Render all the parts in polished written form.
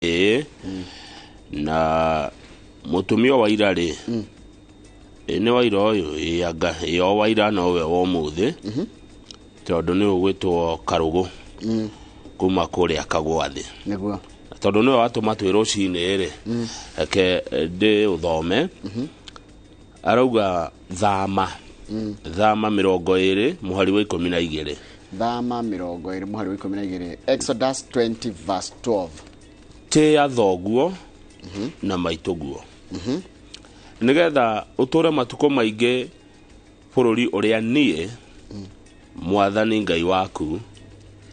Ĩĩ, na mũtumia wa ira rĩ, ĩ nĩ wa ira ũyũ? Ĩ, anga ĩ, o wa ira nowe wa ũmũthĩ, tondũ nĩ ũgwĩtwo Karũgũ kuma kũrĩa Kagwathĩ. Nĩguo. Na tondũ nĩwe watũma twĩ rũcinĩ rĩ, reke ndĩ ũthome. Arauga Thama, Thama 20 mũhari wa 12. Thama 20 mũhari wa 12, Exodus 20 verse 12. Tĩĩa thoguo na maitũguo, nĩgetha ũtũũre matukũ maingĩ bũrũri ũrĩa niĩ Mwathani Ngai waku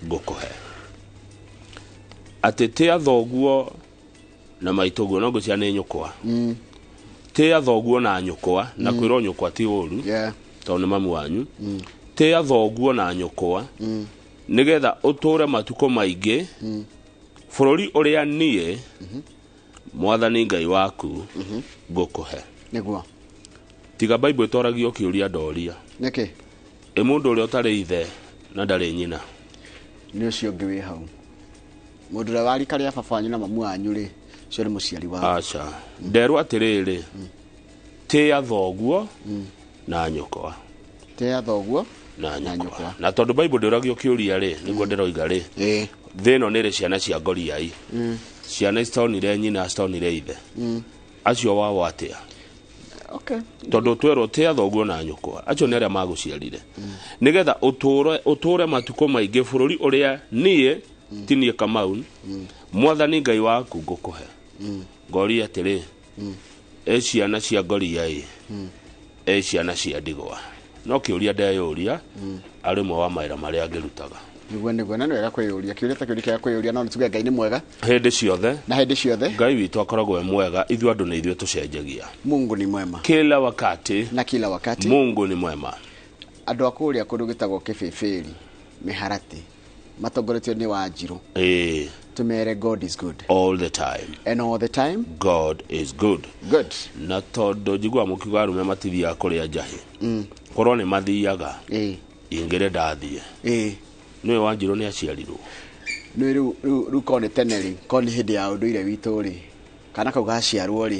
ngũkũhe. Atĩ tĩa thoguo na maitũguo, no ngwĩciria nĩ nyũkwa. Tĩa thoguo na nyũkwa, na kwĩrwo nyũkwa ti ũru, tondũ nĩ mamu wanyu. Tĩa thoguo na nyũkwa, nĩgetha ũtũũre matukũ maingĩ bũrũri ũrĩa niĩ Mwathani Ngai waku ngũkũhe. Nĩguo. Tiga Bible ĩtoragio kĩũria ndoria. Nĩkĩ? Ĩ mũndũ ũrĩa ũtarĩ ithe na ndarĩ nyina? Nĩ ũcio ũngĩ wĩ hau. Mũndũ ũrĩa wa rika rĩa baba wanyu na mamu wanyu rĩ, ũcio nĩ mũciari waku. Aca. Nderwo atĩrĩrĩ, tĩa thoguo na nyũkwa. Tĩa thoguo na na nyũkwa. Nyũkwa. Na tondũ Bible ndĩũragio kĩũria rĩ, nĩguo ndĩroiga rĩ, thĩ ĩno nĩ ĩrĩ ciana cia ngoriai, ciana citonire nyina, citonire ithe, acio wao atĩa? Tondũ twerwo tĩa thoguo na nyũkwa, acio nĩ arĩa magũciarire, nĩgetha ũtũũre matukũ maingĩ bũrũri ũrĩa niĩ, ti niĩ Kamau, Mwathani Ngai waku ngũkũhe. Ngoria atĩrĩ, ĩ ciana cia ngoriai, ĩ ciana cia ndigwa? No kĩũria ndeyũria, arĩ ũmwe wa mawĩra marĩa ngĩrutaga. Nĩguo, na nĩ wega kwĩyũria kĩũria ta kĩu, nĩ kĩega kwĩyũria, no nĩ tuge Ngai nĩ mwega. Hĩndĩ ciothe. Na hĩndĩ ciothe. Ngai witũ akoragwo e mwega, ithuĩ andũ nĩ ithuĩ tũcenjagia. Mungu ni mwema. Kila wakati. Na kila wakati. Mungu ni mwema. Andũ a kũrĩa kũndũ gĩtagwo Kĩbĩbĩri Mĩharatĩ, matongoretio nĩ Wanjirũ, tũmere God is good. All the time. And all the time. God is good. Good. Na tondũ njiguaga mũkiuga arũme matithiaga kũrĩa njahĩ, korwo nĩ mathiaga, ingĩrĩ ndathiĩ. Nĩwe Wanjirũ nĩ aciarirwo. Nĩ rĩu korwo nĩ tene rĩ, korwo nĩ hĩndĩ ya ũndũire witũ rĩ, kana kau gaciarwo rĩ,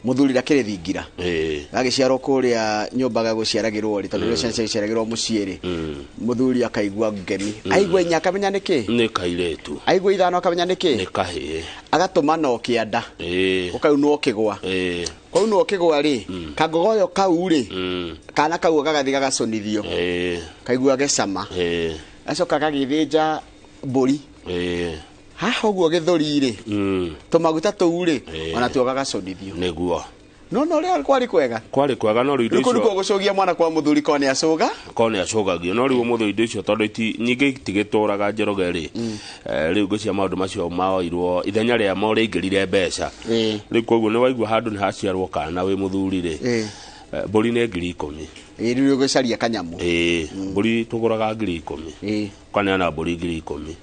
mũthuri ndakĩrĩ thingira. Gagĩciarwo kũrĩa nyũmba gagũciaragĩrwo rĩ, tondũ rĩrĩa ciana ciagĩciaragĩrwo mũciĩ rĩ, mũthuri akaigua ngemi, aigua inya akamenya nĩ kĩ. Nĩ kairĩtu. Aigua ithano akamenya nĩ kĩ. Nĩ kahĩĩ. Agatũma no kĩanda, gũkaunwo kĩgwa. Kwaunwo kĩgwa rĩ, kangogoyo kau rĩ, kana kau gagathiĩ gagacũnithio, kaigua gecama. Gacoka gagĩthĩnja mbũri haha ũguo gĩthũri rĩ, tũmaguta tũu rĩ, ona tuo gagacũnithio. No no ũrĩa kwarĩ kwega. Kwarĩ kwega, no rĩu indo Rĩu kũu icio nĩkuo gũcũgia mwana kwa mũthuri, korwo nĩ acũga. Korwo nĩ acũgagio, no rĩu ũmũthĩ indo icio tondũ nyingĩ itigĩtũraga, Njoroge rĩ, rĩu ngwĩciria maũndũ macio maoirwo ithenya rĩamo rĩaingĩrire mbeca. Rĩu koguo nĩ waigua handũ nĩ haciarwo kana wĩ mũthuri rĩ, mbũri nĩ 10,000. Ĩĩ, rĩu ũgĩcaria kanyamũ. Ĩĩ, mbũri tũgũraga 10,000. Ũkaneana mbũri 10,000.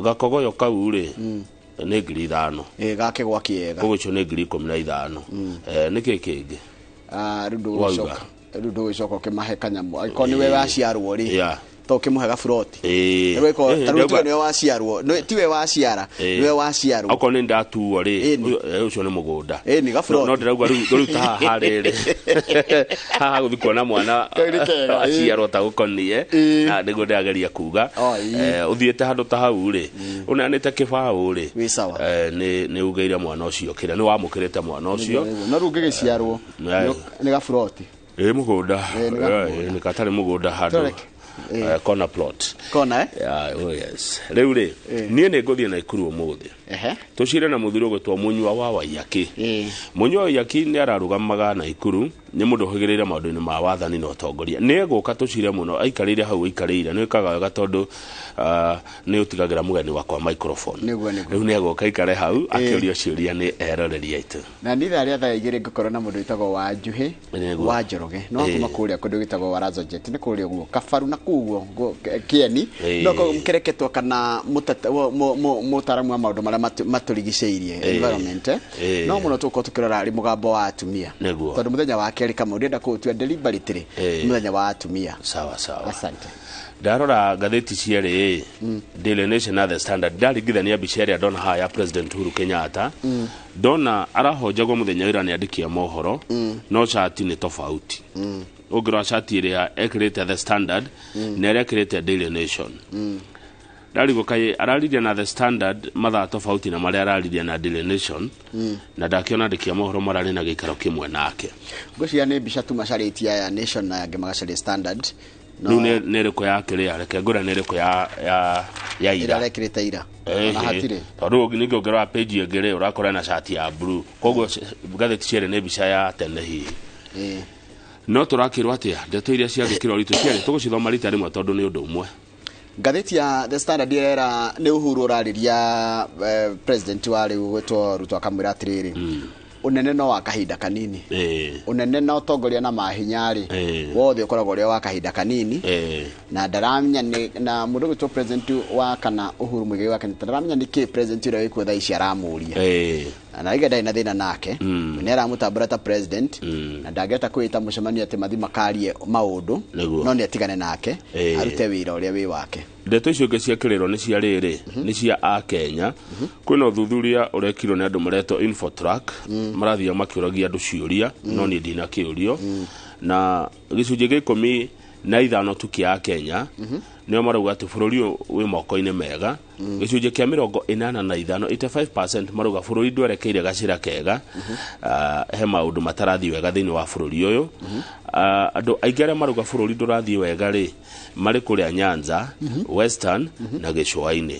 Gakogoyo kau rĩ, nĩ 5,000. Ĩĩ, gakĩgwa kĩega. Koguo icio nĩ 15,000. Nĩkĩ kĩngĩ? Ah, rĩu Wauga. ndũgũcoka, rĩu ndũgũcoka ũkĩmahe kanyamũ angĩkorwo nĩwe waciarwo rĩ, to ũkĩmũhe gaburoti. Rĩu ta rĩu tuge nĩwe waciarwo, tiwe waciara, nĩwe waciarwo. Okorwo nĩ ndatuo rĩ, ũcio nĩ mũgũnda. Ĩĩ, nĩ gaburoti. No ndĩrauga rĩu ta haha rĩrĩ, haha gũthiĩ kuona mwana Kau nĩ kega, ĩĩ. aciarwo ta gũkonie, na nĩguo ndĩrageria kuga. Oh, ĩĩ. Ũthiĩte handũ ta hau rĩ, ũneanĩte kĩbaũ rĩ, Wĩ sawa. Nĩ ugĩire mwana ũcio kĩrĩa, nĩ wamũkĩrĩte mwana ũcio. Nĩguo. No rĩu ũngĩgĩciarwo nĩ gaburoti. Ĩ mũgũnda. Ĩĩ, nĩ gamũgũnda. Ĩ, nĩ gatarĩ mũgũnda handũ. Tũreke. Corner plot. Kona, eh? Yeah, oh yes. Rĩu rĩ, niĩ nĩ ngũthiĩ Naikuru ũmũthĩ, tũcire na mũthuri ũgwĩtwo Mũnyua wa Waiyaki. Mũnyua wa Waiyaki nĩ ararũgamaga Naikuru, nĩ mũndũ ũhĩgĩrĩire maũndũ-inĩ ma wathani na ũtongoria. Nĩ egũka tũcire mũno, aikarĩire hau aikarĩire. Nĩ wĩkaga wega tondũ nĩ ũtigagĩra mũgeni wakwa microphone. Nĩguo. Rĩu nĩ egũka aikare hau akĩũrio ciũria nĩ eroreri aitũ. Na nĩ ithaa rĩa thaa 2 ngũkorwo na mũndũ wĩtagwo Wanjuhĩ wa Njoroge, no kuma kũrĩa kũndũ gwĩtagwo Warazojet, nĩ kũrĩa ũguo Kabaru na kũu ũguo Kĩeni. No kũrereketwo kana mũtaaramu wa maũndũ marĩa matũrigicĩirie, environment, eh. No mũno tũgũkorwo tũkĩrora arĩ mũgambo wa atumia, tondũ mũthenya wa kerĩ Kamau ndĩrenda kũũtua deliberately mũthenya wa atumia. Sawa sawa. Asante. Ndarora ngathĩti cierĩ, Daily Nation na The Standard, ndaringithania mbica ĩrĩa ndona haha ya President Uhuru Kenyatta, ndona arahonjagwo mũthenya ĩra nĩ andĩki a mohoro, no cati nĩ tofauti. Ũngĩrora cati ĩrĩa ekĩrĩte The Standard na ĩrĩa ekĩrĩte Daily Nation, ndarigwo kaĩ araririe na The Standard mathaa tofauti na marĩa araririe na Daily Nation, na ndakĩona andĩki a mohoro mararĩ na gĩikaro kĩmwe nake. Ngwĩciria nĩ mbica tu macarĩtie aya Nation na angĩ magacaria Standard. Rĩu nĩ ĩrĩkũ ya kĩrĩa, reke ngũre nĩ ĩrĩkũ ya ira. Ĩrĩa arekĩrĩte ira. Ona hatirĩ. Tondũ ningĩ ũngĩrora page ĩngĩ rĩ, ũrakora na cati ya blue, koguo ngathĩti cierĩ nĩ mbica ya tene hihi. No tũrakĩrwo atĩa ndeto iria ciagĩkĩrwo ũritũ cierĩ tũgũcithoma rita rĩmwe tondũ nĩ ũndũ ũmwe. Ngathĩti ya The Standard ĩrera nĩ Uhuru ũrarĩria president wa rĩu gwĩtwo Ruto akamwĩra atĩrĩrĩ, ũnene no wa kahinda kanini. Ũnene na ũtongoria na mahinya rĩ, wothe ũkoragwo ũrĩ wa kahinda kanini. Na ndaramenya nĩ na mũndũ gwĩtwo president wa kana Uhuru Muigai wa Kenyatta ndaramenya nĩ kĩ president ũrĩa wĩkuo thaa ici aramũria. Na rĩngĩ ndarĩ na thĩna nake, nĩ aramũtambũra ta president, na ndangĩhota kwĩta mũcemanio atĩ mathi makarie maũndũ, no nĩ atigane nake, arute wĩra ũrĩa wĩ wake. Ndeto icio ingĩ ciakĩrĩrwo nĩ cia rĩrĩ, nĩ cia akenya. Kwĩna ũthuthuria ũrekirwo nĩ andũ maretwo Infotrack, marathiĩ makĩũragia andũ ciũria, no niĩ ndina kĩũrio. Na gĩcunjĩ gĩa 15 tu kĩa akenya nĩo marauga atĩ bũrũri ũyũ wĩ moko-inĩ mega. Gĩcunjĩ kĩa 85, 85% marauga bũrũri ndwerekeire gacĩra kega. He maũndũ matarathiĩ wega thĩinĩ wa bũrũri ũyũ. Andũ aingĩ arĩa marauga bũrũri ndũrathiĩ wega rĩ, marĩ kũrĩa Nyanza, Western na gĩcũa-inĩ.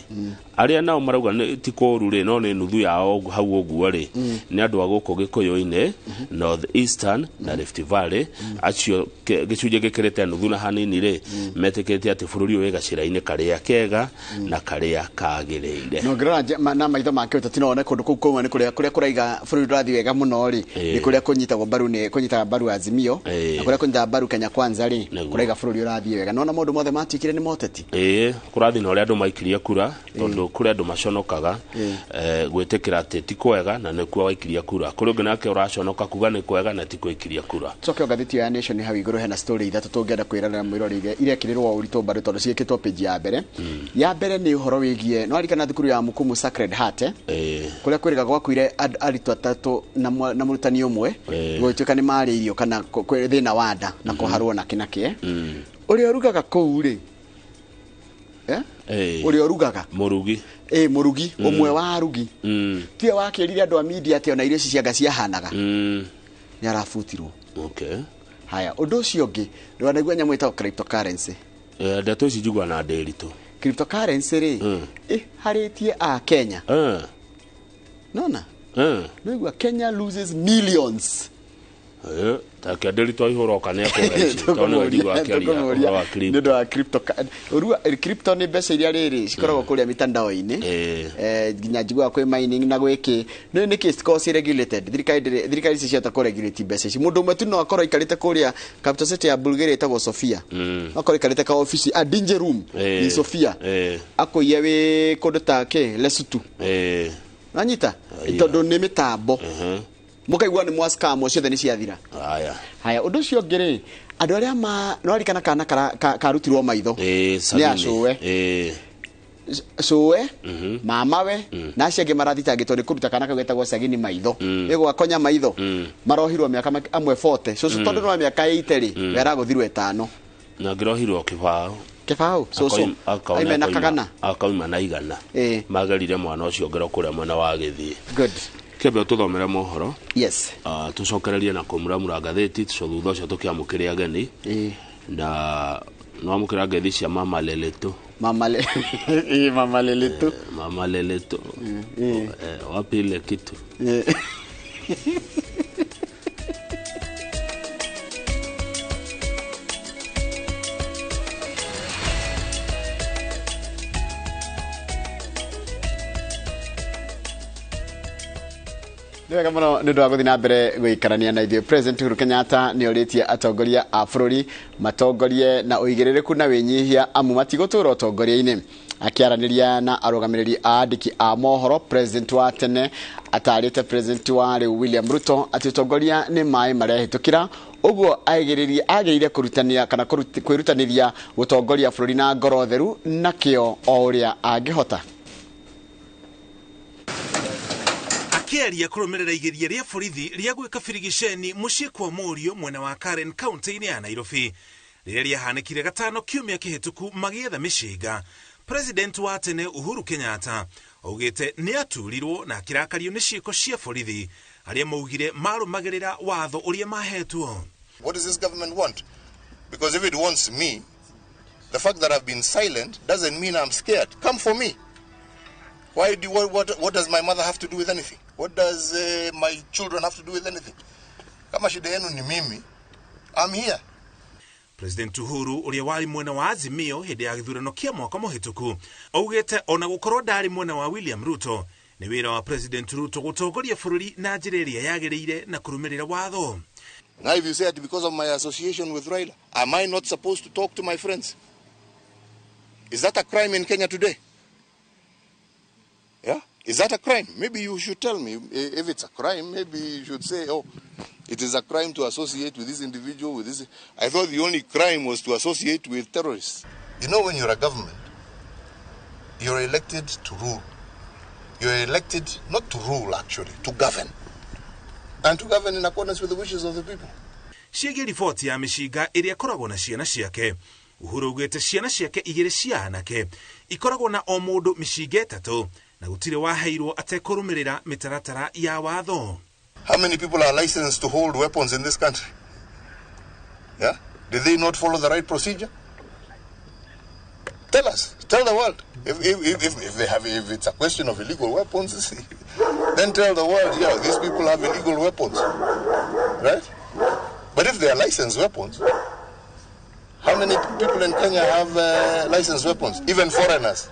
Arĩa nao marauga nĩ ti kũũru rĩ, no nĩ nuthu yao hau ũguo rĩ, nĩ andũ a gũkũ Gĩkũyũ-inĩ, North Eastern na Rift Valley. Acio gĩcunjĩ gĩkĩrĩte nuthu na hanini rĩ, metĩkĩtie atĩ bũrũri ũyũ wĩ gacĩra-inĩ karĩa kega na karĩa kagĩrĩire. No ngĩrora na maitho make ũteti no one kũndũ kũu kũmwe nĩ kũrĩa kũraiga bũrũri ndũrathiĩ wega mũno rĩ, nĩ kũrĩa kũnyitagwo mbaru nĩ kũnyitaga mbaru Azimio, na kũrĩa kũnyitaga mbaru Kenya Kwanza rĩ, kũraiga bũrũri ũrathiĩ wega. Nona maũndũ mothe matuĩkire nĩ moteti. Kũrathiĩ na ũrĩa andũ maikirie kura, tondũ kũrĩ andũ maconokaga gwĩtĩkĩra atĩ ti kwega na nĩkuo waikirie kura. Kũrĩ ũngĩ nake ũraconoka kuga nĩ kwega na ti kwaikirie kura. Coke ngathĩti ya Nation hau igũrũ hena story ithatũ tũngĩenda kwĩrorera mwĩrori irekĩrĩrwo ũritũ mbaru tondũ ciĩkĩtwo page ya mbere. Ya mbere nĩ ũhoro wĩgiĩ no arikana thukuru ya Mukumu Sacred Heart, kũrĩa kwĩrĩga gwakuire arutwo atatũ na mũrutani ũmwe, gũgĩtuĩka nĩ marĩirio kana thĩna wa nda na kũharwo na kĩ na kĩ. Ũrĩa ũrugaga kũu rĩ, ũrĩa ũrugaga mũrugi, mũrugi ũmwe wa arugi, tiwe wakĩrire andũ a media atĩ ona irio ici cia nga ciahanaga, nĩ arabutirwo. Haya, ũndũ ũcio ũngĩ ndwanaigua nyamũ ĩtagwo cryptocurrency. Ndeto ici njiguaga na ndĩritũ. Cryptocurrency rĩ, ĩharĩtie a Kenya. Nona? Nĩigua Kenya loses millions. Take ndĩritũ aihũra oka nĩ akũhe ici, tondũ nĩwe njiguaga akĩaria ũhoro wa crypto. Nĩ ũndũ wa crypto. Crypto nĩ mbeca iria rĩrĩ cikoragwo kũrĩa mitandao-inĩ. Nginya njiguaga kwĩ mining na gwĩ kĩ. Nĩ nĩkĩ cikoragwo ci regulated? Thirikari ici ciahota kũ regulate mbeca ici. Mũndũ ũmwe tu no akorwo aikarĩte kũrĩa capital city ya Bulgaria ĩtagwo Sofia. No akorwo aikarĩte ka office, a danger room in Sofia. Akũiye wĩ kũndũ ta kĩ, Lesotho. Nanyita? Tondũ nĩ mĩtambo. Mũkaigua nĩ mwa scam ciothe nĩ ciathira. Haya, ũndũ ũcio ũngĩ rĩ, andũ arĩa no arikana kana karutirwo maitho. Nĩ acũwe. Cũwe, mamawe, na acio angĩ marathitangĩtwo nĩ kũruta kana kau getagwo Sagini maitho. Ĩgwakonya maitho. Marohirwo mĩaka amwe 40. Cũcũ tondũ no mĩaka 80 rĩ, we aragũthirwo 5. Na ngĩrohirwo kĩbaũ. Kĩbaũ, cũcũ. Aime na kagana. Akauma na igana. Magerire mwana ũcio ngero kũrĩa mwena wa Gĩthii. Good. Kĩambe tũthomere mohoro. Yes. Tũcokererie na kũmuramura ngathĩti, thutha ũcio tũkĩamũkĩre ageni. Na nĩwamũkĩra ngeithi cia Mama Leleto. Mama Mama Leleto. Mama Leleto. Wapi ile kitu? Nĩ wega mũno nĩ ũndũ wa gũthiĩ na mbere gũikarania na ithuĩ. President Uhuru Kenyatta nĩ orĩtie atongoria a bũrũri matongorie na ũigĩrĩrĩku na wĩnyihia amu matigũtũra ũtongoria-inĩ. Akĩaranĩria na arũgamĩrĩri a andĩki a mohoro, President wa tene atarĩte President wa rĩu William Ruto atĩ ũtongoria nĩ maĩ marehĩtũkĩra, Ũguo agĩrĩire kũrutania kana kwĩrutanĩria gũtongoria bũrũri na ngoro theru na kĩo o ũrĩa angĩhota. Akĩaria kũrũmĩrĩra igeria rĩa borithi rĩa gwĩka birigiceni mũciĩ kwa mũriũ mwena wa Karen kaunti-inĩ ya Nairobi rĩrĩa rĩahanĩkire gatano kiumia kĩhĩtũku magĩetha mĩcinga. President wa tene Uhuru Kenyatta augĩte nĩ aturirwo na akĩrakario nĩ ciĩko cia borithi arĩa maugire marũmagĩrĩra watho ũrĩa mahetwo. What does this government want? Because if it wants me, the fact that I've been silent doesn't mean I'm scared. Come for me. Why do what does my mother have to do with anything? What does my children have to do with anything? Kama shida yenu ni mimi, I'm here. President Uhuru ũrĩa warĩ mwena wa Azimio hĩndĩ ya gĩthurano kĩa mwaka mũhĩtũku augĩte ona gũkorwo ndarĩ mwena wa William Ruto nĩ wĩra wa President Ruto gũtongoria bũrũri na njĩra ĩrĩa yagĩrĩire na kũrũmĩrĩra watho. Now if you say that because of my association with Raila, am I not supposed to talk to my friends? Is that a crime in Kenya today? Yeah? Is that a crime? Maybe you should tell me. If it's a crime, maybe you should say, oh, it is a crime to associate with this individual, with this. I thought the only crime was to associate with terrorists. You know, when you're a government, you're elected to rule. You're elected not to rule, actually, to govern. And to govern in accordance with the wishes of the people. Ciĩgiĩ riboti ya mĩcinga ĩrĩa ĩkoragwo na ciana ciake, Uhuru augĩte ciana ciake igĩrĩ cia anake ikoragwo na o mũndũ mĩcinga ĩtatũ na gũtirĩ waheirwo atekũrũmĩrĩra mĩtaratara ya watho. How many people are licensed to hold weapons in this country? Yeah? Did they not follow the right procedure? Tell us. Tell the world. If they have, if it's a question of illegal weapons, then tell the world, yeah, these people have illegal weapons. Right? But if they are licensed weapons, how many people in Kenya have licensed weapons? Even foreigners.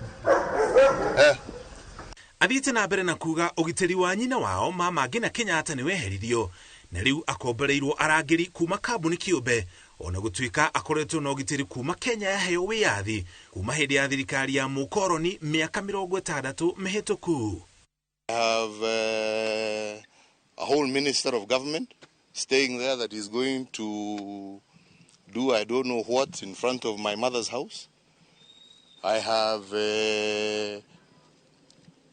Yeah. Athiĩte na mbere na kuga ũgitĩri wa nyina wao Mama Ngina Kenyatta nĩ weheririo na rĩu akomboreirwo arangĩri kuma kambuni kĩũmbe ona gũtuĩka akoretwo na ũgitĩri kuma Kenya yaheo wĩyathi kuma hĩndĩ ya thirikari ya mũkoroni mĩaka 60 mĩhĩtũku. I have a whole minister of government staying there that is going to do I don't know what in front of my mother's house. I have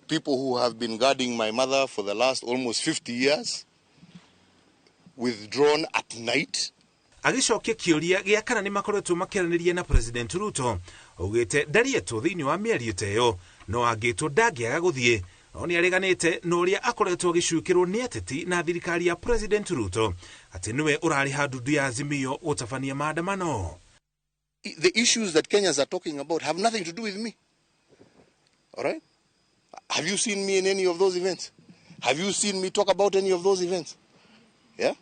people who have been guarding my mother for the last almost 50 years, withdrawn at night. Agĩcokia kĩũria gĩa kana nĩ makoretwo makĩaranĩria na President Ruto, augĩte ndarietwo thĩinĩ wa mĩario ta ĩyo no angĩtwo ndangĩaga gũthiĩ, no nĩ areganĩte na ũrĩa akoretwo agĩcukĩrwo nĩ ateti na thirikari ya President Ruto atĩ nĩwe ũrarĩha ndundu ya Azimio gũtabania maandamano. The issues that Kenyans are talking about have nothing to do with me. All right? Have you seen me in any of those events? Have you seen me talk about any of those events? Yeah?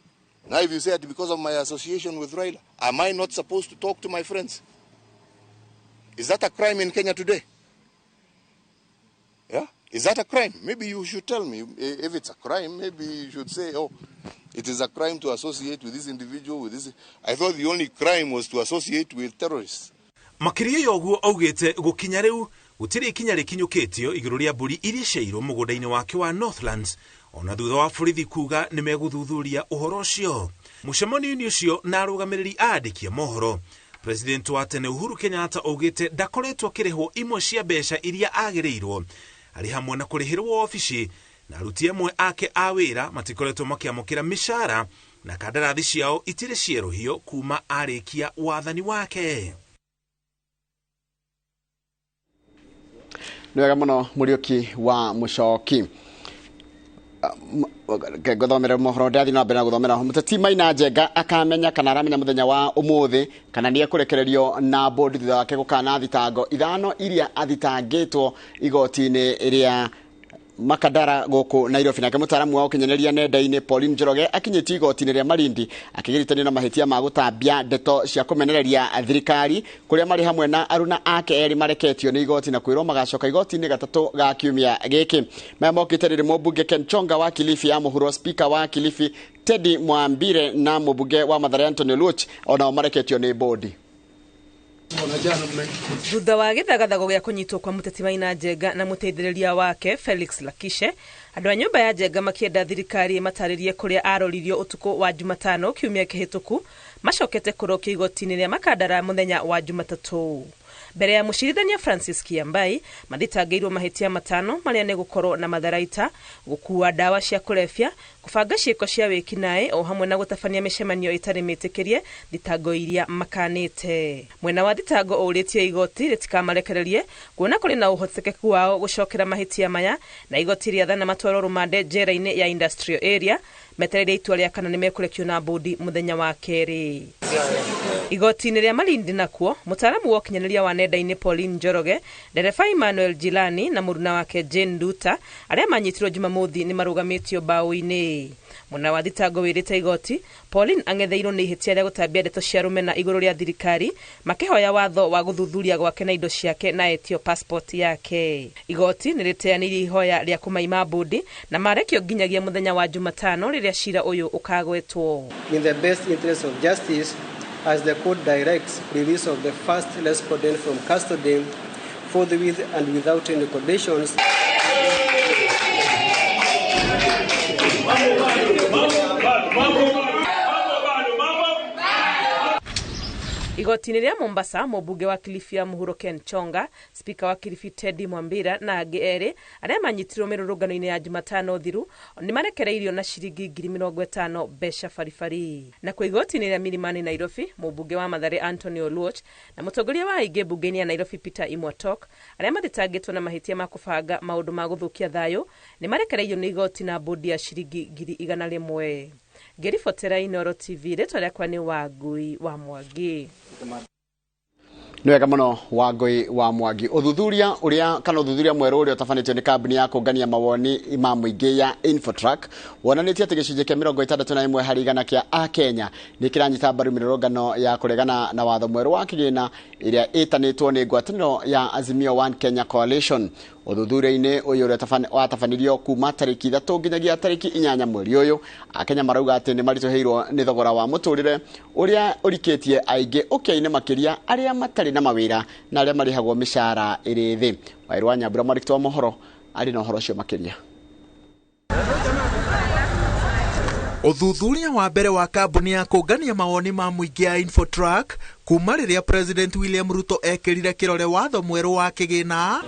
Now if you say that because of my association with Raila, am I not supposed to talk to my friends? Is that a crime in Kenya today? Yeah? Is that a crime? Maybe you should tell me. If it's a crime, maybe you should say, oh, it is a crime to associate with this individual, with this. I thought the only crime was to associate with terrorists. Makĩria ya ũguo augĩte gũkinya rĩu gũtirĩ ikinya rĩkinyũkĩtio igũrũ rĩa mbũri iria ciairwo mũgũnda-inĩ wake wa Northlands ona thutha wa borithi kuga nĩ megũthuthuria ũhoro ũcio. Mũcemanio-inĩ ũcio na arũgamĩrĩri a andĩki a mohoro, President wa tene Uhuru Kenyatta augĩte ndakoretwo akĩrĩhwo imwe cia mbeca iria agĩrĩirwo arĩ hamwe na kũrĩhĩrwo obici na aruti amwe ake a wĩra matikoretwo makĩamũkĩra mĩcara na kandarathi ciao itirĩ cierũhio kuma arĩkia wathani wake. Nĩ wega mũno Mũriũki wa Mũcoki. Ngũthomere mohoro ndĩrathiĩ na mbere na gũthomera mũteti Maina Njenga akamenya kana aramenya mũthenya wa ũmũthĩ kana nĩ ekũrekererio na bodi thutha wake gũkana thitango ithano iria athitangĩtwo igoti-inĩ rĩa Makadara gũkũ Nairobi. Nake mũtaaramu wa ũkinyanĩria nenda-inĩ Pauline Njoroge akinyĩtio igoti-inĩ rĩa Malindi akĩgiritania na mahĩtia ma gũtambia ndeto cia kũmenereria thirikari kũrĩa marĩ hamwe na aruna ake erĩ mareketio nĩ igoti na kwĩrwo magacoka igoti-inĩ gatatũ ga kiumia gĩkĩ. Maya mokĩte rĩrĩ mũmbunge Ken Chonga wa Kilifi ya mũhuro, speaker wa Kilifi Teddy Mwambire na mũmbunge wa Mathare Anthony Oluoch onao mareketio nĩ bodi. Thutha wa gĩthagathago gĩa kũnyitwo kwa mũteti Maina Njenga na mũteithĩrĩria wake Felix Lakishe, andũ a nyũmba ya Njenga makĩenda thirikari ĩmatarĩrie kũrĩa aroririo ũtukũ wa Jumatano kiumia kĩhĩtũku, macokete kũrokio igoti-inĩ rĩa Makandara mũthenya wa Jumatatũ. Mbere ya mũcirithania Francis Kiambai, mathitangĩirwo mahĩtia 5 marĩa nĩ gũkorwo na matharaita, gũkuua ndawa cia kũrebia, kũbanga ciĩko cia wĩkinaĩ o hamwe na gũtabania mĩcemanio ĩtarĩ mĩtĩkĩrie, thitango iria makanĩte. Mwena wa thitango ũrĩtie igoti rĩtikamarekererie kuona kũrĩ na ũhotekeku wao gũcokera mahĩtia maya, na igoti rĩathana matwarwo rũmande njera-inĩ ya Industrial Area metereire itua rĩa kana nĩmekũrekio na bũndi mũthenya wa kerĩ. Igoti-inĩ rĩa Malindi nakuo, mũtaaramu wa ũkinyanĩria wa nenda-inĩ Pauline Njoroge, ndereba Emmanuel Jilani na mũruna wake Jane Nduta arĩa manyitirwo Jumamothi nĩ marũgamĩtio mbaũ-inĩ. Mwena wa thitango wĩrĩte igoti Pauline ang'etheirwo nĩ ihĩtia rĩa gũtambia ndeto cia rũmena igũrũ rĩa thirikari, makĩhoya watho wa gũthuthuria gwake na indo ciake na etio passport yake. Igoti nĩ rĩteanĩirie ihoya rĩa kũmaima bũndi na marekio nginyagia mũthenya wa Jumatano rĩrĩa cira ũyũ ũkagwetwo. In the best interest of justice, as the court directs release of the first respondent from custody forthwith and without any conditions. Igoti-inĩ rĩa Mombasa, mũmbunge wa Kilifi ya Mũhuro Ken Chonga, spika wa Kilifi Teddy Mwambira na angĩ erĩ arĩa manyitirwo mĩrũrũngano-inĩ ya Jumatano thiru nĩ marekereirio na ciringi 50,000 mbeca baribari. Na kwa igoti-inĩ rĩa Milimani Nairobi, mũmbunge wa Mathare Anthony Oluoch na mũtongoria wa aingĩ mbunge-inĩ ya Nairobi Peter Imwatok arĩa mathitangĩtwo na mahĩtia ma kũbanga maũndũ ma gũthũkia thayũ nĩ marekereirio nĩ igoti na bũndi ya ciringi 100,000. Ngĩribotera Inooro TV, rĩtwa rĩakwa nĩ Wangui wa Mwangi. Nĩ wega mũno Wangui wa Mwangi. Ũthuthuria ũrĩa kana ũthuthuria mwerũ ũrĩa ũtabanĩtio nĩ kambuni ya kũngania mawoni ma mũingĩ ya Infotrack wonanĩtie atĩ gĩcunjĩ kĩa 61 harĩ igana kĩa Akenya nĩ kĩranyita mbaru mĩrũrũngano ya kũregana na watho mwerũ wa kĩgĩna ĩrĩa ĩtanĩtwo nĩ ngwatanĩro ya Azimio One Kenya Coalition. Ũthuthuria-inĩ ũyũ ũrĩa watabanirio kuma tarĩki 3 nginyagia tarĩki 8 mweri ũyũ, Akenya marauga atĩ nĩ maritũhĩirwo nĩ thogora wa mũtũrĩre ũrĩa ũrikĩtie aingĩ ũkĩa-inĩ makĩria arĩa matarĩ na mawĩra na arĩa marĩhagwo mĩcara ĩrĩ thĩ. Wairu wa Nyambura mwandĩki wa mohoro arĩ na ũhoro ũcio makĩria. Ũthuthuria wa mbere wa kambuni ya kũngania mawoni ma mũingĩ ya Infotrack kuma rĩrĩa President William Ruto ekĩrire kĩrore watho mwerũ wa kĩgĩna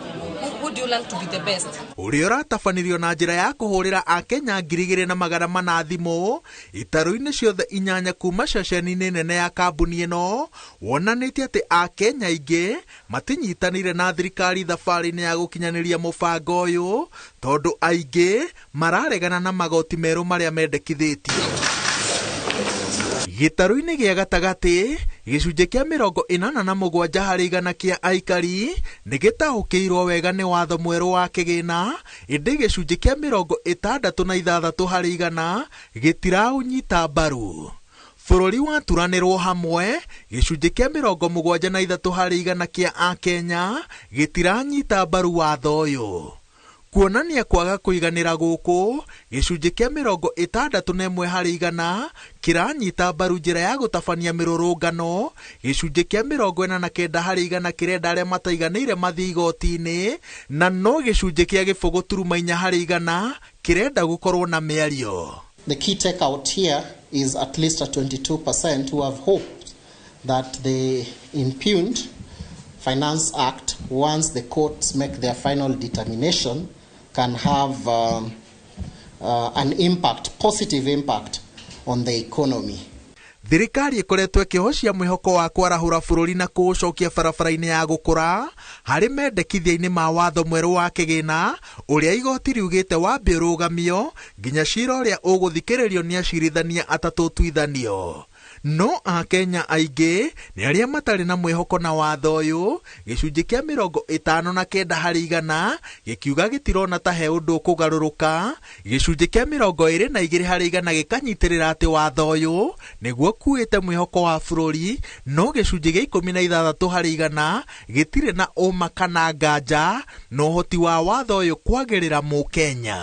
ũrĩa ũratabanirio na njĩra ya kũhũrĩra Akenya 2,400 thimũ itarũ-inĩ ciothe 8 kuma ceceni-inĩ nene ya kambuni ĩno, wonanĩtie atĩ Akenya aingĩ matinyitanĩire na thirikari thabarĩ-inĩ ya gũkinyanĩria mũbango ũyũ tondũ aingĩ mararegana na magoti merũ marĩa mendekithĩtio. Gĩtarũ-inĩ gĩa gatagatĩ, gĩcunjĩ kĩa 87 harĩ igana kĩa aikari nĩ gĩtaũkĩirwo wega nĩ watho mwerũ wa kĩgĩna, ĩndĩ gĩcunjĩ kĩa 66 harĩ igana gĩtiraũnyita mbaru. Bũrũri waturanĩrwo hamwe, gĩcunjĩ kĩa 73 harĩ igana kĩa Akenya gĩtiranyita mbaru watho ũyũ. Kuonania kwaga kũiganĩra gũkũ, gĩcunjĩ kĩa 61 harĩ igana kĩranyita mbaru njĩra ya gũtabania mĩrũrũngano, gĩcunjĩ kĩa 49 harĩ igana kĩrenda arĩa mataiganĩire mathiĩ igoti-inĩ, na no gĩcunjĩ kĩa 0.4 harĩ igana kĩrenda gũkorwo na mĩario. The key takeout here is at least a 22% who have hoped that the impugned Finance Act, once the courts make their final determination, can have an impact, positive impact on the economy. Thirikari ĩkoretwo ĩkĩhocia mwĩhoko wa kwarahũra bũrũri na kũũcokia barabara-inĩ ya gũkũra harĩ mendekithia-inĩ ma watho mwerũ wa kĩgĩna ũrĩa igoti riugĩte wambe ũrũgamio nginya cira ũrĩa ũgũthikĩrĩrio nĩ acirithania atatũ tuithanio. No Akenya aingĩ nĩ arĩa matarĩ na mwĩhoko na watho ũyũ, gĩcunjĩ kĩa 59 harĩ igana gĩkiuga gĩtirona ta he ũndũ ũkũgarũrũka, gĩcunjĩ kĩa 22 harĩ igana gĩkanyitĩrĩra atĩ watho ũyũ nĩguo kuĩte mwĩhoko wa bũrũri, no gĩcunjĩ kĩa 16 harĩ igana gĩtirĩ na ũma kana nganja na ũhoti wa watho ũyũ kwagĩrĩra Mũkenya.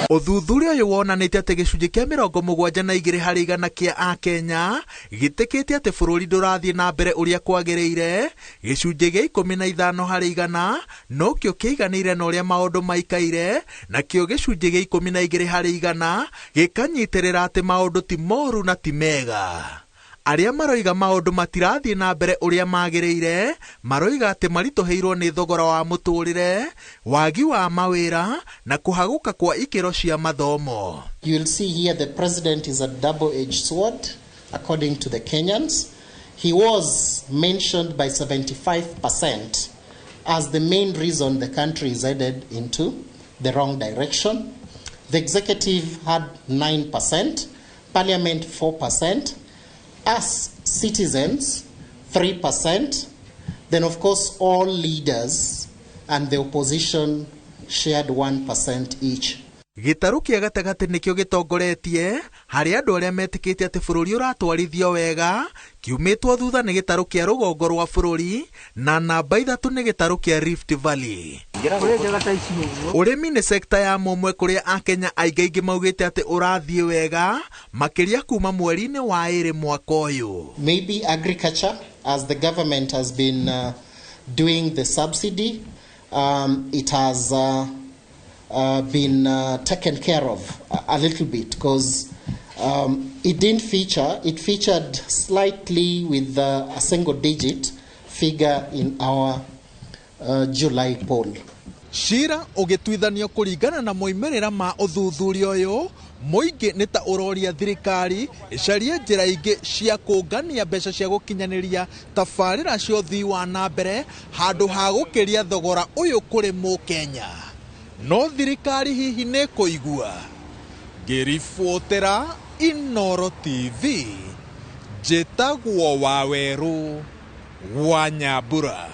Ũthuthuria ũyũ wonanĩtie atĩ gĩcunjĩ kĩa 72 harĩ igana kĩa Akenya gĩtĩkĩtie atĩ bũrũri ndũrathiĩ na mbere ũrĩa kwagĩrĩire, gĩcunjĩ gĩa 15 harĩ igana nokĩo kĩiganĩire na ũrĩa maũndũ maikaire, nakĩo gĩcunjĩ gĩa 12 harĩ igana gĩkanyitĩrĩra atĩ maũndũ ti moru na ti mega. Arĩa maroiga maũndũ matirathiĩ na mbere ũrĩa magĩrĩire maroiga atĩ maritũhĩirwo nĩ thogora wa mũtũrĩre, wagi wa mawĩra na kũhagũka kwa ikĩro cia mathomo. You'll see here the president is a double-edged sword, according to the Kenyans. He was mentioned by 75% as the main reason the country is headed into the wrong direction. The executive had 9%, parliament 4%, us citizens 3%, then of course all leaders and the opposition shared 1% each. Gĩtarũ kĩa gatagatĩ nĩkĩo gĩtongoretie harĩ andũ arĩa metĩkĩtie atĩ bũrũri ũratwarithio wega, kiumĩtwo thutha nĩ gĩtarũ kĩa rũgongo rwa bũrũri na namba 3 nĩ gĩtarũ kĩa Rift Valley. Ũrĩmi nĩ sekta ya mũmwe kũrĩa Akenya aingĩ aingĩ maugĩte atĩ ũrathiĩ wega makĩria kuma mweri-inĩ wa 2 mwaka ũyũ. Maybe agriculture, as the government has been doing the subsidy, it has been taken care of a little bit, because it didn't feature, it featured slightly with a single digit figure in our July poll. Cira ũgĩtuithanio kũringana na moimĩrĩra ma ũthuthuria ũyũ, mũingĩ nĩ ta ũroria thirikari ĩcarie njĩra ingĩ cia kũngania mbeca cia gũkinyanĩria tabarĩra cia ũthii wa na mbere handũ ha gũkĩria thogora ũyũ kũrĩ mũkenya. No thirikari hihi nĩ kũigua? Ngĩribotera Inoro TV, njĩtagwo Wawerũ wa Nyambura.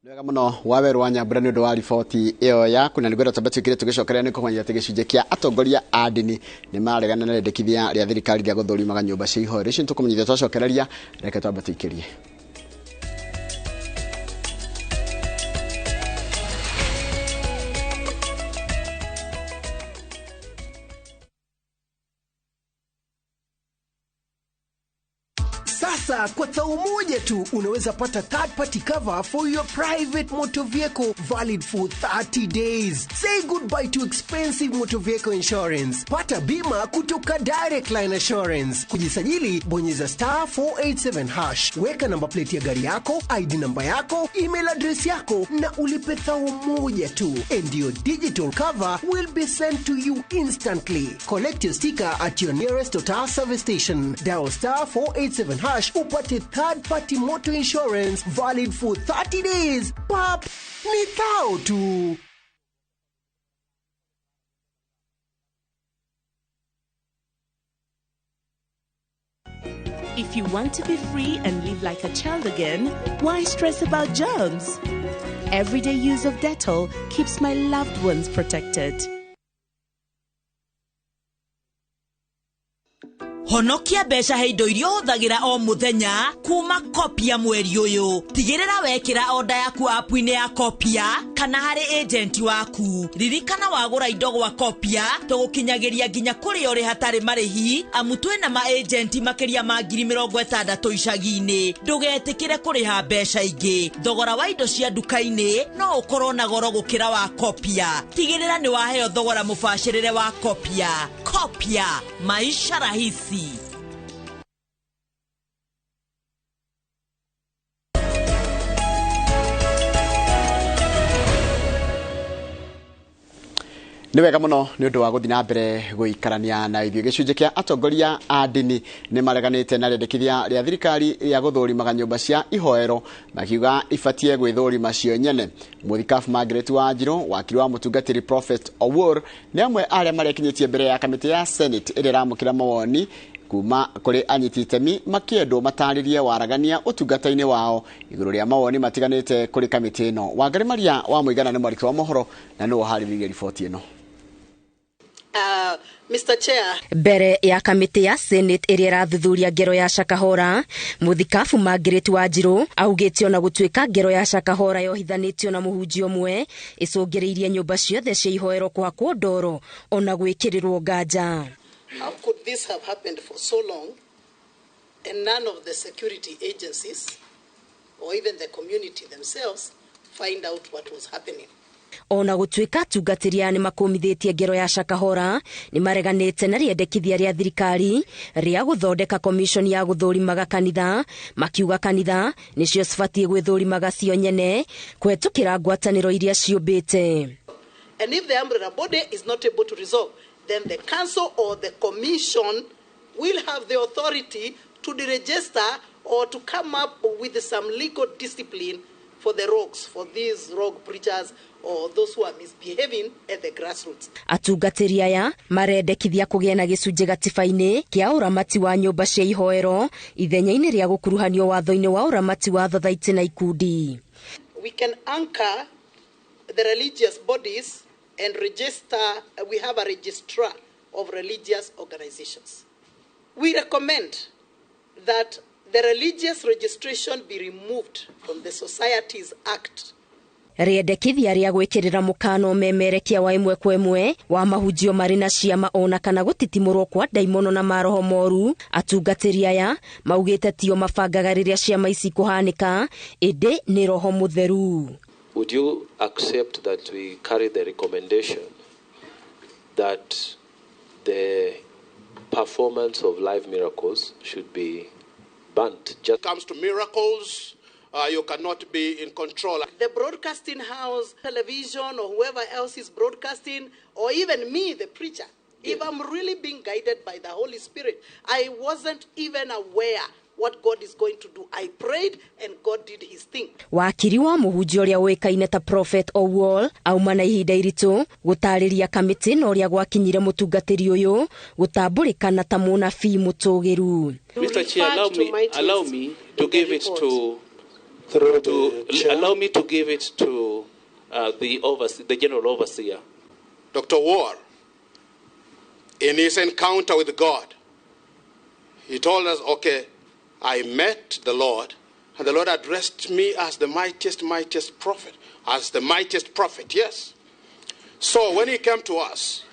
Wega muno Wawerũ wa Nyambura nĩ ũndũ wa riboti ĩyo yaku, na nĩngwenda twambe twĩkĩre tũgĩcokeria nĩ kũmenya atĩ gĩcunjĩ kĩa atongoria a ndini nĩ maregana na rĩendekithia rĩa thirikari rĩa gũthũrimaga nyũmba cia ihoero. Icio nĩtũkũmenyithia twacokereria, reke twambe tũikĩrie. Sasa kwa thao moja tu unaweza pata third party cover for your private motor vehicle valid for 30 days. Say goodbye to expensive motor vehicle insurance. Pata bima kutoka Direct Line Assurance. Kujisajili bonyeza *487#. Weka namba plate ya gari yako, ID namba yako, email address yako na ulipe thao moja tu. And your digital cover will be sent to you instantly. Collect your sticker at your nearest Total service station. Dial *487# upate third party motor insurance valid for 30 days. Pap, ni thao tu. If you want to be free and live like a child again, why stress about germs? Everyday use of Dettol keeps my loved ones protected. Honokia mbeca he indo iria ũhũthagĩra o mũthenya kuma Kopia mweri ũyũ. Tigĩrĩra wekĩra oda yaku app-inĩ ya Kopia kana harĩ agent waku. Ririkana wagũra indo gwa Kopia tũgũkinyagĩria nginya kũrĩa ũrĩ hatarĩ marĩhi, amu twĩna ma agent makĩria ma 60,000 icagi-inĩ. Ndũgetĩkĩre kũrĩha mbeca ingĩ. Thogora wa indo cia nduka-inĩ no ũkorwo na goro gũkĩra wa Kopia. Tigĩrĩra nĩ waheo thogora mũbacĩrĩre wa Kopia. Kopia, maisha rahisi. Nĩ wega mũno nĩ ũndũ wa gũthiĩ na mbere gũikarania na ithuĩ. Gĩcunjĩ kĩa atongoria a ndini nĩ mareganĩte na rĩendekithia rĩa thirikari rĩa gũthũrimaga nyũmba cia ihoero, makiuga ibatie gwĩthũrima cio nyene. Mũthikabu Margaret Wanjiru, wakiri wa mũtungatĩri Prophet Owuor, nĩ amwe arĩa marekinyĩtie mbere ya kamĩtĩ ya Senate ĩrĩa ĩramũkĩra mawoni kuma kũrĩ anyiti itemi makĩendwo matarĩrie waragania ũtungata-inĩ wao igũrũ rĩa mawoni matiganĩte kũrĩ kamĩtĩ ĩno. Wangari Maria wa Mũigana nĩ mwandĩki wa mohoro na nĩwe ũharĩrĩirie riboti ĩno. Mr. Chair. Mbere ya kamĩtĩ ya Senate ĩrĩa ĩrathuthuria ngero ya Shakahora, mũthikabu Margaret Wanjiru augĩte ona gũtuĩka ngero ya Shakahora yohithanĩtio na mũhunjia ũmwe ĩcũngĩrĩirie nyũmba ciothe cia ihoero kũhakwo ndoro ona gwĩkĩrĩrwo nganja. How could this have happened for so long and none of the security agencies or even the community themselves find out what was happening? Ona gũtuĩka atungatĩri aya nĩmakũmithĩtie ngero ya Shakahora, nĩmareganĩte na rĩendekithia rĩa thirikari rĩa gũthondeka commission ya gũthũrimaga kanitha, makiuga kanitha nĩcio cibatiĩ gwĩthũrimaga cio nyene kũhetũkĩra ngwatanĩro iria ciũmbĩte. And if the umbrella body is not able to resolve, then the council or the commission will have the authority to deregister or to come up with some legal discipline for the rogues, for these rogue preachers or those who are misbehaving at the grassroots. Atungatĩri aya marendekithia kũgĩa na gĩcunjĩ gatiba-inĩ kĩa ũramati wa nyũmba cia ihoero ithenya-inĩ rĩa gũkuruhanio watho-inĩ wa ũramati wa thothaitĩ na ikundi. We can anchor the religious bodies and register, we have a registrar of religious organizations. We recommend that the religious registration be removed from the Societies Act. Rĩendekithia rĩa gwĩkĩrĩra mũkano memerekia wa ĩmwe kwa ĩmwe wa mahunjio marĩ na ciama ona kana gũtitimũrwo kwa ndaimono na maroho moru, atungatĩri aya maugĩte tio mabangaga rĩrĩa ciama ici kũhanĩka, ĩndĩ nĩ roho mũtheru. Would you accept that we carry the recommendation that the performance of live miracles should be banned? Just comes to miracles, you cannot be in control. The broadcasting house, television, or whoever else is broadcasting, or even me, the preacher, if I'm really being guided by the Holy Spirit, I wasn't even aware what God is going to do. I prayed and God did his thing. Wakiri wa mũhunjia ũrĩa ũĩkaine ta Prophet Owuor auma na ihinda iritũ gũtarĩria kamĩtĩ na ũrĩa gwakinyire mũtungatĩri ũyũ gũtambũrĩkana ta mũnabii mũtũgĩru. Mr. Chair, allow me to give it to the general overseer. Dr. Owuor, in his encounter with God, he told us, okay, I met the Lord, and the Lord addressed me as the mightiest prophet, as the mightiest prophet, yes. So when he came to us,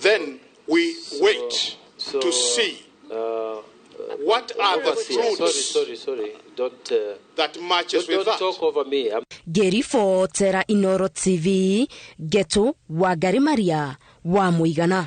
then we wait to see what are the fruits. Sorry. Don't that matches with that. Don't talk over me. Ngĩribotera Inoro TV, Getu Wangari Maria wa Mũigana.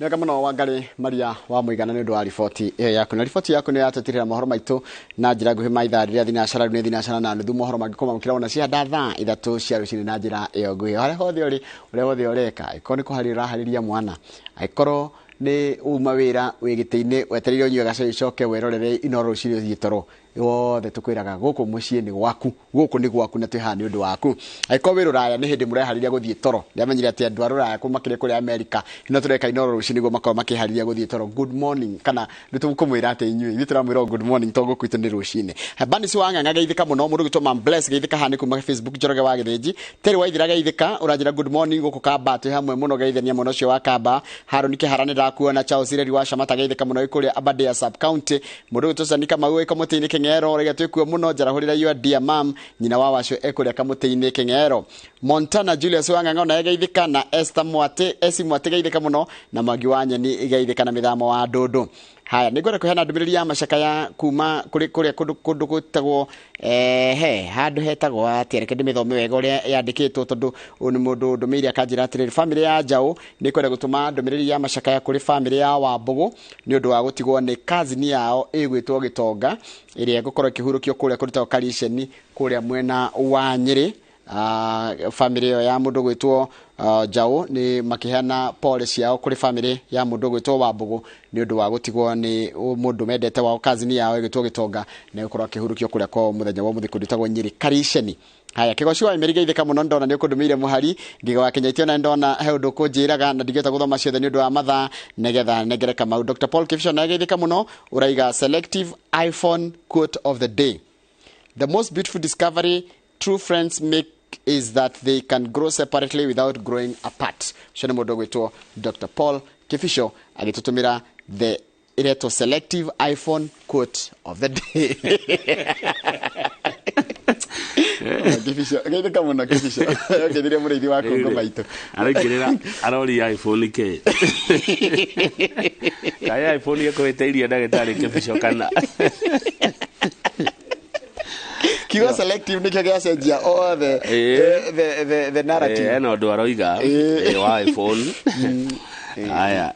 Nĩwega mũno Wangari Maria wa Mũigana nĩ ũndũ wa riboti ĩyo yaku. Na riboti yaku nĩ yatũtirĩra mohoro maitũ na njĩra nguhĩ ma ithaa rĩrĩa thinacara rĩu nĩ thinacara na nuthu. Mohoro mangĩkoma mũkĩra ona cia thaa 3 cia rũcinĩ na njĩra ĩyo nguhĩ. Harĩa hothe ũrĩ, ũrĩa hothe ũreka, angĩkorwo nĩ kũharĩria ũraharĩria mwana, angĩkorwo nĩ uma wĩra wĩ gĩtĩ-inĩ wetereire ũnyue gacai ũcoke werorere Inoro rũcinĩ ũthiĩ toro, wothe tũkwĩraga gũkũ mũciĩ nĩ gwaku, gũkũ nĩ gwaku na twĩ haha nĩ ũndũ waku. Angĩkorwo wĩ rũraya nĩ hĩndĩ mũreharĩria gũthiĩ toro, ndĩramenyire atĩ andũ a rũraya kuma kĩrĩa kũrĩa Amerika no tũreka Inoro rũcinĩ nĩguo makorwo makĩharĩria gũthiĩ toro. Good morning, kana nĩ tũkũmwĩra atĩ inyuĩ ithuĩ tũramwĩra good morning tondũ gũkũ gwitũ nĩ rũcinĩ. Banis wa Ng'ang'a geithĩka mũno, mũndũ ũgwĩtwo Man Bless geithĩka haha nĩ kuma Facebook, Njoroge wa Gĩthĩnji, Terry Waithira geithĩka, ũranjĩra good morning gũkũ Kamba, twĩ hamwe mũno, geithania mũno ũcio wa Kamba. Harũni Kĩhara nĩ ndakuona, Charles Ireri wa Shamata geithĩka mũno wĩ kũrĩa Aberdare sub county, mũndũ ũgwĩtwo Sanika Mau wĩ Kamũtĩ-inĩ Kĩng'ero, rĩrĩa twĩkuo mũno, njarahũrĩra your dear mom, nyina wa wacio ekũrĩa Kamũtĩ-inĩ Kĩng'ero. Montana Julius wa Ng'ang'a ona geithĩka, na Esther Mwatĩ, Esi Mwatĩ geithĩka mũno, na Mwangi wa Nyeni geithĩka, na mĩthamo wa Ndũndũ. Haya, nĩngwenda kũheana ndũmĩrĩri ya macakaya kuma kũrĩ kũrĩa kũndũ gwĩtagwo he handũ hetagwo atĩa, reke ndĩmĩthome wega ũrĩa yandĩkĩtwo tondũ ũyũ nĩ mũndũ ndũmĩire akanjĩra atĩrĩrĩ, bamĩrĩ ya Njaũ nĩ ĩkwenda gũtũma ndũmĩrĩri ya macakaya kũrĩ bamĩrĩ ya Wambũgũ nĩ ũndũ wa gũtigwo nĩ kazini yao ĩgwĩtwo Gĩtonga ĩrĩa ĩgũkorwo ĩkĩhurũkio kũrĩa kũrutagwo Kariceni kũrĩa mwena wa Nyĩrĩ. Bamĩrĩ ĩyo ya mũndũ gwĩtwo Njaũ nĩ makĩheana pole ciao kũrĩ bamĩrĩ ya mũndũ gwĩtwo Wambũgũ nĩ ũndũ wa gũtigwo nĩ mũndũ mendete wao kazini yao ĩgwĩtwo Gĩtonga na ĩgũkorwo akĩhurũkio kũrĩa kwao mũthenya wa ũmũthĩ kũndũ gwĩtagwo Nyĩrĩ Kariceni. Haya, Kĩgoci wa Imeri geithĩka mũno, ndona nĩ ũkũndũmĩire mũhari. Ngiga wa Kenya itio na ndona he ũndũ ũkũnjĩraga na ndingĩhota gũthoma ciothe nĩ ũndũ wa mathaa nĩgetha nengere Kamau. Dr. Paul Kipsho na geithĩka mũno, ũraiga selective iPhone quote of the day. The most beautiful discovery true friends make is that they can grow separately without growing apart. Ũcio nĩ mũndũ ũgwĩtwo Dr. Paul Kibicho agĩtũtũmĩra the iretwo selective iPhone quote of the day. Kibicho, geithĩka mũno Kibicho. Ngeithirie mũrĩithi wa Kongo maitũ. Araingĩrĩra aroria iPhone kĩ? Kaĩ iPhone ĩkũhĩtĩirie ndagĩtarĩ Kibicho kana? Kiugo selective nĩkĩo gĩacenjia all the narrative. Ena ũndũ aroiga wa iPhone. Aya,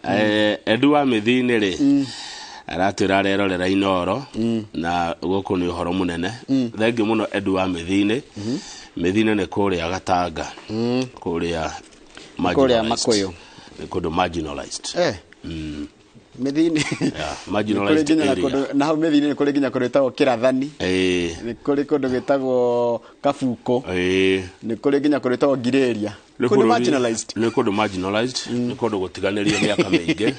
Edu wa mĩthi-inĩ rĩ, aratwĩra arerorera Inooro, na gũkũ nĩ ũhoro mũnene. Thengiũ mũno Edu wa mĩthi-inĩ. Mĩthi-inĩ nĩ kũrĩa Gatanga, kũrĩa Kũrĩa Makũyũ. Nĩ kũndũ marginalized. Mĩthi-inĩ. Yeah, marginalized area. Na hau mĩthi-inĩ nĩ kũrĩ nginya kũndũ gwĩtagwo Kĩrathani. Nĩ kũrĩ kũndũ gwĩtagwo Kabuko. Nĩ kũrĩ nginya kũndũ gwĩtagwo Ngirĩria. Kũndũ marginalized. Nĩ kũndũ marginalized, nĩ kũndũ gũtiganĩrio mĩaka mĩingĩ.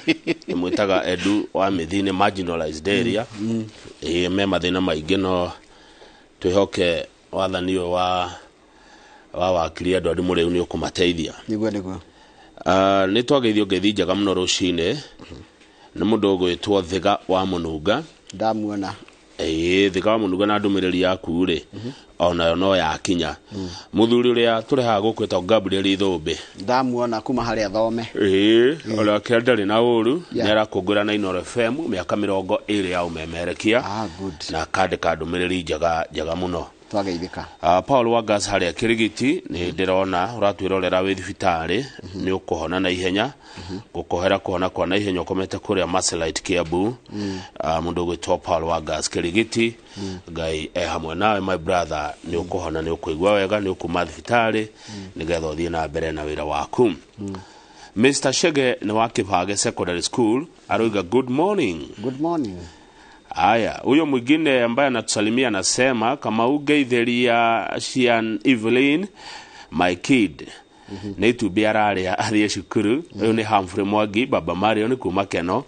Mwĩtaga Edu wa mĩthi-inĩ marginalized area. Me mathĩna maingĩ no twĩhoke wathani ũyũ wa wakiri Edward Mũrĩu nĩ ũkũmateithia. Nĩguo nĩguo. Nĩ twageithio ngeithi njega mũno rũcinĩ. Nĩ mũndũ ũgwĩtwo Thiga wa Mũnunga. Ndamuona. Thiga wa Mũnunga na ndũmĩrĩri yaku rĩ, onayo no yakinya. Mũthuri ũrĩa tũrehaga gũkũ etagwo Gabriel Ithũmbĩ. Ndamuona kuma harĩa thome. Onake ndarĩ na ũru, nĩ arakũngũĩra na Inooro FM mĩaka 20 ya ũmemerekia. Na akandĩka ndũmĩrĩri njega njega mũno. Twageithĩka. Paul Wangas harĩa Kĩrigiti nĩ ndĩrona ũratwĩrorera wĩ thibitarĩ, nĩ ũkũhona na ihenya. Gũkũhera kũhona kwa na ihenya ũkomete kũrĩa Marcelite Kiambu. Mũndũ ũgwĩtwo Paul Wangas Kĩrigiti, Ngai e hamwe nawe my brother, nĩ ũkũhona, nĩ ũkũigua wega, nĩ ũkuma thibitarĩ nĩgetha ũthiĩ na mbere na wĩra waku. Mr. Shege nĩ wa Kĩbage Secondary School aroiga good morning. Good morning. Aya, huyo mwingine ambaye anatusalimia anasema kama ungeithiria Cian Evelyn my kid. Nĩ itumbĩ ararĩa athiĩ cukuru. Ũyũ nĩ Humphrey Mwangi, baba Marion kuma Keno.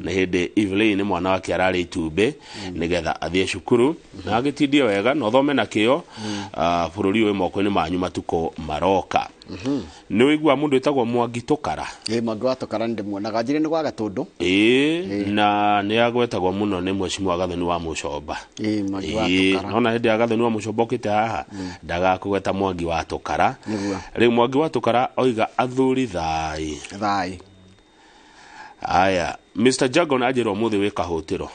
Nĩ hĩndĩ Evelyn mwana wake ararĩa itumbĩ nĩgetha athiĩ cukuru. Na agĩtindie wega na ũthome na kĩo. Bũrũri ũyũ moko-inĩ manyu matukũ maroka. Nĩ ũigua mũndũ wĩtagwo Mwangi Tũkara? Mwangi wa Tũkara nĩ ndĩmuonaga. Njĩrĩ nĩ gwa Gatũndũ. Na nĩ agwetagwo mũno nĩ Mheshimiwa Gathoni wa Mũcomba. Mwangi wa Tũkara. Nona hĩndĩ ya Gathoni wa Mũcomba ũkĩte haha, ndagakũgweta Mwangi wa Tũkara. Rĩu Mwangi wa Tũkara oiga athuri thai. Thai. Aya, Mr. Jagon anjĩra ũmũthĩ wĩ kahũtĩro.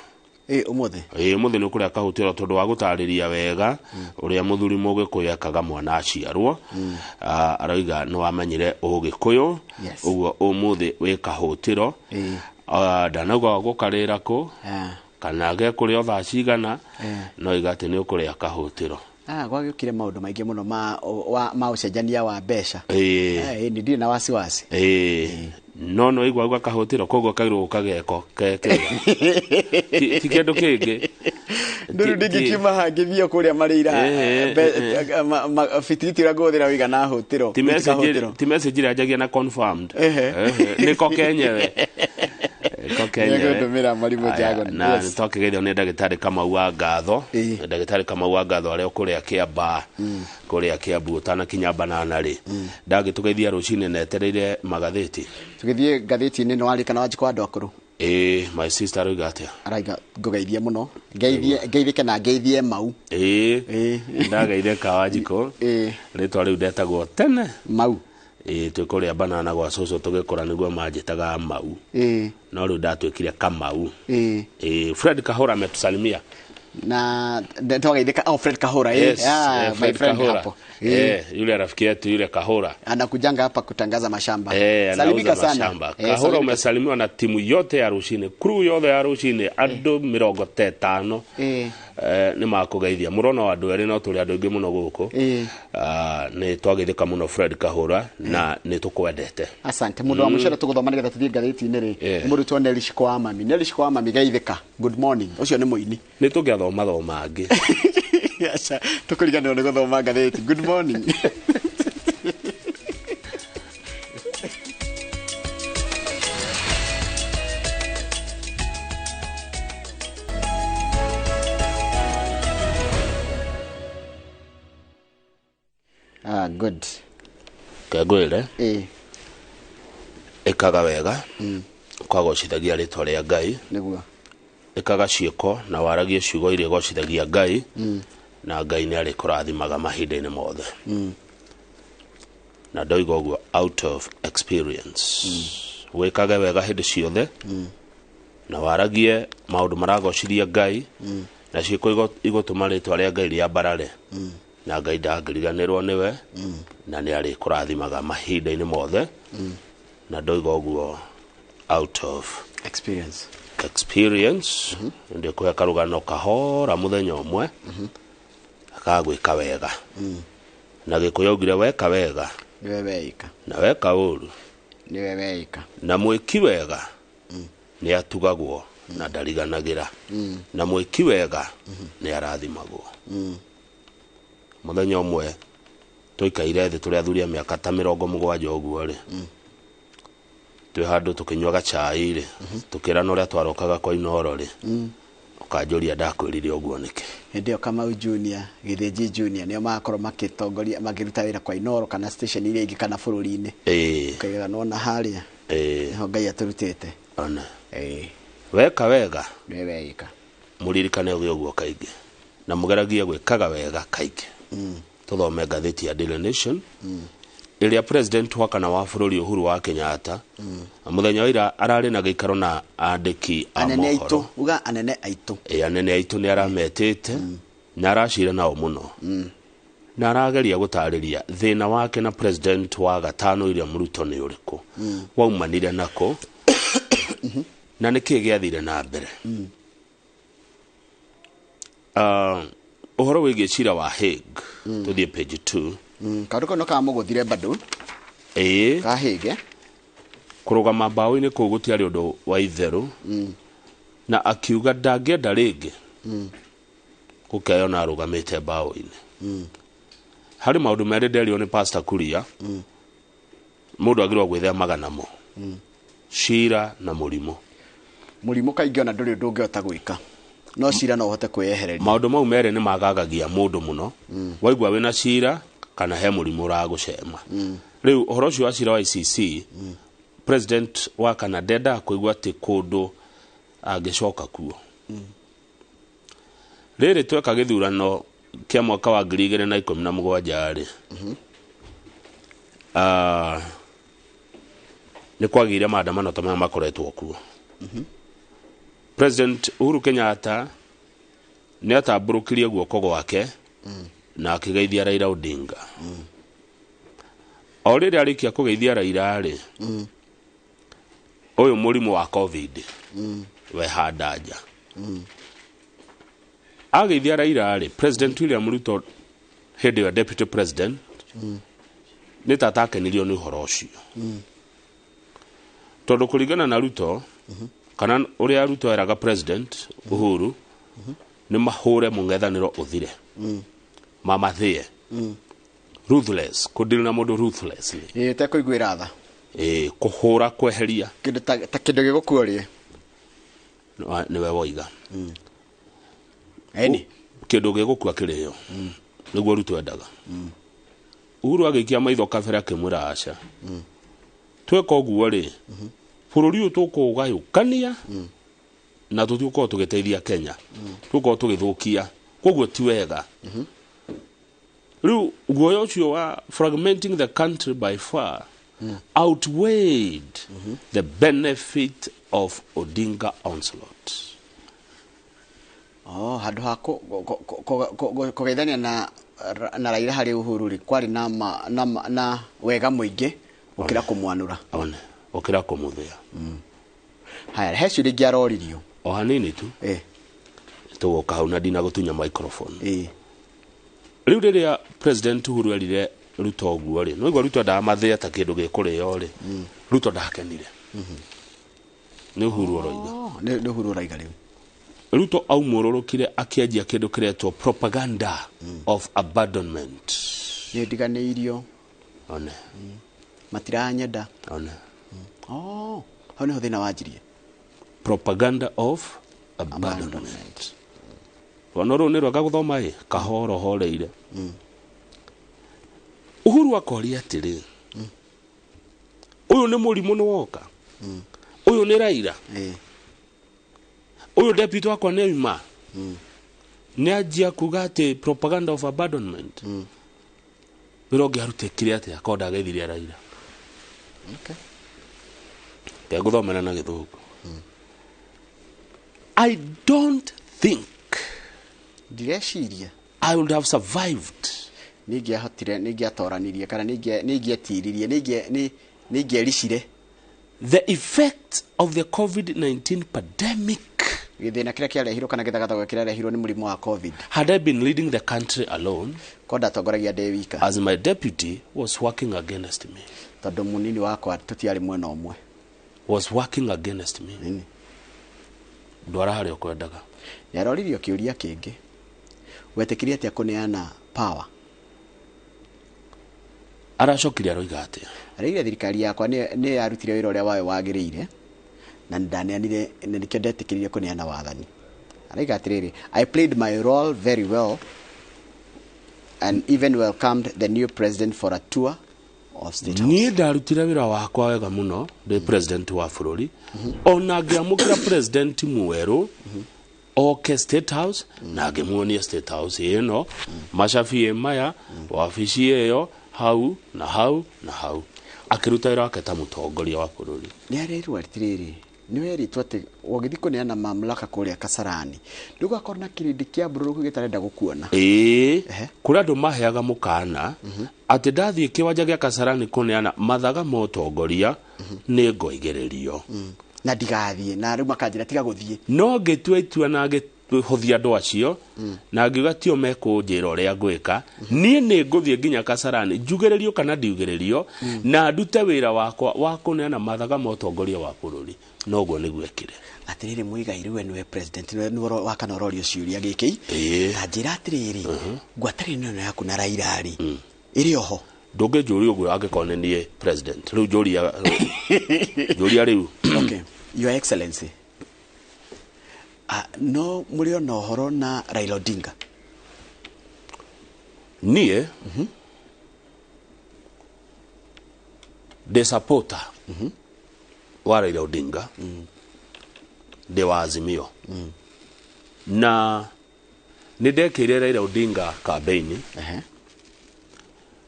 Ũmũthĩ? Ũmũthĩ nĩ ũkũrĩa kahũtĩro tondũ wa gũtarĩria wega ũrĩa mũthuri Mũgĩkũyũ ekaga mwana aciarwo. Aroiga nĩ wamenyire Ũgĩkũyũ, ũguo ũmũthĩ wĩ kahũtĩro. Ndanauga gũkarĩra kũ, kana gekũrĩa thaa cigana, no iga atĩ nĩ ũkũrĩa kahũtĩro. Gwagĩũkire maũndũ maingĩ mũno ma ũcenjania wa mbeca. Nĩ ndirĩ na wasiwasi. No no igua gwa kahũtĩro koguo kairwo gũkageko kekĩra. Ti kĩndũ kĩngĩ. Ndũrũ ndingĩkiuma hangĩthiĩ kũrĩa marĩira fitiriti ũrĩa ngũhũthĩra wĩigana hũtĩro. Ti message ĩrĩa njagia na confirmed. Nĩko kenyewe. Nĩngũtũmĩra Marimũ Jagon. Na twakĩgeithio nĩ ndagĩtarĩ Kamau wa Ngatho. Ndagĩtarĩ Kamau wa Ngatho arĩa ũkũrĩa Kĩamba, kũrĩa Kĩambu ũtanakinya banana rĩ. Ndagĩtũgeithia rũcinĩ na etereire magathĩti. Tũgĩthiĩ ngathĩti-inĩ nĩ warĩkana Wanjikũ wa andũ akũrũ. My sister aroiga atĩa? Araiga ngũgeithie mũno. Ngeithĩke na ngeithie Mau. Ndageithĩka Wanjikũ. Rĩtwa rĩu ndetagwo tene. Mau. Twĩ kũrĩa banana gwa cũcũ tũgĩkũra nĩguo manjĩtaga Mau. No rĩu ndatuĩkire Kamau. Fred Kahora ametusalimia. Na twageithĩka, Fred Kahora. Yes, my friend hapo. Yule rafiki yetu yule Kahora. Anakujanga hapa kutangaza mashamba. Salimika sana. Mashamba. Kahora umesalimiwa na timu yote ya Rushine, crew yote ya Rushine, andũ 50. Nĩ makũgeithia. Mũrona wa andũ erĩ no tũrĩ andũ aingĩ mũno gũkũ. Nĩ twageithĩka mũno Fred Kahora na nĩ tũkwendete. Asante. Mũndũ wa mũico tũgũthoma nĩgetha tũthiĩ ngathĩti-inĩ rĩ. Nĩ mũrutwo Nelly Shiko wa Mami. Nelly Shiko wa Mami geithĩka. Good morning. Ũcio nĩ mũini. Nĩ tũngĩathoma thoma angĩ. Aca, tũkũriganĩrwo nĩ gũthoma ngathĩti. Good morning. Good. Kengwĩre ĩĩ ĩkaga wega kwagocithagia rĩtwa rĩa Ngai nĩguo ĩkaga ciĩko na waragie ciugo iria igocithagia Ngai na Ngai nĩ arĩkũrathimaga mahinda-inĩ mothe na ndoiga ũguo out of experience wĩkage wega hĩndĩ ciothe na waragie maũndũ maragocithia Ngai na ciĩko igũtũma rĩtwa rĩa Ngai rĩambarare na Ngai ndangĩriganĩrwo nĩwe na nĩ arĩkũrathimaga mahinda-inĩ mothe na ndoiga ũguo out of experience ndĩkũhe karũgano kahora mũthenya ũmwe kagwĩka wega na Gĩkũyũ augire weka wega nĩwe weika na weka ũru nĩwe weika na mwĩki wega nĩ atugagwo na ndariganagĩra na mwĩki wega nĩ arathimagwo mũthenya ũmwe tũikaire thĩ tũrĩ athuri a mĩaka ta 70 ũguo rĩ twĩ handũ tũkĩnyuaga chai rĩ tũkĩrana ũrĩa twarokaga kwa Inooro rĩ ũkanjũria ndakwĩrire ũguo nĩkĩ hĩndĩ ĩyo Kamau Junior Gĩthĩnji Junior nĩo magakorwo magĩtongoria makĩruta wĩra kwa Inooro kana station iria ingĩ kana bũrũri-inĩ ũkaigaga nona harĩa nĩho Ngai atũrutĩte ona weka wega nĩwe weika mũririkane ũguo kaingĩ na mũgeragie gwĩkaga wega kaingĩ tũthome ngathĩti ya Daily Nation ĩrĩa president wa kana wa bũrũri Uhuru wa Kenyatta mũthenya wa ira ararĩ na gĩikaro na andĩki a anene aitũ mohoro uga anene aitũ anene aitũ nĩ arametĩte na aracira nao mũno na arageria gũtarĩria thĩna wake na president wa gatano William Ruto nĩ ũrĩkũ waumanire nako na nĩkĩĩ gĩathire na mbere ũhoro wĩgiĩ cira wa Hague tũthiĩ page 2 kaũndũ kau no kamũgũthire bado ka Hague kũrũgama mbaũ-inĩ kũu gũtiarĩ ũndũ wa itherũ na akiuga ndangĩenda rĩngĩ gũkeyona arũgamĩte mbaũ-inĩ harĩ maũndũ merĩ nderirwo nĩ Pastor Kuria mũndũ agĩrĩirwo gwĩthemaga namo cira na mũrimũ mũrimũ kaingĩ ona ndũrĩ ũndũ ũngĩhota gwĩka no cira no ũhote kwĩyehereria maũndũ mau merĩ nĩ magagagia mũndũ mũno waigua wĩna cira kana he mũrimũ ũragũcema rĩu ũhoro ũcio wa cira wa ICC president wa kana ndendaga kũigua atĩ kũndũ angĩcoka kuo rĩrĩ tweka gĩthurano kĩa mwaka wa 2017 rĩ nĩ kwagĩire maandamano ta maya makoretwo kuo President Uhuru Kenyatta nĩ atambũrũkirie guoko gwake na akĩgeithia Raila Odinga o rĩrĩa arĩkia kũgeithia Raila rĩ ũyũ mũrimũ wa COVID wehanda nja ageithia Raila rĩ President William Ruto hĩndĩ ĩyo deputy president nĩ ta atakenirio nĩ ũhoro ũcio tondũ kũringana na Ruto kana ũrĩa Ruto eraga president Uhuru nĩ mahũre mũng'ethanĩro ũthire mamathĩe ruthless kũdeal na mũndũ ruthlessly ũtekũiguĩra tha kũhũra kweheria kĩndũ ta kĩndũ gĩgũkua ũrĩe nĩwe woiga eni kĩndũ gĩgũkua kĩrĩo nĩguo Ruto endaga Uhuru agĩikia maitho kabere akĩmwĩra aca tweka ũguo rĩ bũrũri ũyũ tũkũũgayũkania na tũtigũkorwo tũgĩteithia Kenya tũgũkorwo tũgĩthũkia koguo ti wega rĩu guoya ũcio wa fragmenting the country by far outweighed the benefit of Odinga onslaught. Handũ ha kũgeithania na Raila harĩ Uhuru rĩ kwarĩ na wega mũingĩ gũkĩra kũmwanũra one gũkĩra kũmũthĩa haya he ciũria ingĩ aroririo o hanini tu tũgũka hau na ndinagũtunya microphone rĩu rĩrĩa president Uhuru erire Ruto ũguo rĩ no igua Ruto endaga mathĩe ta kĩndũ gĩkũrĩo rĩ Ruto ndakenire nĩ Uhuru ũroiga nĩ Uhuru ũraiga rĩu Ruto aumũrũrũkire akĩanjia kĩndũ kĩretwo propaganda of abandonment nĩ ndiganĩirio one matiranyenda one hau nĩho thĩna wanjirie propaganda of abandonment rwano rũu nĩ rwega gũthoma ĩ kahoro horeire Uhuru Mũndũ akoria atĩrĩ, ũyũ nĩ mũrimũ nĩ woka, ũyũ nĩ Raila, ũyũ deputy wakwa nĩ auma, nĩ anjia kuga atĩ propaganda of abandonment. Wĩra ũngĩ arutĩkire atĩa korwo ndageithirie Raila? Okay. Ngũthomera na Gĩthũngũ. I don't think ndireciria I would have survived. Nĩingĩahotire, nĩingĩatoranirie, kana nĩingĩetiririe, nĩingĩericire the effect of the COVID-19 pandemic. Gĩthĩna kĩrĩa kĩarehirwo kana gĩthagathago kĩrĩa nĩ mũrimũ wa COVID. Had I been leading the country alone, ko ndatongoragia ndĩ wika, as my deputy was working against me, tondũ mũnini wakwa tũtiarĩ mwena ũmwe, was working against me, ndwara harĩa ũkwendaga. Nĩaroririo kĩũria kĩngĩ, wetĩkirie atĩa kũneana power? Aracokire aroiga atĩa? Araigire thirikari yakwa nĩ yarutire wĩra ũrĩa wayo wagĩrĩire, na ndaneanire, na nĩkĩo ndetĩkĩrire kũneana wathani. Araiga atĩrĩrĩ, I played my role very well and even welcomed the new president for a tour of State House. Niĩ ndarutire wĩra wakwa wega mũno ndĩ president wa bũrũri, ona ngĩamũkĩra president mwerũ oke State House, na ngĩmuonia State House ĩno, macabi maya, wabici ĩyo, hau na hau na hau, akĩruta wĩra wake ta mũtongoria wa bũrũri. Nĩ arerirwo atĩrĩrĩ, nĩ werĩtwo atĩ ũgĩthiĩ kũneana mamlaka kũrĩa Kasarani ndũgakorwo na kĩrĩndĩ kĩa mbũrũrũku gĩtarenda gũkuona. Ĩĩ, kũrĩ andũ maheaga mũkana atĩ ndathiĩ kĩwanja gĩa Kasarani kũneana mathaga ma ũtongoria nĩ ngoigĩrĩrio na ndigathiĩ, na rĩu makanjĩra tiga gũthiĩ. No ngĩtua itua na ngĩhũthia andũ acio, na ngiuga tio mekũnjĩra ũrĩa ngwĩka, niĩ nĩ ngũthiĩ nginya Kasarani njugĩrĩrio kana ndiugĩrĩrio, na ndute wĩra wakwa wa kũneana mathaga ma ũtongoria wa bũrũri. Noguo nĩguo ekire. Atĩrĩrĩ Muigai, rĩu we nĩwe president, nĩwe wa kana ũrorio ciũria gĩkĩ, ta njĩra atĩrĩrĩ, ngwatanĩro ĩno yaku na Raila rĩ, ĩrĩ oho? Ndũngĩnjũria ũguo angĩkorwo nĩ niĩ president. Rĩu njũria rĩu. Okay, Your Excellency, no mũrĩ ona ũhoro na Raila Odinga? Niĩ ndĩ supporter wa Raila Odinga, ndĩ wa Azimio, na nĩ ndekĩire Raila Odinga campaign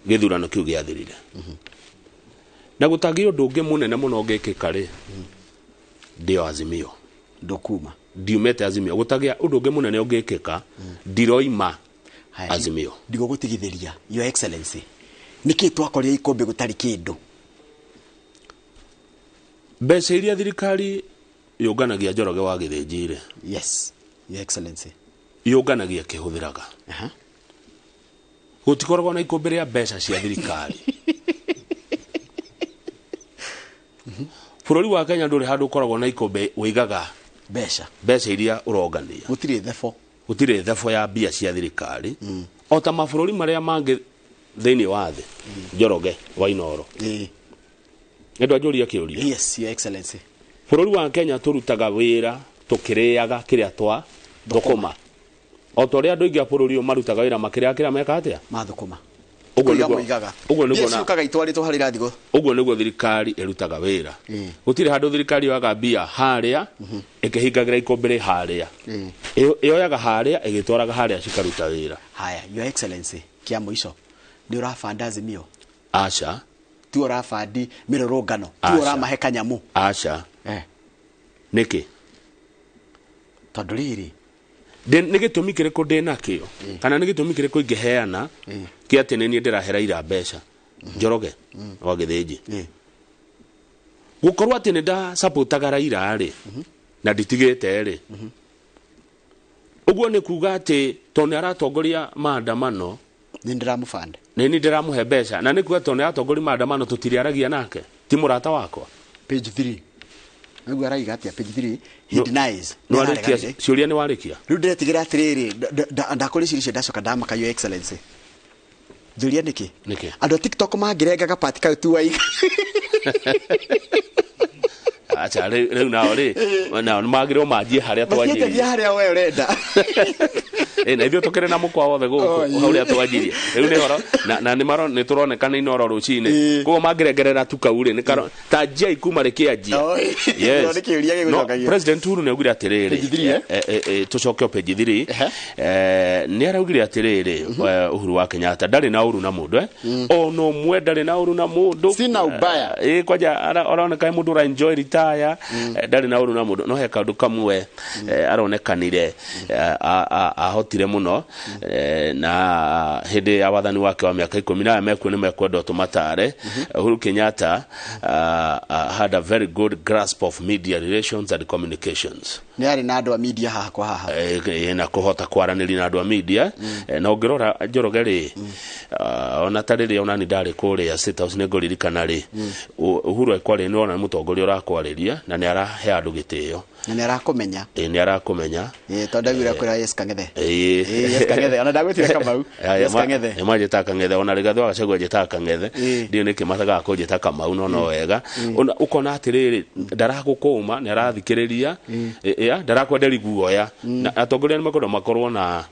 gĩthurano kĩu gĩathirire, na gũtangĩ ũndũ ũngĩ mũnene mũno ũngĩkĩka rĩ, ndĩ o Azimio, ndũkuma, ndiumĩte Azimio. Gũtagĩa ũndũ ũngĩ mũnene ũngĩkĩka, ndiroima Azimio. Ndigũgũtigithĩria Your Excellency, nĩkĩ twakorire ikũmbĩ gũtarĩ kĩndũ? Mbeca iria thirikari yũnganagia Njoroge wa Gĩthĩnji rĩ, yes Your Excellency, yũnganagia kĩhũthĩraga. Gũtikoragwo na ikũmbĩ rĩa mbeca cia thirikari. Bũrũri wa Kenya ndũrĩ handũ ũkoragwo na ikũmbĩ ũigaga mbeca iria ũrongania. Gũtirĩ thebo, gũtirĩ thebo ya mbia cia thirikari, o ta mabũrũri marĩa mangĩ thĩinĩ wa thĩ. Njoroge wa Inooro, nĩ ndwanjũria kĩũria. Yes Your Excellency. Bũrũri wa Kenya tũrutaga wĩra tũkĩrĩaga kĩrĩa twa thũkũma, o ta ũrĩa andũ aingĩ a bũrũri ũyũ marutaga wĩra makĩrĩaga kĩrĩa meka atĩa, mathũkũma. Ũguo nĩguo thirikari ĩrutaga wĩra. Gũtirĩ handũ thirikari yoyaga mbia harĩa ĩkĩhingagĩra ikũmbĩ harĩa, ĩyoyaga harĩa ĩgĩtwaraga harĩa cikaruta wĩra. Haya Your Excellency, kĩa mũico, nĩ ũrabanda Azimio? Aca. Tu ũrabandi mĩrũrũngano? Tu ũramahe kanyamũ? Aca. Nĩkĩ? Tondũ rĩrĩ, nĩ gĩtũmi kĩrĩkũ ndĩ nakĩo, kana nĩ gĩtũmi kĩrĩkũ ingĩheana kĩa atĩ nĩ niĩ ndĩrahe Raila mbeca? Njoroge wa Gĩthĩnji, gũkorwo atĩ nĩ ndasupportaga Raila rĩ, na nditigĩte rĩ, ũguo nĩ kuga atĩ tondũ nĩ aratongoria maandamano nĩ ndĩramũbanda, nĩ niĩ ndĩramũhe mbeca, na nĩ kuga tondũ nĩ aratongoria maandamano tũtiriaragia nake, ti mũrata wakwa. Page 3 nĩguo araiga atĩa? Page 3 he denies. Nĩwarĩkia ciũria? Nĩwarĩkia? Rĩu ndĩretigĩra atĩrĩrĩ, ndakũrĩa ciũria icio ndacoka ndamaka Your Excellency. Njũria nĩkĩ? Nĩkĩ? Andũ a TikTok mangĩrengaga part kau tu waiga. Acha, rĩu nao rĩ, nao nĩmagĩrĩirwo manjie harĩa twanjĩrĩirie, harĩa we ũrenda. Na ithuĩ tũkĩrĩ na mũkwa wothe gũkũ ũrĩa twanjirie rĩu nĩ horo na nĩ tũroneka nĩ Inooro rũcinĩ koguo mangĩrengerera tu kau rĩ nĩ karo ta njia kuma rĩkĩanjia. Yes. No, President Uhuru nĩ augire atĩrĩrĩ, tũcoke o page 3, nĩ araugire atĩrĩrĩ, Uhuru wa Kenyatta ndarĩ na ũru na mũndũ, ona ũmwe ndarĩ na ũru na mũndũ, sina ubaya, kwanja aroneka mũndũ ũra enjoy retire, ndarĩ na ũru na mũndũ, no he kaũndũ kamwe aronekanire ahotire mũno na hĩndĩ ya wathani wake wa mĩaka 10 na mekuo nĩ mekwenda tũmatare. Uhuru Kenyatta had a very good grasp of media relations and communications. Nĩ arĩ na andũ a media haha kwa haha, na kũhota kwaranĩria na andũ a media, na ũngĩrora Njoroge rĩ, ona ta rĩrĩa ona ni ndarĩ kũrĩa State House nĩ ngũririkana rĩ, Uhuru ekwarĩria nĩ wona nĩ mũtongoria ũrakwarĩria na nĩ arahe andũ gĩtĩo na nĩ arakũmenya, nĩ arakũmenya, tondũ ndaiguire kwĩra Yes Kang'ethe, Yes Kang'ethe, ona ndagwĩtire Kamau, Yes Kang'ethe, nĩ manjĩtaga Kang'ethe, ona Rigathĩ wa Gachagua anjĩtaga Kang'ethe, ndiũĩ nĩkĩ matagaga kũnjĩta Kamau, no no wega ũkona atĩrĩrĩ, ndaragũkũma, nĩ arathikĩrĩria, ndarakwenderi guoya, na atongoria nĩ mekwenda makorwo na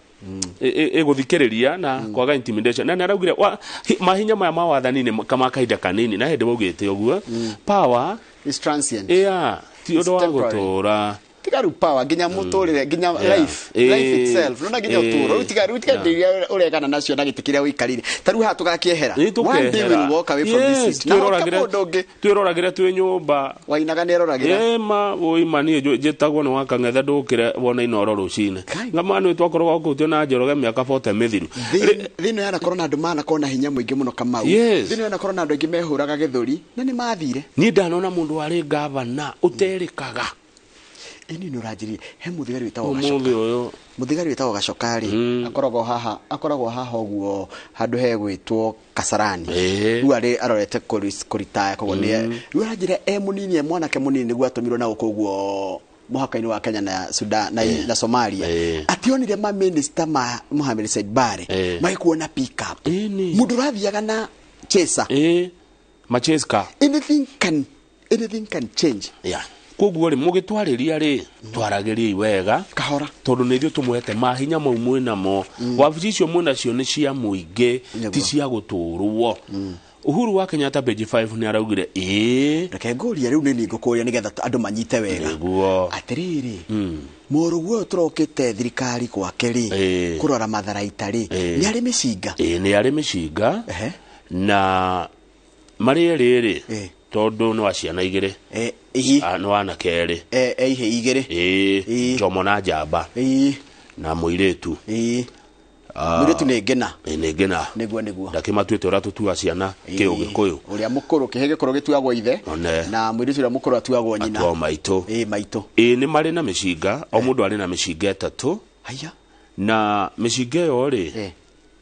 ĩgũthikĩrĩria na kwaga intimidation, na nĩ araugire mahinya maya ma wathani nĩ kama kahinda kanini, na hĩndĩ waugĩte ũguo power is transient, ti ũndũ wa gũtũra, tiga rĩu power nginya mũtũrĩre nginya life itself, nona nginya ũtũũro rĩu tiga iria ũregana nacio na gĩtĩ kĩrĩa ũikarire, ta rĩu haha tũgakĩehera, one day we will walk away from this seat, na mũndũ ũngĩ twĩroragĩre twĩ nyũmba wainaga nĩ eroragĩra, ma ũima niĩ njĩtagwo nĩ wa Kang'ethe ndũkĩre wona Inooro rũcinĩ, ngama nĩ twakoragwo kũu twĩ na Njoroge mĩaka 40 mĩthiru. Thĩ ĩno yanakorwo na andũ manakorwo na hinya mũingĩ mũno Kamau, thĩ ĩno yanakorwo na andũ aingĩ mehũraga gĩthũri na nĩ mathire. Niĩ ndanona mũndũ warĩ gavana ũterĩkaga. Ini nĩ ũranjĩrire he mũthigari wĩtagwo Gacoka, mũthigari wĩtagwo Gacoka rĩ, akoragwo haha ũguo handũ hegwĩtwo Kasarani, rĩu arĩ arorete kũritaya, koguo nĩ rĩu aranjĩra e mũnini, e mwanake mũnini nĩguo atũmirwo na gũkũ ũguo mũhaka-inĩ wa Kenya na Sudan na Somalia, ationire ma minister ma Mohamed Said Barre magĩkuo na pick up, mũndũ ũrathiaga na chaser, ma chase car, anything can change. Koguo rĩ mũgĩtwarĩria rĩ, twaragĩriei wega kahora, tondũ nĩ ithuĩ tũmũhete mahinya mau mwĩnamo, wabici icio mwĩnacio nĩ cia mũingĩ, ti cia gũtũrwo. Uhuru wa Kenyatta page 5 nĩ araugire reke ngũrie rĩu nĩ niĩ ngũkũria nĩgetha andũ manyite wega. Nĩguo atĩrĩrĩ, mũrũguo ũyũ tũrokĩte thirikari gwake rĩ, kũrora matharaita rĩ, nĩ arĩ mĩcinga, nĩ arĩ mĩcinga na marĩ erĩ rĩ, tondũ nĩ wa ciana igĩrĩ, nĩ wa anake erĩ, ihe igĩrĩ, Njomo na Njamba, na mũirĩtu, mũirĩtu nĩ Ngĩna, nĩ Ngĩna, nĩguo nĩguo ndakĩmatuĩte ũrĩa tũtua ciana kĩũgĩkũyũ, ũrĩa mũkũrũ kĩhĩ gĩkũrũ gĩtuagwo ithe, na mũirĩtu ũrĩa mũkũrũ atuagwo nyina, atuagwo maitũ, maitũ, nĩ marĩ na mĩcinga, o mũndũ arĩ na mĩcinga 3, na mĩcinga ĩyo rĩ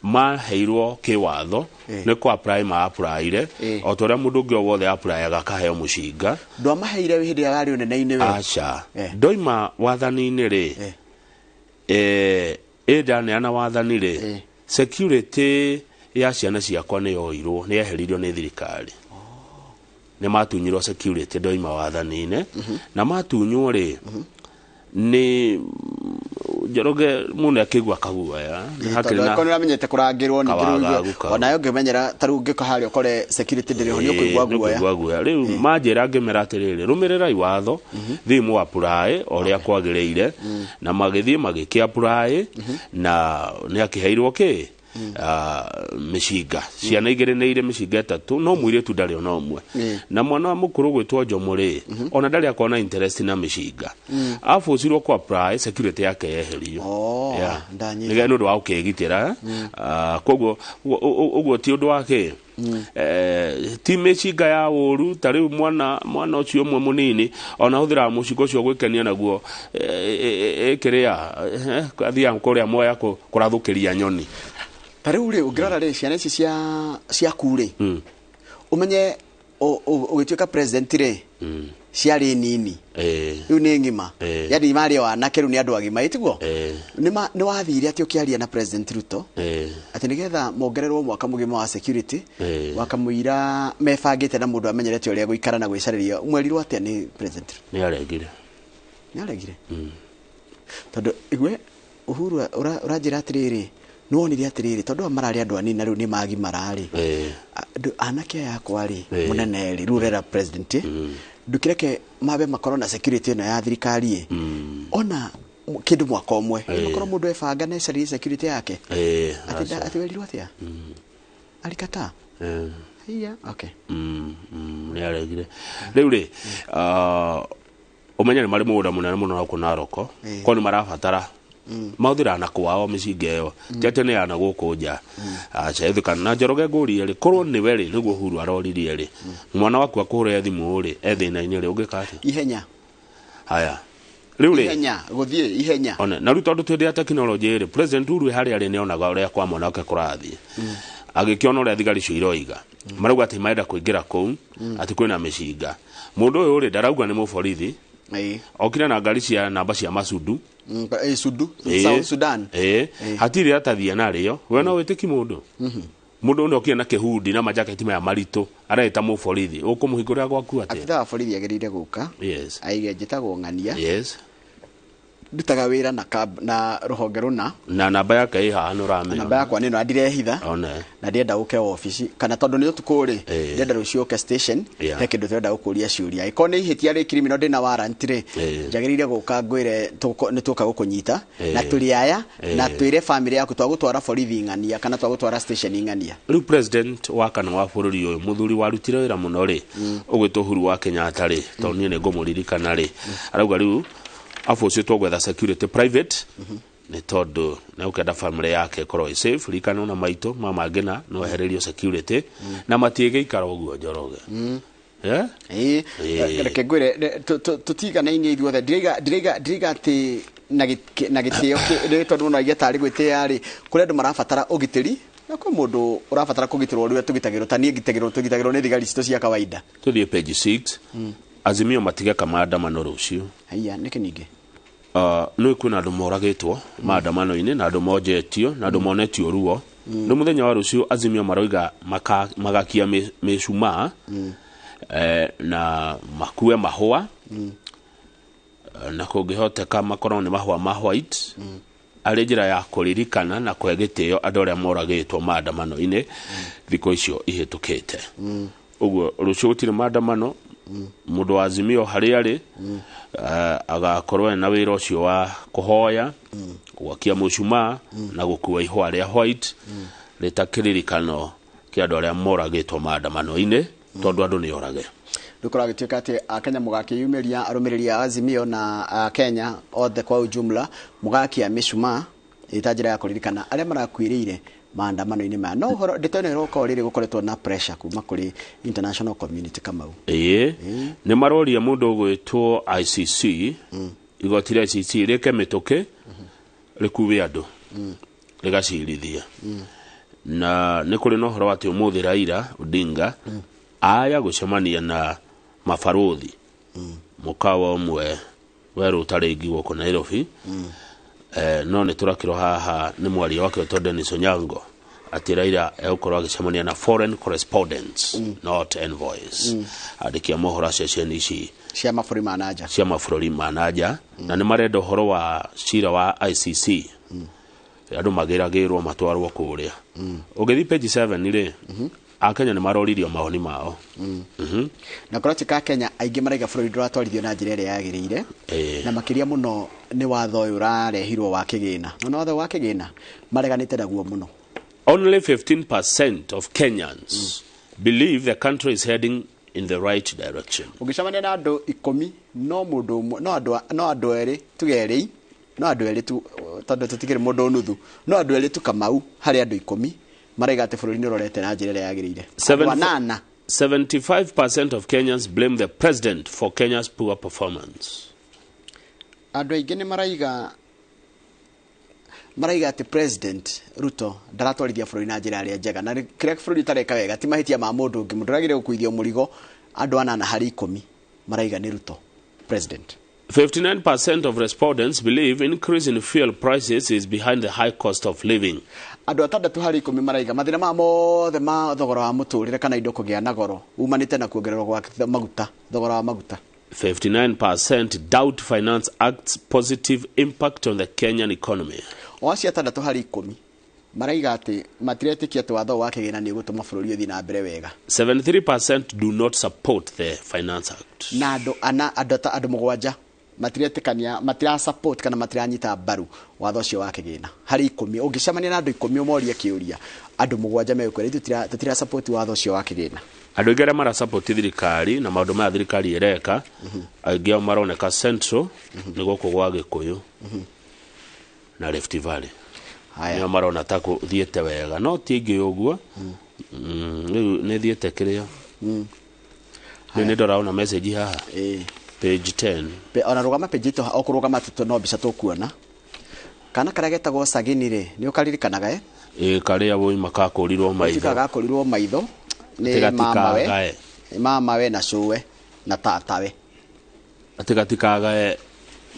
maheirwo kĩwatho nĩ kũ apply ma applyire o ta ũrĩa mũndũ ũngĩ o wothe applyaga akaheo mũcinga. Ndwamaheire hĩndĩ ĩrĩa warĩ ũnene-inĩ we? Aca, ndoima wathani-inĩ rĩ, ĩ ndaneana wathani rĩ, security ya ciana ciakwa nĩ yoirwo, nĩ yeheririo nĩ thirikari, nĩ matunyirwo security ndoima wathani-inĩ, na matunywo rĩ, nĩ Njoroge mũndũ akĩigua kaguoya, tondũ angĩkorwo nĩ ũramenyete kũrangĩrwo ningĩ onawe ũngĩmenyera ta rĩu ũngĩũka harĩa ũkore security ndĩrĩ ho nĩ ũkũigua guoya. Rĩu manjĩra ngĩmera atĩrĩrĩ, rũmĩrĩrai watho, thiĩ mũ apply o ũrĩa kwagĩrĩire, na magĩthiĩ magĩkĩ apply, na nĩ akĩheirwo kĩ mĩcinga, ciana igĩrĩ nĩ irĩ mĩcinga 3, no mũirĩtu ndarĩ ona ũmwe, na mwana wa mũkũrũ gwĩtwo Njomo rĩ, ona ndarĩ akorwo na interest na mĩcinga, abũcirwo kũ apply security yake yeherio, nĩ ũndũ wa gũkĩgitĩra, koguo ũguo ti ũndũ wa kĩ ti mĩcinga ya ũru. Ta rĩu mwana ũcio ũmwe mũnini ona hũthĩraga mũcinga ũcio gwĩkenia naguo, ĩkĩrĩa athiaga kũrĩa Mwea kũrathũkĩria nyoni. Ta rĩu rĩ, ũngĩrora rĩ, ciana ici ciaku rĩ, ũmenye ũgĩtuĩka president rĩ, ciarĩ nini, rĩu nĩ ng'ima, yani marĩ o anake rĩu nĩ andũ agima, ĩtiguo? Nĩ wathire atĩ ũkĩaria na President Ruto atĩ nĩgetha mongererwo mwaka mũgima wa security, wakamũira mebangĩte na mũndũ amenyerete ũrĩa gũikara na gwĩcarĩria, mwerirwo atĩa nĩ President Ruto? Nĩ aregire. Nĩ aregire? Tondũ igwe Uhuru ũranjĩra atĩrĩrĩ, nĩwonire atĩrĩrĩ, tondũ aya mararĩ andũ anini na rĩu nĩ magimara rĩ, anake aya akwa rĩ, mũnene rĩ, rĩu ũrera president, ndũkĩreke mabe makorwo na security ĩno ya thirikari ĩ, ona kĩndũ mwaka ũmwe makorwo mũndũ ebanga na ecarie security yake. Atĩ werirwo atĩa? Alikataa. Iya, okay. Nĩ aregire. Rĩu rĩ, ũmenye nĩ marĩ mũgũnda mũnene mũno na gũkũ Naroko, korwo nĩ marabatara mahũthĩraga na kwao mĩcinga ĩyo, ti atĩ nĩ ya na gũkũ nja. Aca ĩthĩkana na Njoroge ngũrie rĩ, korwo nĩwe rĩ, nĩguo Uhuru aroririe rĩ, mwana waku akũhũrĩre thimũ rĩ, e thĩna-inĩ rĩ, ũngĩka atĩa? Ihenya. Haya. Rĩu rĩ, ihenya, gũthiĩ ihenya. One, na rĩu tondũ twĩ ya tekinoronjĩ rĩ, President Uhuru harĩa arĩ nĩonaga ũrĩa kwa mwana wake kũrathiĩ. Agĩkĩona ũrĩa thigari icio iroiga. Marauga atĩ marenda kũingĩra kũu, atĩ kwĩna mĩcinga. Mũndũ ũyũ rĩ, ndarauga nĩ mũborithi. Okire na ngari cia namba cia Masudu. Sudu, South Sudan. Hatirĩ atathia narĩo. We no wĩtĩki mũndũ. Mũndũ ũyũ okire na kĩhundi na majaketi maya maritũ, areta mũborithi. Ũkũmũhingũrĩra gwaku atĩa? Abithaa wa borithi agĩrĩire gũka. Yes. Aige njĩtagwo Ng'ania. Yes. Ndutaga wĩra na rũhonge rũna. Na namba yake ĩ haha nĩ ũramĩona. Namba yakwa nĩ ĩno, na ndirehitha. Na ndĩrenda ũke obici, kana tondũ nĩ ũtukũ rĩ, ndĩrenda rũciũ ũke station, he kĩndũ tũrenda gũkũria ciũria. Angĩkorwo nĩ ihĩtia rĩ criminal ndĩna warrant rĩ, njagĩrĩire gũka ngwĩre nĩ tũka gũkũnyita, na tũrĩ aya, na twĩre family yaku twagũtwara borithi Ng'ania kana twagũtwara station Ng'ania. Rĩu president wa kana wa bũrũri ũyũ mũthuri warutire wĩra mũno rĩ, ũgwĩtwo Uhuru wa Kenyatta rĩ, tondũ niĩ nĩ ngũmũririkana rĩ, arauga rĩu abu ũcio twagwetha security private, nĩ tondũ nĩ ũkenda family yake ĩkorwo ĩ safe. Ririkana ona maitũ mama ngina no ehererio security, na matiĩgĩikara ũguo Njoroge. Reke ngwĩre, tũtiganainie ithuothe. Ndĩraiga atĩ na gĩtĩo nĩ tondũ mũno aiga tarĩ gwĩtĩa rĩ, kũrĩ andũ marabatara ũgitĩri, na kwĩ mũndũ ũrabatara kũgitĩrwo rĩrĩa tũgitagĩrwo, ta niĩ ngitagĩrwo, tũgitagĩrwo nĩ thigari citũ cia kawaida. Tũthiĩ page 6. Azimio matigeka maandamano rũciũ. Haiya, nĩkĩ ningĩ? Nĩ kwĩna andũ moragĩtwo maandamano-inĩ, na andũ monjetio, na andũ monetio ruo. Nĩ mũthenya wa rũciũ Azimio maroiga magakia mĩcumaa, na makue mahũa, na kũngĩhoteka makorwo nĩ mahũa ma white, arĩ njĩra ya kũririkana na kũhe gĩtĩo andũ arĩa moragĩtwo maandamano-inĩ thikũ icio ihĩtũkĩte. Ũguo rũciũ gũtirĩ maandamano, mũndũ wa Azimio harĩa arĩ, agakorwo ena wĩra ũcio wa kũhoya, gwakia mũcumaa, na gũkua ihũa rĩa white, rĩta kĩririkano kĩa andũ arĩa moragĩtwo maandamano-inĩ, tondũ andũ nĩ orage. Rĩu kũragĩtuĩka atĩ Akenya mũgakĩyumĩria, arũmĩrĩri a Azimio na Akenya othe kwa ujumla, mũgakia mĩcumaa ĩta njĩra ya kũririkana arĩa marakuĩrĩire maandamano-inĩ maya. No ũhoro ndeto ĩno ĩroka o rĩrĩ gũkoretwo na pressure kuma kũrĩ international community Kamau. Ĩĩ, nĩ maroria mũndũ ũgwĩtwo ICC, igoti rĩa ICC rĩke mĩtũkĩ, rĩkuue andũ, rĩgacirithia. Na nĩ kũrĩ na ũhoro atĩ ũmũthĩ Raila Odinga aya gũcemania na mabarũthi mũkawa ũmwe werũ ũtarĩ ingi gũkũ Nairobi. No nĩ tũrakĩrwo haha nĩ mwaria wake wetwo Dennis Onyango atĩ Raila egũkorwo agĩcemania na foreign correspondents, not envoys. Andĩki a mohoro a ceceni ici cia mabũrũri ma nanja, cia mabũrũri ma nanja, na nĩ marenda ũhoro wa cira wa ICC. Andũ magĩragĩrwo matwarwo kũrĩa. Ũgĩthiĩ page 7 rĩ, Akenya nĩ maroririo mawoni mao. Na kũratuĩka Akenya aingĩ maraiga bũrũri ndũratwarithio na njĩra ĩrĩa yagĩrĩire. Na makĩria mũno nĩ watho ũyũ ũrarehirwo wa kĩgĩna. Na watho wa kĩgĩna mareganĩte naguo mũno. Only 15% of Kenyans believe the country is heading in the right direction. Ũngĩcemania na andũ 10, no mũndũ ũmwe, no andũ, no andũ erĩ, tuge erĩ, no andũ erĩ tu, tondũ tũtikĩrĩ mũndũ nuthu, no andũ erĩ tu Kamau harĩ andũ 10 maraiga atĩ bũrũri nĩ ũrorete na njĩra ĩrĩa yagĩrĩire. Andũ anana. 75% of Kenyans blame the president for Kenya's poor performance. Andũ aingĩ nĩ maraiga atĩ President Ruto ndaratwarithia bũrũri na njĩra ĩrĩa njega, na kĩrĩa bũrũri ũtareka wega ti mahĩtia ma mũndũ ũngĩ, mũndũ ũragĩrĩire gũkuithio mũrigo andũ anana harĩ 10 maraiga nĩ Ruto president. 59% of respondents believe increase in fuel prices is behind the high cost of living. Andũ atandatũ harĩ 10 maraiga mathĩna ma mothe ma thogora wa mũtũrĩre kana indo kũgĩa na goro umanĩte na kuongererwo gwa maguta, thogora wa maguta. 59% doubt Finance Act's positive impact on the Kenyan economy. O acio 6 harĩ 10 maraiga atĩ matiretĩkia atĩ watho wa kĩgĩna nĩ ũgũtũma bũrũri ũthiĩ na mbere wega. 73% do not support the Finance Act. Na andũ ana andũ ta andũ 7 matiretĩkania, matira support kana matiranyita mbaru watho ũcio wa kĩgĩna. Harĩ 10 ũngĩcemania na andũ 10 ũmorie kĩũria, andũ 7 megũkwĩra ithuĩ tũtira support watho ũcio wa kĩgĩna. Andũ aingĩ arĩa mara support thirikari na maũndũ maya thirikari ĩreka, aingĩ ao maroneka Central, nĩ gũkũ gwa Gĩkũyũ na Rift Valley. Nĩo marona ta kũthiĩte wega, no ti aingĩ ũguo. Rĩu nĩ thiĩte kĩrĩa. Rĩu nĩ ndĩraona message haha. Page 10. Ona rũgama page ito o kũrũgama tu no mbica tũkuona. Kana karĩa getagwo Sagini rĩ, nĩ ũkaririkanaga Karĩa woima kakũrirwo maitho. Gakũrirwo maitho nĩ mamawe. Mamawe na cũwe na tatawe. Atĩ gatikagae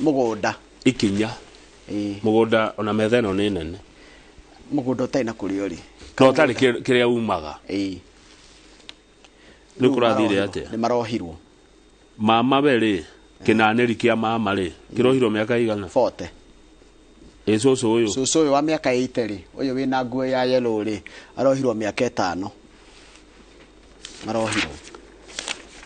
mũgũnda ikinya. Mũgũnda ona metha ĩno nĩ nene. Mũgũnda ũtarĩ na kũrĩa ũrĩ. No ũtarĩ kĩrĩa umaga. Nĩ kũrathire atĩa? Nĩ marohirwo. Mama we rĩ, kĩnanĩri kĩa mama rĩ, kĩrohirwo mĩaka igana? 40. Cũcũ ũyũ. Cũcũ ũyũ wa mĩaka 80 rĩ, ũyũ wĩna nguo ya yellow rĩ, arohirwo mĩaka 5. Marohirwo.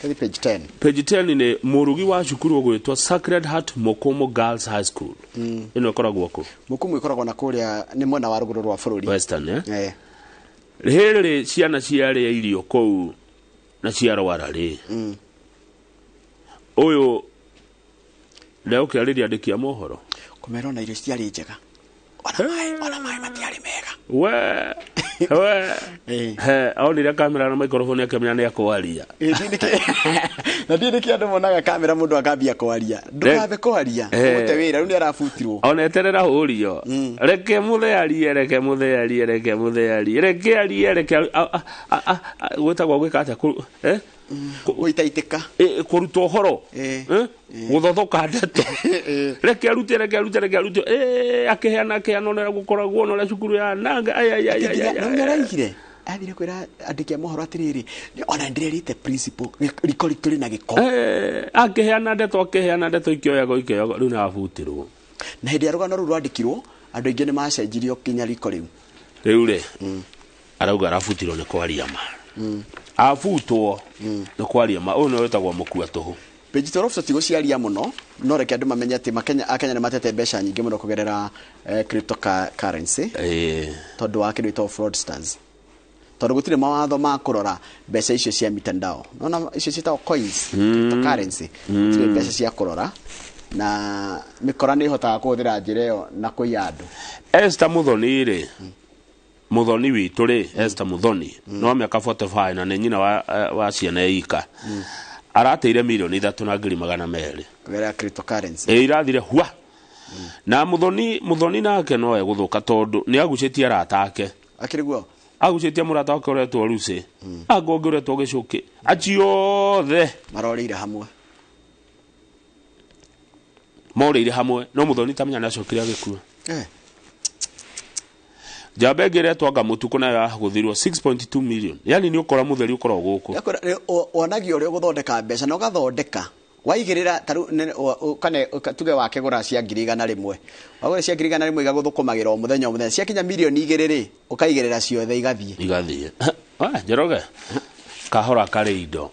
Tũthiĩ page 10. Page 10 nĩ mũrugi wa cukuru ũgwĩtwo Sacred Heart Mukumu Girls High School. Ĩno ĩkoragwo kũ? Mukumu ĩkoragwo na kũrĩa nĩ mwena wa rũgũrũ rwa bũrũri. Western, eh? Rĩrĩ ciana ciarĩa irio kũu na ciarwara rĩ. Ũyũ ndegũkĩarĩria andĩki a mohoro. Kũmera ona irio citiarĩ njega. Ona maĩ matiarĩ mega. We onire kamera na microphone akĩmenya nĩ akwaria. Na ndiĩ nĩkĩ andũ monaga kamera mũndũ akambia kwaria. Ndũkambe kwaria, ũgũte wĩra, rĩu nĩ arabutirwo. Ona eterera hũrio. Reke mũthee arie, reke mũthee arie, reke mũthee arie, reke arie, reke gwĩtagwo gwĩka atĩa? Gũitaitĩka. Kũruta ũhoro. Gũthothoka ndeto. Reke arute, reke arute, reke arute. Akĩheana, akĩheana ũrĩa gũkoragwo na ũrĩa cukuru ya nanga. Na nĩ araigire. Athire kwĩra andĩki a mohoro atĩrĩrĩ, ona ndĩrerĩte principal, riko ritũ rĩna gĩko. Akĩheana ndeto, akĩheana ndeto ikĩoyagwo, ikĩoyagwo, rĩu nĩ abutirwo. Na hĩndĩ ya rũgano rũu rwandĩkirwo, andũ aingĩ nĩ macenjirio nginya riko rĩu. Rĩu rĩ, arauga arabutirwo nĩ kwaria ma. Abutwo nĩ kwaria ma. Ũyũ nĩ wĩtagwo mũkua tũhũ. Page 12 tũtigũciaria mũno, no reke andũ mamenye atĩ Akenya nĩ matete mbeca nyingĩ mũno kũgerera cryptocurrency. Tondũ wa kĩndũ gĩtagwo fraudsters. Tondũ gũtirĩ mawatho ma kũrora mbeca icio cia mitandao. Nona icio ciĩtagwo coins, cryptocurrency. Gũtirĩ mbeca cia kũrora na mĩkora nĩ ĩhotaga kũhũthĩra njĩra ĩyo na kũiya andũ. Esther Muthoni rĩ, Muthoni witũ rĩ, Esther Muthoni no mĩaka 45 na nĩ nyina wa ciana ika. Arateire milioni 3,200 kũgerera cryptocurrency. Irathire hua. Na Muthoni nake no egũthũka tondũ nĩ agucĩtie arata ake. Akĩrĩ guo? Agucĩtie mũrata wake ũretwo Lucy. Angĩ ũngĩ ũretwo Gĩcũkĩ. Acio othe marorĩire hamwe. Morĩire hamwe no Muthoni tamenya nĩ acokire agĩkua. Njamba ĩngĩ ĩretwo anga mũtukũ nayo yagũthirwo 6.2 million. Yani nĩ ũkora mũtheri ũkoragwo gũkũ. Wonagio ũrĩa ũgũthondeka mbeca na ũgathondeka. Waigĩrĩra ta tuge wakĩgũra cia 100,000. Wagũra cia 100,000 igagũthũkũmagĩra o mũthenya o mũthenya. Ciakinya milioni 2 rĩ, ũkaigĩrĩra ciothe igathiĩ. Igathiĩ. Njoroge. Kahora karĩ indo.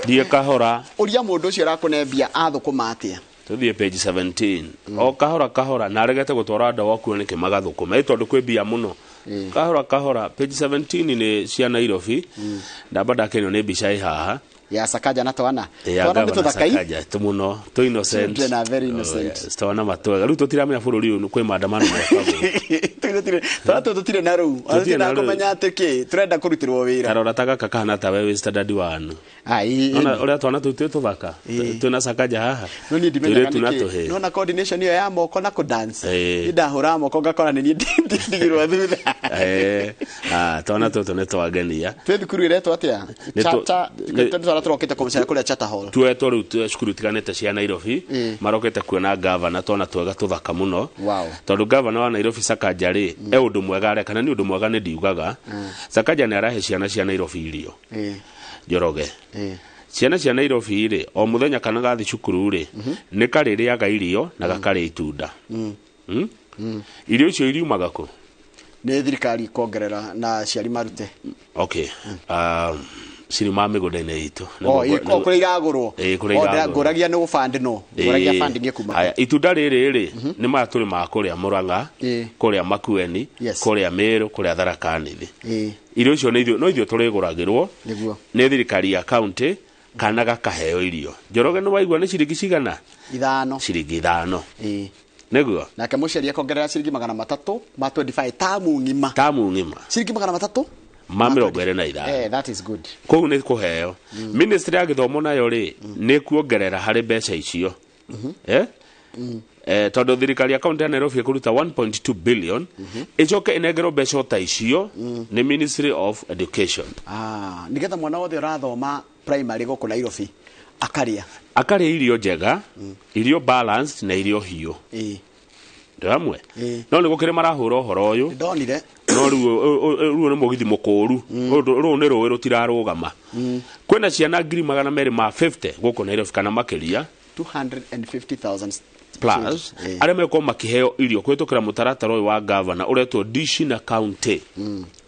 Thiĩ kahora. Ũria mũndũ ũcio ũrakũne mbia athũkũma atĩa. Tuthiĩ page 17. O kahora kahora na aregete gũtwara ndawa kuo nĩkĩ magathũkũma. Ĩ tondũ kwĩ mbia mũno. Kahora kahora page 17 nĩ cia Nairobi. Ndamba ndakenio nĩ mbica ĩ haha. Ya Sakaja na Twana. Twana nĩ tũthakai. Tu mũno, tu innocent. Children are very innocent. Twana matwega. Rĩu tũtiramenya bũrũri ũyũ kwĩ maandamano mekagwo. Twana tũtirĩ na rũu. Tũtirĩ na kũmenya atĩ kĩ, tũrenda kũrutĩrwo wĩra. Tarora ta gaka kahana ta we wĩ standard 1. Ai. Ona ũrĩa twana tũu twĩ tũthaka. Twĩna Sakaja haha. No niĩ ndimenyaga nĩkĩ. Nona coordination ĩyo ya moko na kũ dance. Niĩ ndahũra moko ngakora nĩ niĩ ndigirwo thutha. Twana tũtũ nĩ twangenia. Twĩ thukuru ĩretwo atĩa? Tũrokĩte kũmũcera kũrĩa Charter Hall. Tuetwo rĩu cukuru itiganĩte cia Nairobi. Marokĩte kuona gavana twana twega tũthaka mũno. Tondũ gavana wa Nairobi Sakaja rĩ, e ũndũ mwega areka na nĩ ũndũ mwega nĩ ndiugaga. Sakaja nĩ arahe ciana cia Nairobi irio. Njoroge. Ciana cia Nairobi rĩ, o mũthenya kana gathi cukuru rĩ, nĩ karĩrĩaga irio na gakarĩa itunda. Irio icio iriumaga kũ? Nĩ thirikari kuongerera na aciari marute. Okay. Cirima mĩgũnda-inĩ itũ. O kũrĩa iragũrwo. Ĩĩ, kũrĩa iragũrwo. Ngũragia nĩ gũbandi no. Ngũragia funding ĩkuma. Haya, itunda rĩrĩ rĩ, nĩ maya tũrĩmaga kũrĩa Murang'a, kũrĩa Makueni, kũrĩa Meru, kũrĩa Tharaka Nithi. Irio icio nĩ ithuĩ no ithuĩ tũrĩgũragĩrwo Nĩguo. nĩ thirikari ya county kana gakaheo irio. Njoroge nĩ waigua nĩ ciringi cigana? 5. Ciringi 5. Nĩguo. Nake mũciari akongerera ciringi 300 ma 25 tamu ng'ima. Tamu ng'ima. Ciringi 300 ma 25. That is good. Kũu nĩ kũheo. Ministry ya gĩthomo nayo rĩ, nĩ kuongerera harĩ mbeca icio. Tondũ thirikari ya county ya Nairobi ĩkũruta 1.2 billion, ĩcoke ĩnengerwo mbeca ta icio nĩ Ministry of Education. Nĩgetha mwana wothe ũrathoma primary gũkũ Nairobi akarĩa. Akarĩa irio njega, irio balanced na irio hiũ. Ndĩramwe. No nĩ gũkĩrĩ marahũra ũhoro ũyũ. Ndonire. No rĩu nĩ mũgithi mũkũru. Rũu nĩ rũĩ rũtirarũgama. Kwĩna ciana 250,000 gũkũ Nairobi kana makĩria. 250,000 plus arĩa mekorwo makĩheo irio kũhĩtũkĩra mũtaratara ũyũ wa governor ũretwo Dishi na County.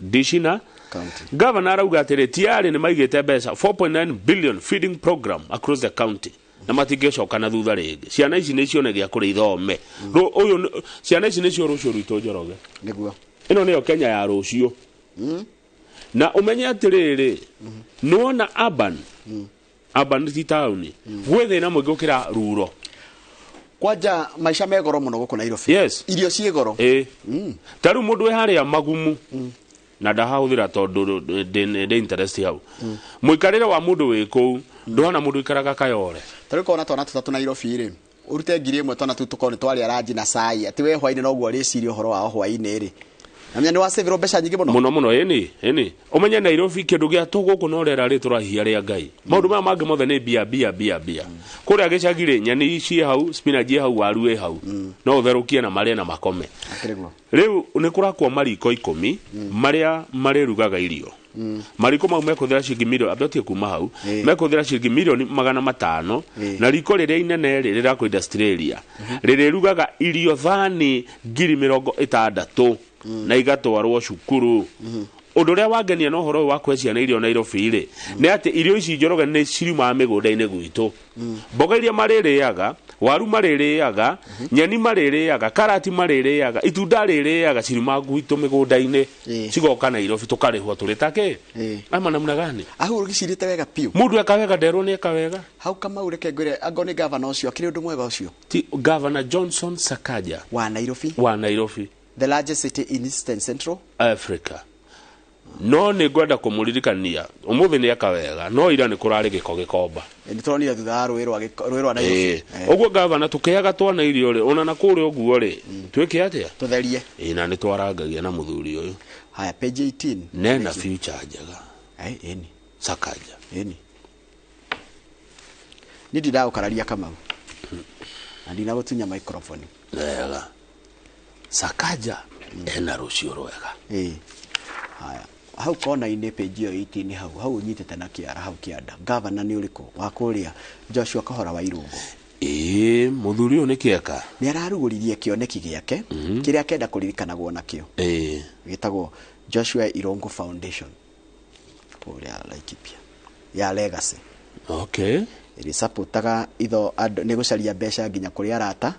Dishi na County. Governor arauga atĩrĩ tiarĩ nĩ maigĩte mbeca 4.9 billion feeding program across the county na matingĩcoka na thutha rĩngĩ. Ciana ici nĩ cione gĩa kũrĩa ithome. Ũyũ ciana ici nĩcio rũciũ rwitũ Njoroge. Nĩguo. Ĩno nĩyo Kenya ya rũciũ. Na ũmenye atĩrĩrĩ, nĩwona urban, urban ti taũni, gwĩ thĩna mũingĩ gũkĩra ruro. Kwanja maisha me goro mũno gũkũ Nairobi. Yes. Irio ciĩ goro. Ta rĩu mũndũ wĩ harĩa Magumu, na ndahahũthĩra tondũ ndĩ interest hau. Mũikarĩre wa mũndũ wĩ kũu, ndũhana mũndũ ũikaraga Kayole. Ta rĩu kona twana tũtatũ Nairobi rĩ, ũrute 1,000 twana tũu tũkorwo nĩ twarĩa ranji na cai, atĩ we hwainĩ noguo ũrĩciria ũhoro wao hwainĩ rĩ. Na menya nĩ wacavirwo mbeca nyingĩ mũno. Mũno mũno, ĩni, ĩni. Ũmenye Nairobi kĩndũ gĩa tũ gũkũ no rĩera rĩ tũrahihia rĩa Ngai. Maũndũ maya mangĩ mothe nĩ mbia mbia mbia mbia. Kũrĩa gĩcagi rĩ, nyeni ciĩ hau, spinach ĩ hau, waru ĩ hau. No ũtherũkie na marĩe na makome. Rĩu nĩ kũrakwo mariko 10 marĩa marĩrugaga irio. Mariko mau mekũhũthĩra ciringi milioni, ambe kuma hau, mekũhũthĩra ciringi milioni 500, na riko rĩrĩa inene rĩ rĩrakwo industrial area. Rĩrĩrugaga irio thani 60,000 na igatwarwo cukuru. Ũndũ ũrĩa wangenia na ũhoro ũyũ wa kũhe ciana irio Nairobi rĩ, nĩ atĩ irio ici Njoroge nĩ ciriumaga mĩgũnda-inĩ gwitũ. Mboga iria marĩrĩaga, waru marĩrĩaga, nyeni marĩrĩaga, karati marĩrĩaga, itunda rĩrĩaga, ciriumaga gwitũ mĩgũnda-inĩ, cigoka Nairobi tũkarĩhwo tũrĩ ta kĩ? Ama namna gani? Ahu ũgĩcirĩte wega biũ. Mũndũ eka wega nderwo nĩ eka wega. Hau Kamau reke ngwĩre angorwo nĩ governor ũcio, akĩrĩ ũndũ mwega ũcio. Ti Governor Johnson Sakaja wa Nairobi. Wa Nairobi. The largest city in Eastern Central Africa. No nĩ ngwenda kũmũririkania ũmũthĩ nĩ eka wega, no ira nĩ kũrarĩ gĩko gĩkomba. Nĩ tũronire thutha wa rũĩ rwa Nairobi. Ũguo gavana tũkĩaga twana irio rĩ, ona na kũrĩa ũguo rĩ, twĩke atĩa? Tũtherie. Na nĩ twarangagia na mũthuri ũyũ. Haya, page 18. Nena future njega. Ĩni. Sakaja. Ĩni. Niĩ ndindagũkararia Kamau. Na ndinagũtunya microphone. Wega. Sakaja ena rũciũ rwega. Haya. Hau kona-inĩ page ĩyo 18 hau, hau ũnyitĩte na kĩara hau kĩanda. Governor nĩ ũrĩkũ wa kũrĩa Joshua Kahora wa Irũngũ? Mũthuri ũyũ nĩ kĩeka. Nĩ ararugũririe kĩoneki gĩake kĩrĩa akenda kũririkanagwo nakĩo. Gĩtagwo Joshua Irũngũ Foundation. Kũrĩa Laikipia. Ya legacy. Okay. Ĩrĩsupportaga itho andũ nĩ gũcaria mbeca nginya kũrĩ arata.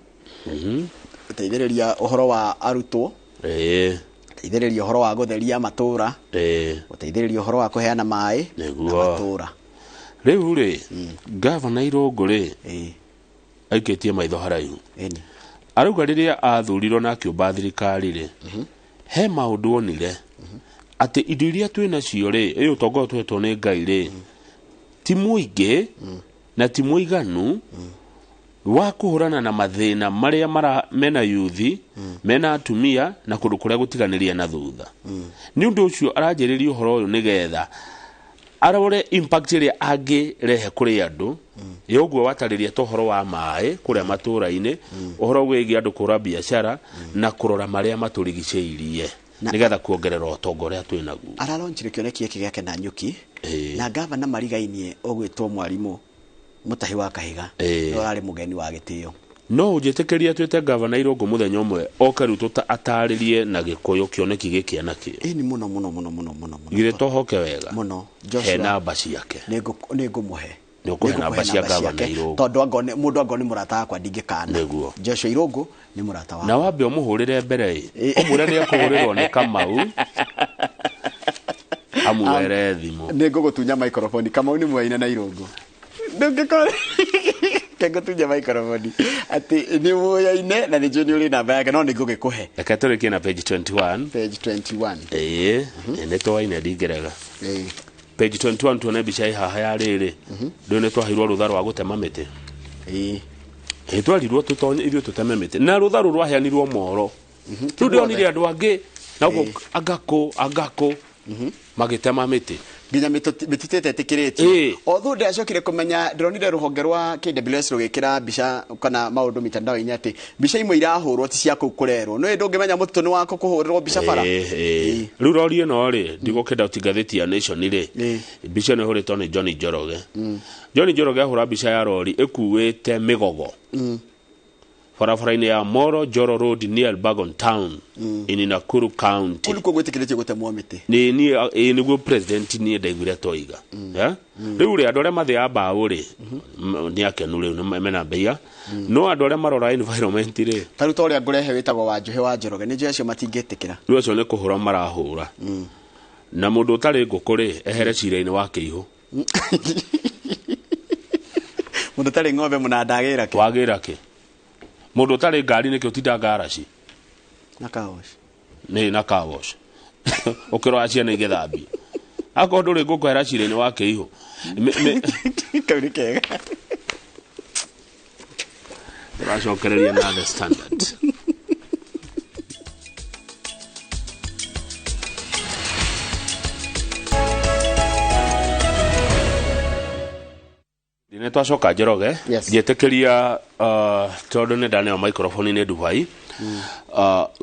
Gũteithĩrĩria ũhoro wa arutwo. Gũteithĩrĩria ũhoro wa gũtheria matũra. Gũteithĩrĩria ũhoro wa kũheana maĩ na matũra. Rĩu rĩ, Governor Irũngũ rĩ, aikĩtie maitho haraihu. Arauga rĩrĩa athurirwo na akĩũmba thirikari rĩ, he maũndũ onire atĩ indo iria twĩ nacio rĩ, ĩ ũtonga ũyũ tũhetwo nĩ Ngai rĩ, ti mũingĩ na ti mũiganu wa kũhũrana na mathĩna marĩa mena yuthi, mena atumia na kũndũ kũrĩa gũtiganĩria na thutha. Nĩ ũndũ ũcio aranjĩrĩria ũhoro ũyũ nĩgetha arore impact ĩrĩa angĩrehe kũrĩ andũ. Ũguo watarĩria ta ũhoro wa maĩ kũrĩa matũra-inĩ, ũhoro wĩgiĩ andũ kũhũra biacara na kũrora marĩa matũrigicĩirie. Nĩgetha kuongerera ũtonga ũrĩa twĩ naguo. Aralaunchire kĩoneki gĩkĩ gĩake na nyuki na gavana marigainie ũgwĩtwo mwarimũ Mutahi wa Kahiga Ĩĩ. ũrarĩ mũgeni wa gĩtĩo. No ũnjĩtĩkĩrie twĩte gavana Irũngũ mũthenya ũmwe oke rĩu atarĩrie na Gĩkũyũ kĩoneki gĩkĩ enakĩo. Ĩni mũno mũno mũno mũno mũno mũno. Githĩ tohoke wega mũno. He Joshua namba ciake. Nĩ ngũmũhe. Nĩ ũkũhe namba cia gavana Irũngũ. Tondũ mũndũ angorwo nĩ mũrata wakwa ndingĩkana. Nĩguo. Joshua Irũngũ nĩ mũrata wakwa. Na wambe ũmũhũrĩre mbere ĩ, ũmwĩre nĩ ekũhũrĩrwo nĩ Kamau amuere thimũ. Nĩ ngũgũtunya microphone. Kamau nĩ mwaina na Irũngũ. Ndũngĩkorwo ngũtunya microphone atĩ nĩ mũyaine na nĩ njũĩ nĩ ũrĩ namba yake no nĩ ngũgĩkũhe. Reke tũrĩkie na page 21. Page 21. Ĩĩ, nĩ twaine ndingĩrega. Ĩĩ. Page 21 tuone mbica ĩ haha ya rĩrĩ. Ndũĩ nĩ twaheirwo rũtha rwa gũtema mĩtĩ. Ĩĩ. Ĩ twarirwo tũtonye ithuĩ tũteme mĩtĩ. Na rũtha rũrũ rwaheanirwo moro. Rĩu ndĩronire andũ angĩ na ũguo angakũ magĩtema mĩtĩ. Nginya mĩtitũ ĩtetĩkĩrĩtio. Although ndĩracokire kũmenya ndĩronire rũhonge rwa KWS rũgĩkĩra mbica kana maũndũ mitandao-inĩ atĩ mbica imwe irahũrwo ti cia kũu kũrerwo. Nĩ ndũngĩmenya mũtitũ nĩ wako kũhũrĩrwo mbica bara. Rĩu rori ĩno rĩ ndigũkĩenda ngathĩti ya Nation rĩ mbica ĩno ĩhũrĩtwo nĩ John Njoroge. John Njoroge ahũra mbica ya rori ĩkuĩte mĩgogo barabara-inĩ ya Moro Joro Road near Elbagon Town in Nakuru County. Kũu nĩkuo gwĩtĩkĩrĩtio gũtemwo mĩtĩ. Nĩ nĩguo president niĩ ndaiguire toiga. Rĩu rĩ andũ arĩa mathĩaga mbaũ rĩ nĩ akenu rĩu mena mbia. No andũ arĩa marora environment rĩ ta rĩu ta ũrĩa ngũrehe wĩtagwo Wanjũhĩ wa Njoroge nĩ njũĩ acio matingĩtĩkĩra. Rĩu acio nĩ kũhũra marahũra. Na mũndũ ũtarĩ ngũkũ rĩ ehere cira-inĩ wa kĩihũ. Mũndũ ũtarĩ ng'ombe mũnanda agĩra kĩ? Wagĩra kĩ? Mũndũ ũtarĩ ngari nĩkĩ ũtinda ngaraci? Na car wash. Nĩ na car wash. Ũkĩrora ciana igĩthambio. Akorwo ndũrĩ ngũkũ hera cira-inĩ wa kĩihũ. Kau nĩ kega. Tũracokereria na The Standard. Nĩ twacoka Njoroge. Njĩtĩkĩria tondũ nĩ ndaneo microphone nĩ Dubai.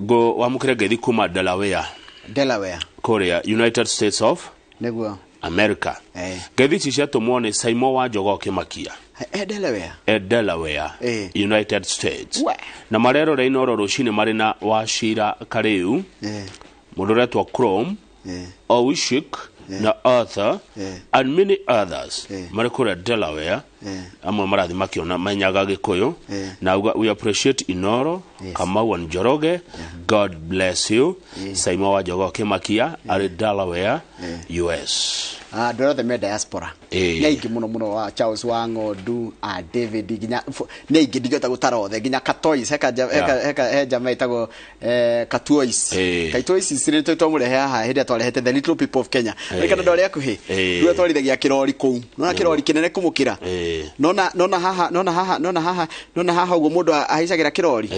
Wamũkĩre ngeithi kuma Delaware. Delaware. Kũrĩa United States of Nĩguo. America. Ngeithi ici ciatũmwo nĩ Saimo wa Njogoo Kĩmakia. Delaware. Delaware. United States. Na marerora Inooro rũcinĩ marĩ na Wachira Karĩu. Mũndũ ũretwo Chrome. Owishik na Arthur and many others marĩ kũrĩa Delaware. Amwe marathi makĩona menyaga Gĩkũyũ. Na we appreciate Inooro Kamau and Njoroge. God bless you. Saimo wa Njogoo Kĩmakia arĩ Delaware, US. Andũ othe me diaspora. Nĩ aingĩ mũno mũno wa Charles wa Ng'ondu, a David nginya nĩ aingĩ ndingĩhota gũtara othe nginya Katois he jamaa ĩtagwo Katuois. Katuois nĩ twamũrehe haha hĩndĩ ĩrĩa twarehete the little people of Kenya. Ririkana andũ arĩa akuhĩ. Rĩu twarithagia kĩrori kũu. Nona kĩrori kĩnene kũmũkĩra. Nona haha nona haha nona haha nona haha ũguo mũndũ ahaicagĩra kĩrori.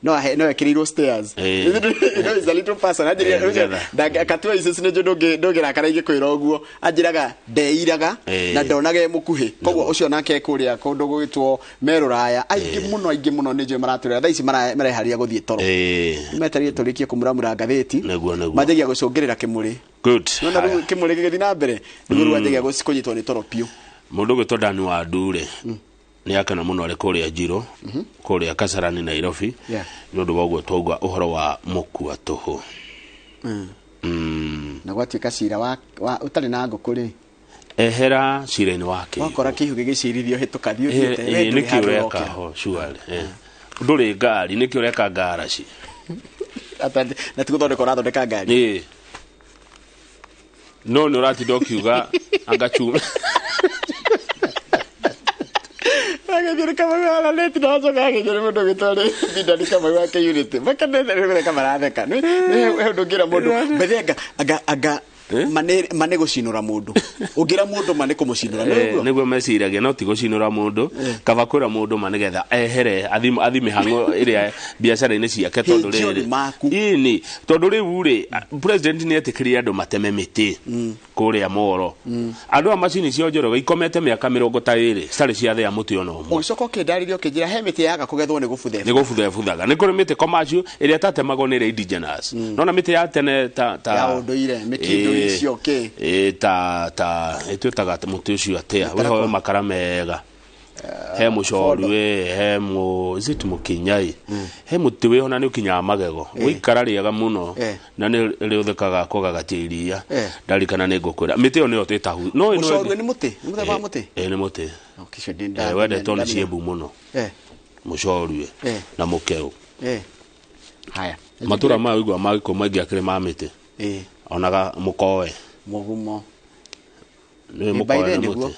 No no ekĩrĩirwo stairs. You know, is a little person. Anjĩraga Katua ici nĩ njũ ndũngĩrakara ingĩkwĩra ũguo. Anjĩraga ndeiraga na ndonaga e mũkuhĩ. Koguo ũcio nake kũrĩa kũndũ gũgĩtwo Merũraya. Aingĩ mũno nĩ njũĩ maratũrĩra. Thaa ici mareharĩria gũthiĩ toro. Metereire tũrĩkie kũmuramura ngathĩti. Manjagia gũcũngĩrĩra kĩmũrĩ. Good. Nona rĩu kĩmũrĩ gĩgĩthiĩ na mbere. Nĩguo rĩu anjagia kũnyitwo nĩ toro piũ. Mũndũ ũgwĩtwo Dani wa Ndure nĩ akena mũno arĩ kũrĩa Njiro, kũrĩa Kasarani Nairobi, nĩ ũndũ wa ũguo twauga ũhoro wa mũkua tũhũ. Na gwatuĩka cira wa ũtarĩ na ngũkũ rĩ ehera cira-inĩ wa kĩihũ. Wakora kĩihũ gĩgĩcirithio hĩtũka thiĩ ũthiĩte. Nĩkĩ ũreka ho surely. Ndũrĩ ngari nĩkĩ ũreka ngaraci? Na ti gũthondeka ũrathondeka ngari. No nĩ ũratinda ũkiuga anga chuma. Agĩthiĩ Kamau aranĩti na acoka agĩthiĩ nĩ mũndũ ũgĩtwo nĩ Bidani Kamau wa K-Unity. Makenete nĩ kũreka maratheka. Nĩ he ũndũ ũngĩra mũndũ. Bethe anga Ma nĩ gũcinũra mũndũ. Ũngĩra mũndũ ma nĩ kũmũcinũra. Nĩguo? Nĩguo meciragia no ti gũcinũra mũndũ, kaba kwĩra mũndũ ma nĩgetha ehere athi mĩhang'o ĩrĩa biacara-inĩ ciake tondũ Hĩnjio nĩ rĩrĩ maku. Ĩni tondũ rĩu rĩ president nĩ etĩkĩrire andũ mateme mĩtĩ kũrĩa Moro. Andũ a macini cia Njoroge ikomete mĩaka 20 citarĩ ciathĩa mũtĩ ona ũmwe. Ũgĩcoka ũkĩndarĩria ũkĩnjĩra he mĩtĩ yaga kũgethwo nĩ gũbutha. Nĩ gũbuthebuthaga. Nĩ kũrĩ mĩtĩ commercial ĩrĩa ĩtatemagwo nĩ ĩrĩa indigenous. Nona mĩtĩ ya tene ta Ya ũndũire, mĩkindũ icio kĩ. Ta ĩtwĩtaga mũtĩ ũcio atĩa? Wĩhoe makara mega. He mũcoru ĩ, he mũ is it mũkinyai? He mũtĩ wĩho na nĩ ũkinyaga magego. Wĩikara rĩega mũno na nĩ rĩhũthĩkaga kũgagatia iria. Ndarikana nĩ ngũkwĩra. Mĩtĩ ĩyo nĩyo twĩtahu. No ĩno Mũcoru nĩ mũtĩ? Nĩ mũthemba wa mũtĩ? Ĩ nĩ mũtĩ. Okay, ũcio Wendetwo nĩ ciĩmbu mũno. Mũcoru na mũkeũ. Haya. Matũra maya ũigua ma Gĩkũyũ maingĩ akĩrĩ ma mĩtĩ. Onaga mũkoe. Mũgumo. Nĩ By mũkoe the nĩ nĩguo. mũtĩ.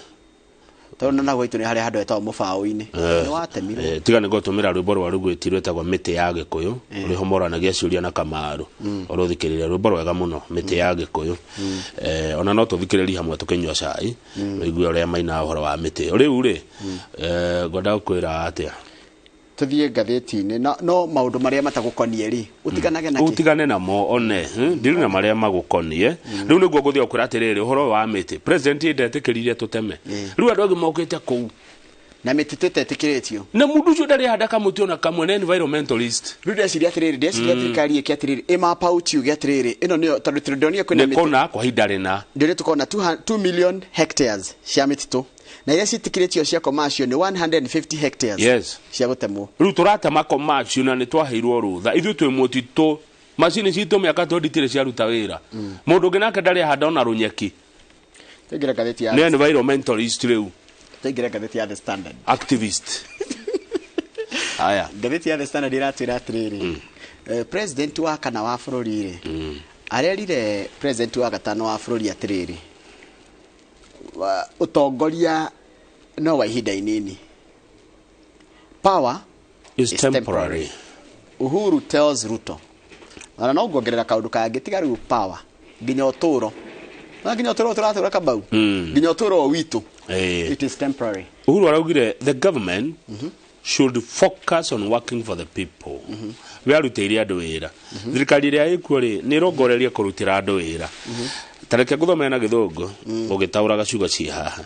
Tondũ na gwitũ nĩ harĩa handũ hetagwo mũbaũ-inĩ. Nĩ watemirwo. Tiga nĩ ngũtũmĩra rwĩmbo rwa rũgwĩti rwĩtagwo mĩtĩ ya Gĩkũyũ rũrĩa moranagia ciũria na Kamaru. Ũrũthikĩrĩria rwĩmbo rwega mũno mĩtĩ ya Gĩkũyũ. Ona no tũthikĩrĩrie hamwe tũkĩnyua cai ũigue ũrĩa mainaga ũhoro wa mĩtĩ. Rĩu rĩ ngwenda gũkwĩra atĩa? Tũthiĩ ngathĩti-inĩ no maũndũ marĩa matagũkonie rĩ ũtiganage na kĩ? Ũtigane namo one ndirĩ na marĩa magũkonie. Rĩu nĩguo ngũthiĩ gũkwĩra atĩrĩrĩ ũhoro wa mĩtĩ president ndetĩkĩrire tũteme. Rĩu andũ angĩ mokĩte kũu na mĩtĩ tũtetĩkĩrĩtio na mũndũ ũcio ndarĩ handa kamũtĩ ona kamwe nĩ environmentalist. Rĩu ndeciria atĩrĩrĩ, ndeciria thirikari ĩke atĩrĩrĩ ĩmap out yuge atĩrĩrĩ ĩno nĩyo tondũ tũndonire kwĩna nĩ mĩtĩ kũna kwa ihinda rĩna ndĩrĩ tũkona 2 million hectares cia mĩtitũ na iria ciĩtĩkĩrĩtio cia commercial nĩ 150 hectares Yes. cia gũtemwo. Rĩu tũratema commercial na nĩ twaheirwo rũtha ithuĩ twĩ mũtitũ macini citũ mĩaka 20 ciaruta wĩra. Mũndũ ũngĩ nake ndarĩ ahanda ona rũnyeki. Tũingĩre ngathĩti ya Nĩ environmentalist rĩu. Tũingĩre ngathĩti ya The Standard. Activist. Aya. Ngathĩti ya The Standard ĩratwĩra atĩrĩrĩ president wa kana wa bũrũri rĩ arerire president wa gatano wa bũrũri atĩrĩrĩ ũtongoria no wa ihinda inini. Power is temporary. Uhuru tells Ruto. Ona no nguongerera kaũndũ kangĩ tiga rĩu power nginya ũtũro. Na nginya ũtũro tũratũra kabau. Nginya ũtũro witũ. It is temporary. Uhuru araugire the government should focus on working for the people. We arutĩire andũ wĩra. Thirikari ĩrĩa ĩkuo rĩ nĩ ĩrongoreria kũrutĩra andũ wĩra. Ta reke ngũthomere na gĩthũngũ ũgĩtaũraga ciugo ciĩ haha.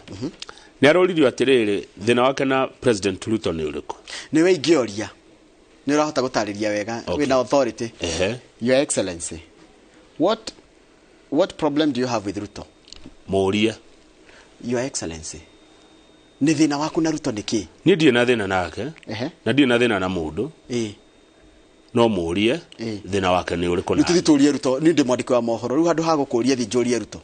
Nĩ aroririo atĩrĩrĩ thĩna wake na President Ruto nĩ ũrĩkũ? Nĩwe ingĩoria. Nĩ ũrahota gũtarĩria wega wĩna authority. Your Excellency, what problem do you have with Ruto? Mũũrie. Your Excellency, nĩ thĩna waku na Ruto nĩ kĩ? Niĩ ndirĩ na thĩna nake. Na ndirĩ na thĩna na mũndũ. No mũũrie thĩna wake nĩ ũrĩkũ na. Nĩ tũrie Ruto, niĩ ndĩ mwandĩki wa mohoro rĩu handũ ha gũkũria thiĩ njũrie Ruto.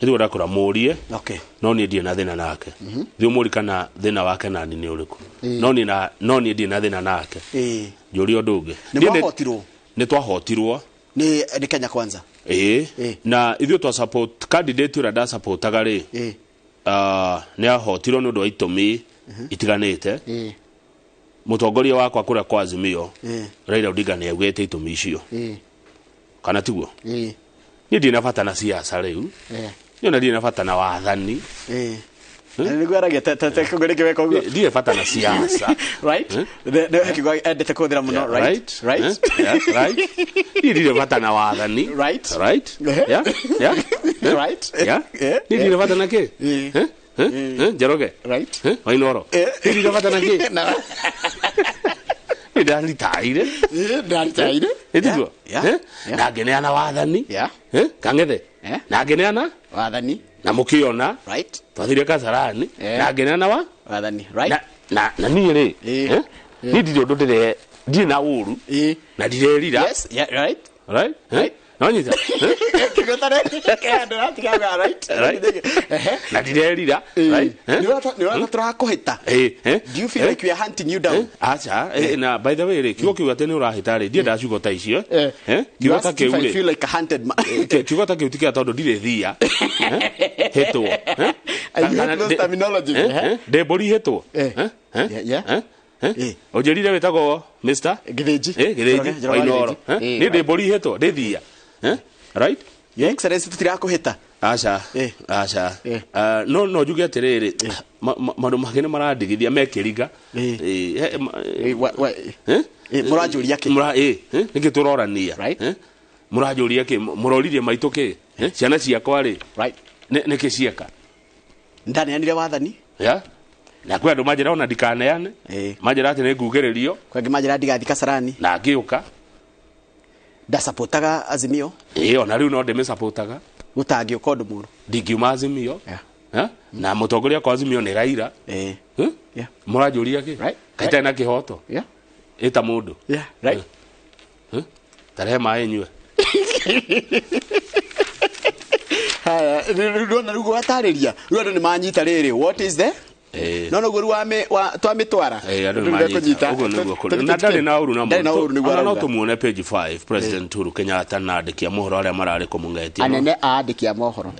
Nĩguo ndakũra mũũrie. Okay. No niĩ ndirĩ na thĩna nake. Thiĩ ũmũũrie kana thĩna wake nani nĩ ũrĩkũ. No niĩ ndirĩ na thĩna nake. Njũrie ũndũ ũngĩ. Nĩ mwahotirwo? Nĩ twahotirwo. Nĩ Kenya Kwanza. Na ithuĩ twa support candidate ũrĩa ndasupportaga rĩ. Nĩ ahotirwo nĩ ũndũ wa itũmi itiganĩte. Mũtongoria wakwa kũrĩa kwa Azimio Raila Odinga nĩ augĩte itũmi icio. Kana tiguo? Niĩ ndirĩ na bata na siasa rĩu. Niĩ ona ndirĩ na bata na wathani. Nĩguo aragia Ndirĩ bata na siasa. Right? Nĩ kiugo endete kũhũthĩra mũno, right? Right? Right? Niĩ ndirĩ bata na wathani. Right? Right? Yeah? Yeah? Right? Yeah? Niĩ ndirĩ bata na kĩ? Njoroge? Right? Wainoro? Niĩ ndirĩ bata na kĩ? Niĩ ndaritaire. Ndaritaire. Ĩtiguo? Na ngĩneana wathani. Kang'ethe? Na ngĩneana wathani. Na mũkĩona. Right. Twathire Kasarani. Na ngĩneana wa wathani. Right. Na niĩ rĩ niĩ ndirĩ ũndũ ndirĩ na ũru na ndirerira. Yes, yeah, right. Right? No nyita. Right? Na ndirerira. Right? Nĩ ũrata tũrakũhĩta. Do you feel like we are hunting you down? Acha, na by the way rĩ, kiugo kiu atĩ nĩ ũrahĩta rĩ, ndiendaga ciugo ta icio. Kiugo ta kĩu rĩ. I feel like a hunted man. Kiugo ta kĩu ti kĩa tondũ ndirĩ thia. Hĩtwo. I hate those terminology. Ndĩ mbũri hĩtwo. Ũnjĩrire wĩtagwo Mr. Gĩthĩnji. Gĩthĩnji. Wainoro. Niĩ ndĩ mbũri hĩtwo, ndĩ thia. Right? Your Excellency tutirakũhĩta. Aca, aca. No no njuge atĩrĩrĩ, maũndũ mangĩ nĩ marandigithia mekĩringa. Mũranjũria kĩ? Nĩkĩ tũrorania? Mũranjũria kĩ? Mũroririe maitũ kĩ? Ciana ciakwa rĩ, nĩkĩ cieka? Ndaneanire wathani. Ya na kwĩ andũ manjĩra ona ndikaneane, manjĩra atĩ nĩ ngugĩrĩrio, kwĩ angĩ manjĩra ndigathi Kasarani, na ngĩũka. Ndasapotaga Azimio. Ona rĩu no ndĩmĩsapotaga. Gũtangĩũka ũndũ mũũru. Ndingiuma Azimio. Na mũtongoria kwa Azimio nĩ Raila. Mũranjũria kĩ? Kaĩ na kĩhoto? Ĩta mũndũ. Tarehe maĩ nyue. Haya, rĩu rĩu gwatarĩria. Rĩu andũ nĩ manyita rĩrĩ. What is the? No no guru wa twamitwara. Andũ nĩ manyita. Ũguo nĩguo kũrĩ. Na ndarĩ na ũru na mũndũ. No tũmuone page 5 President Uhuru Kenyatta na andĩki a mohoro arĩa mararĩ kũmũng'etia. Anene a andĩki a mohoro.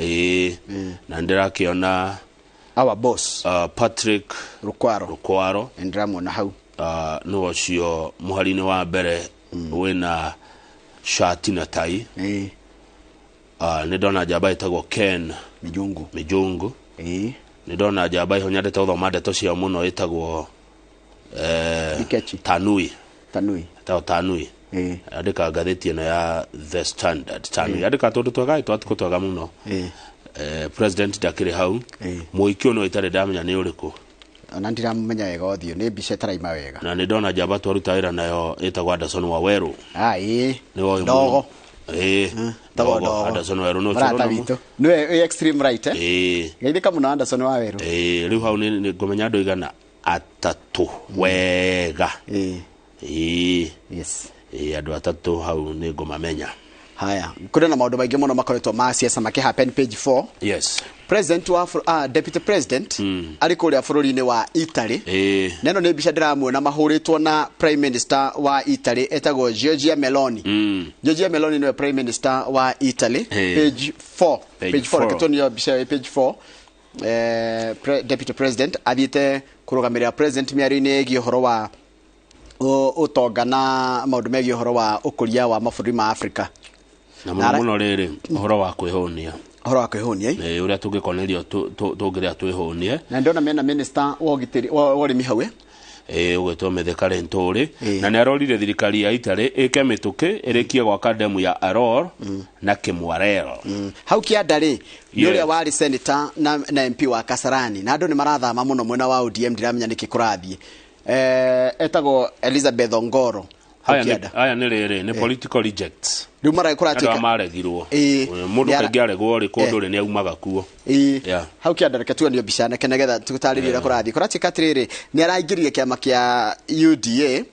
Na ndĩrakĩona our boss Patrick Rukwaro. Ndĩramuona hau. Nĩ ũcio mũhari-inĩ wa mbere wĩna shati na tai. Nĩ ndona njamba ĩtagwo Ken Mijungu. Nĩ ndona njamba iho nyendete gũthoma ndeto ciao mũno ĩtagwo Tanui. Ĩtagwo Tanui. Andĩka ngathĩti ĩno ya The Standard. Tanui andĩka tũndũ twega twatukũ twega mũno. President ndakĩrĩ hau. Mũhiki ũyũ no itarĩ ndamenya nĩ ũrĩkũ. Ona ndiramũmenya wega ũthiũ, nĩ mbica ĩtaraima wega. Na nĩ ndona njamba twaruta wĩra nayo ĩtagwo Anderson Waweru. Ndogo. Ndogo. Anderson Waweru no mũrata witũ. Nĩwe extreme right. Geithĩka mũno Anderson Waweru. Rĩu hau nĩ ngũmenya andũ igana atatũ wega. Yes. Andũ atatũ hau nĩ ngũmamenya. Haya, kũrĩ na maũndũ maingĩ mũno makoretwo ma siasa makĩ happen page 4. Yes. President wa deputy president arĩ kũrĩa bũrũri-inĩ wa Italy. Neno nĩ mbica ndĩramuona mahũrĩtwo na prime minister wa Italy etagwo Giorgia Meloni. Giorgia Meloni nĩwe prime minister wa Italy. Page 4. Page 4 kĩtonio mbica page 4. Deputy president athiĩte kũrũgamĩrĩra president mĩario-inĩ ĩgiĩ ũhoro wa ũtonga na maũndũ megiĩ ũhoro wa ũkũria wa mabũrũri ma Afrika. Na mũno mũno rĩrĩ ũhoro wa kwĩhũnia. Ũhoro wa kwĩhũnia. Ũrĩa tũngĩkonerio tũngĩrĩa twĩhũnie. Na ndona mena minister wa ũgitĩri wa ũrĩmi hau. Ũgwĩtwo Mithika Linturi. Na nĩ arorire thirikari ya Italy ĩke mĩtũkĩ ĩrĩkie gwaka demu ya Aror na Kimwarero. Hau kĩanda rĩ, nĩ ũrĩa warĩ senator na MP wa Kasarani. Na andũ nĩ marathama mũno mwena wa ODM, ndiramenya nĩkĩ kũrathiĩ. Etagwo Elizabeth Ongoro. Haya nĩ rĩrĩ nĩ political rejects. Rĩu marakũratuĩka andũ maregirwo. Mũndũ kaingĩ aregwo rĩ kũndũ rĩ nĩ aumaga kuo. Hau kĩanda reke tuonio mbica nake nĩgetha tũtarĩrie ũrĩa kũrathiĩ. Kũratuĩka atĩrĩrĩ, nĩ araingĩrire kĩama kĩa UDA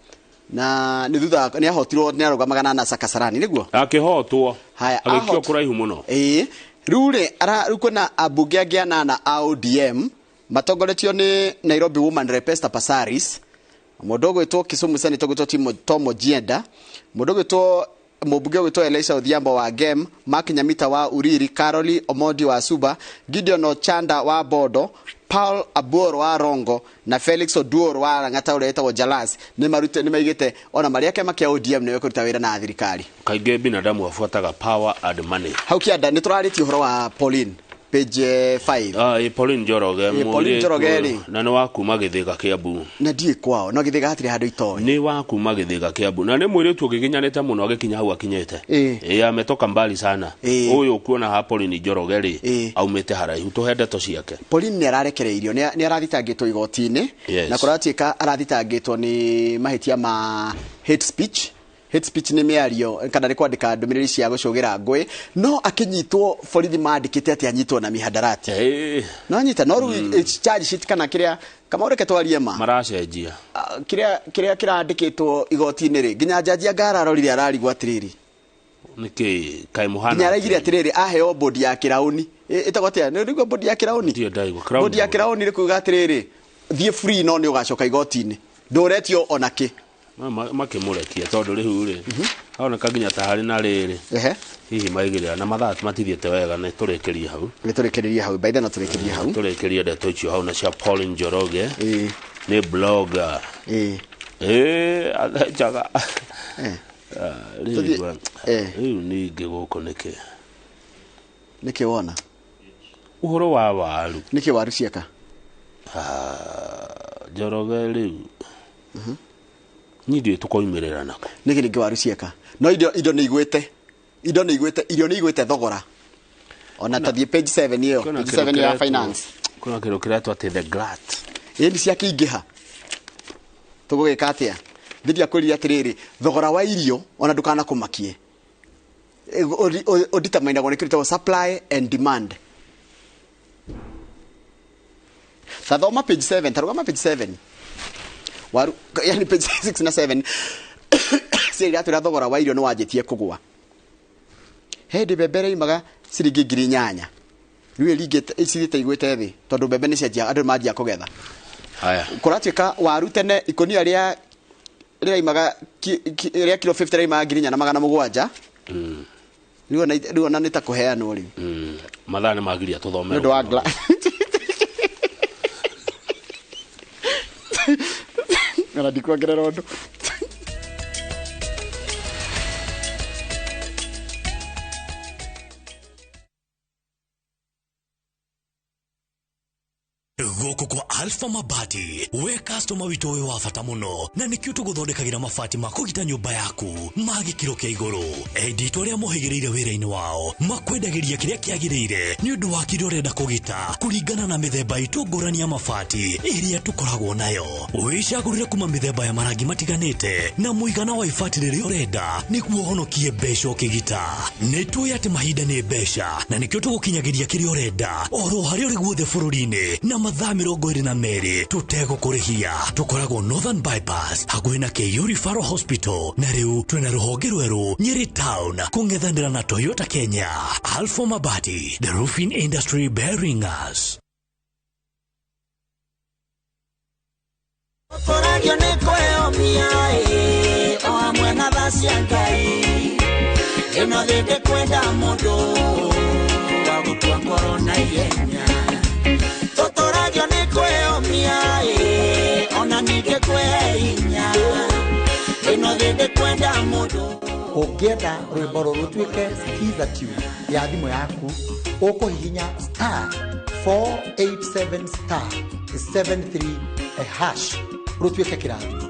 na nĩ thutha nĩ ahotirwo nĩ arũgamaga na NASA Kasarani nĩguo? Akĩhotwo. Agĩikio kũraihu mũno. Rĩu rĩ, rĩu kwĩna ambunge angĩ anana a ODM matongoretio nĩ Nairobi Woman Rep Esther Passaris, mũndũ ũgwĩtwo Kisumu Senator ũgwĩtwo Tom Ojienda, mũndũ ũgwĩtwo mũmbunge ũgwĩtwo Elisha Odhiambo wa Gem, Mark Nyamita wa Uriri, Caroli Omondi wa Suba, Gideon Ochanda wa Bodo, Paul Abuor wa Rongo na Felix Oduor wa Lang'ata ũrĩa wĩtagwo Jalas nĩ maigĩte ona marĩa kĩama kĩa ODM nĩwe kũruta wĩra na thirikari. Kaingĩ binadamu abuataga power and money. Hau kĩanda nĩ tũrarĩtie ũhoro wa Pauline page 5. Pauline Njoroge. Pauline Njoroge rĩ. Na nĩ wa kuma Gĩthĩga Kĩambu. Na ndiĩ kwao, no Gĩthĩga hatirĩ handũ itoĩ. Nĩ wa kuma Gĩthĩga Kĩambu. Na nĩ mũirĩtu ũgĩginyanĩte mũno agĩkinya hau akinyĩte. Ametoka mbali sana. Ũyũ ũkuona ha Pauline Njoroge rĩ, aumĩte haraihu tũhe ndeto ciake. Pauline nĩ ararekereirio, nĩ arathitangĩtwo igoti-inĩ. Na kũratuĩka arathitangĩtwo nĩ mahĩtia ma hate speech. Hate speech nĩ mĩario kana nĩ kwandĩka ndũmĩrĩri cia gũcũgĩra ngũĩ, no akĩnyitwo borithi mandĩkĩte atĩ anyitwo na mihadarati. No anyita no rĩu charge sheet kana kĩrĩa kama ũreke twarie ma maracenjia kĩrĩa kĩrandĩkĩtwo igoti-inĩ rĩ, nginya jaji anga ararorire ararigwo atĩrĩrĩ nĩkĩ kaĩ mũhana nginya araigire atĩrĩrĩ aheo bodi ya kĩraũni ĩtagwo atĩa nĩ ũrigua bodi ya kĩraũni bodi ya kĩraũni nĩ kuuga atĩrĩrĩ thiĩ free no nĩ ũgacoka igoti-inĩ ndũretio ona kĩ makĩmũrekia tondũ rĩu rĩ haoneka nginya ta harĩ na rĩrĩ hihi maigĩrĩra na mathaa matithiĩte wega nĩ tũrĩkĩrie hau nĩ tũrĩkĩrĩrie hau by then tũrĩkĩrie hau tũrĩkĩrie ndeto icio hau na cia Pauline Njoroge nĩ blogger athĩnjaga rĩu ningĩ gũkũ nĩkĩ Nĩkĩ wona? Ũhoro wa waru. Nĩkĩ waru cieka? Njoroge rĩu. Niĩ ndiũĩ tũkoimĩrĩra nako. Nĩkĩ ningĩ waru cieka? No indo nĩ igwĩte. Indo nĩ igwĩte, irio nĩ igwĩte thogora. Ona ta thiĩ page 7 ĩyo, page 7 ya finance. Kuna kĩndũ kĩretwo atĩ the glut. Ĩni ciakĩingĩha. Tũgũgĩka atĩa? Thiria kwĩrire atĩrĩrĩ, thogora wa irio ona ndũkanakũmakie. Ũditamainagwo nĩ kĩndũ supply and demand. Ta thoma page 7, tarũgama page 7. Waru, yani page 6 na 7. Ciĩrire atwĩra thogora wa irio nĩ wanjĩtie kũgũa. He hĩndĩ mbembe ĩraimaga ciringi 8,000. Rĩu ĩringĩte icirĩte igwĩte thĩ tondũ mbembe nĩ cianjia andũ manjia kũgetha. Haya. Kũratuĩka waru tene ikũnia rĩa rĩraimaga rĩa kilo 50 rĩraimaga 4,700. Rĩu ona nĩ ta kũheanwo rĩu. Mathaa nĩ magiria tũthome. Nĩ ũndũ wa Ona ndikuongerera ũndũ. Gũkũ kwa Alpha Mabati we customer witũ wĩ wa bata mũno na nĩkĩo tũgũthondekagĩra mabati ma kũgita nyũmba yaku ma gĩkĩro kĩa igũrũ. Endi itũ arĩa mohĩgĩrĩire wĩra-inĩ wao makwendagĩria kĩrĩa kĩagĩrĩire nĩ ũndũ wa kĩrĩa ũrenda kũgita kũringana na mĩthemba itũ ngũrani ya mabati ĩrĩa tũkoragwo nayo. Wĩcagũrĩre kuma mĩthemba ya marangi matiganĩte na mũigana wa ibati rĩrĩa ũrenda nĩguo ũhonokie mbeca ũkĩgita. Nĩ tũĩ atĩ mahinda nĩ mbeca na nĩkĩo tũgũkinyagĩria kĩrĩa ũrenda oro harĩa ũrĩ guothe bũrũri-inĩ na mathaa 22 tũtegũkũrĩhia. Tũkoragwo Northern Bypass hakuhĩ na KU Referral Hospital na rĩu twĩna rũhonge rwerũ Nyeri Town kũng'ethanĩra na Toyota Kenya. Alpha Mabati, the roofing industry bearing us. Tũragio nĩ kwĩyomia o hamwe na tha cia Ngai ĩno thĩ ndĩkwenda mũndũ wa gũkua ngoro na ihenya. Tũtũragio nĩ kwĩyomia ona ningĩ kwĩhinya ĩno thĩ ndĩkwenda mũndũ. Ũngĩenda rwĩmbo rũrũ rũtuĩke skiza tune ya thimũ yaku ũkũhihinya star 487 star 73 hash rũtuĩke kĩrathimo.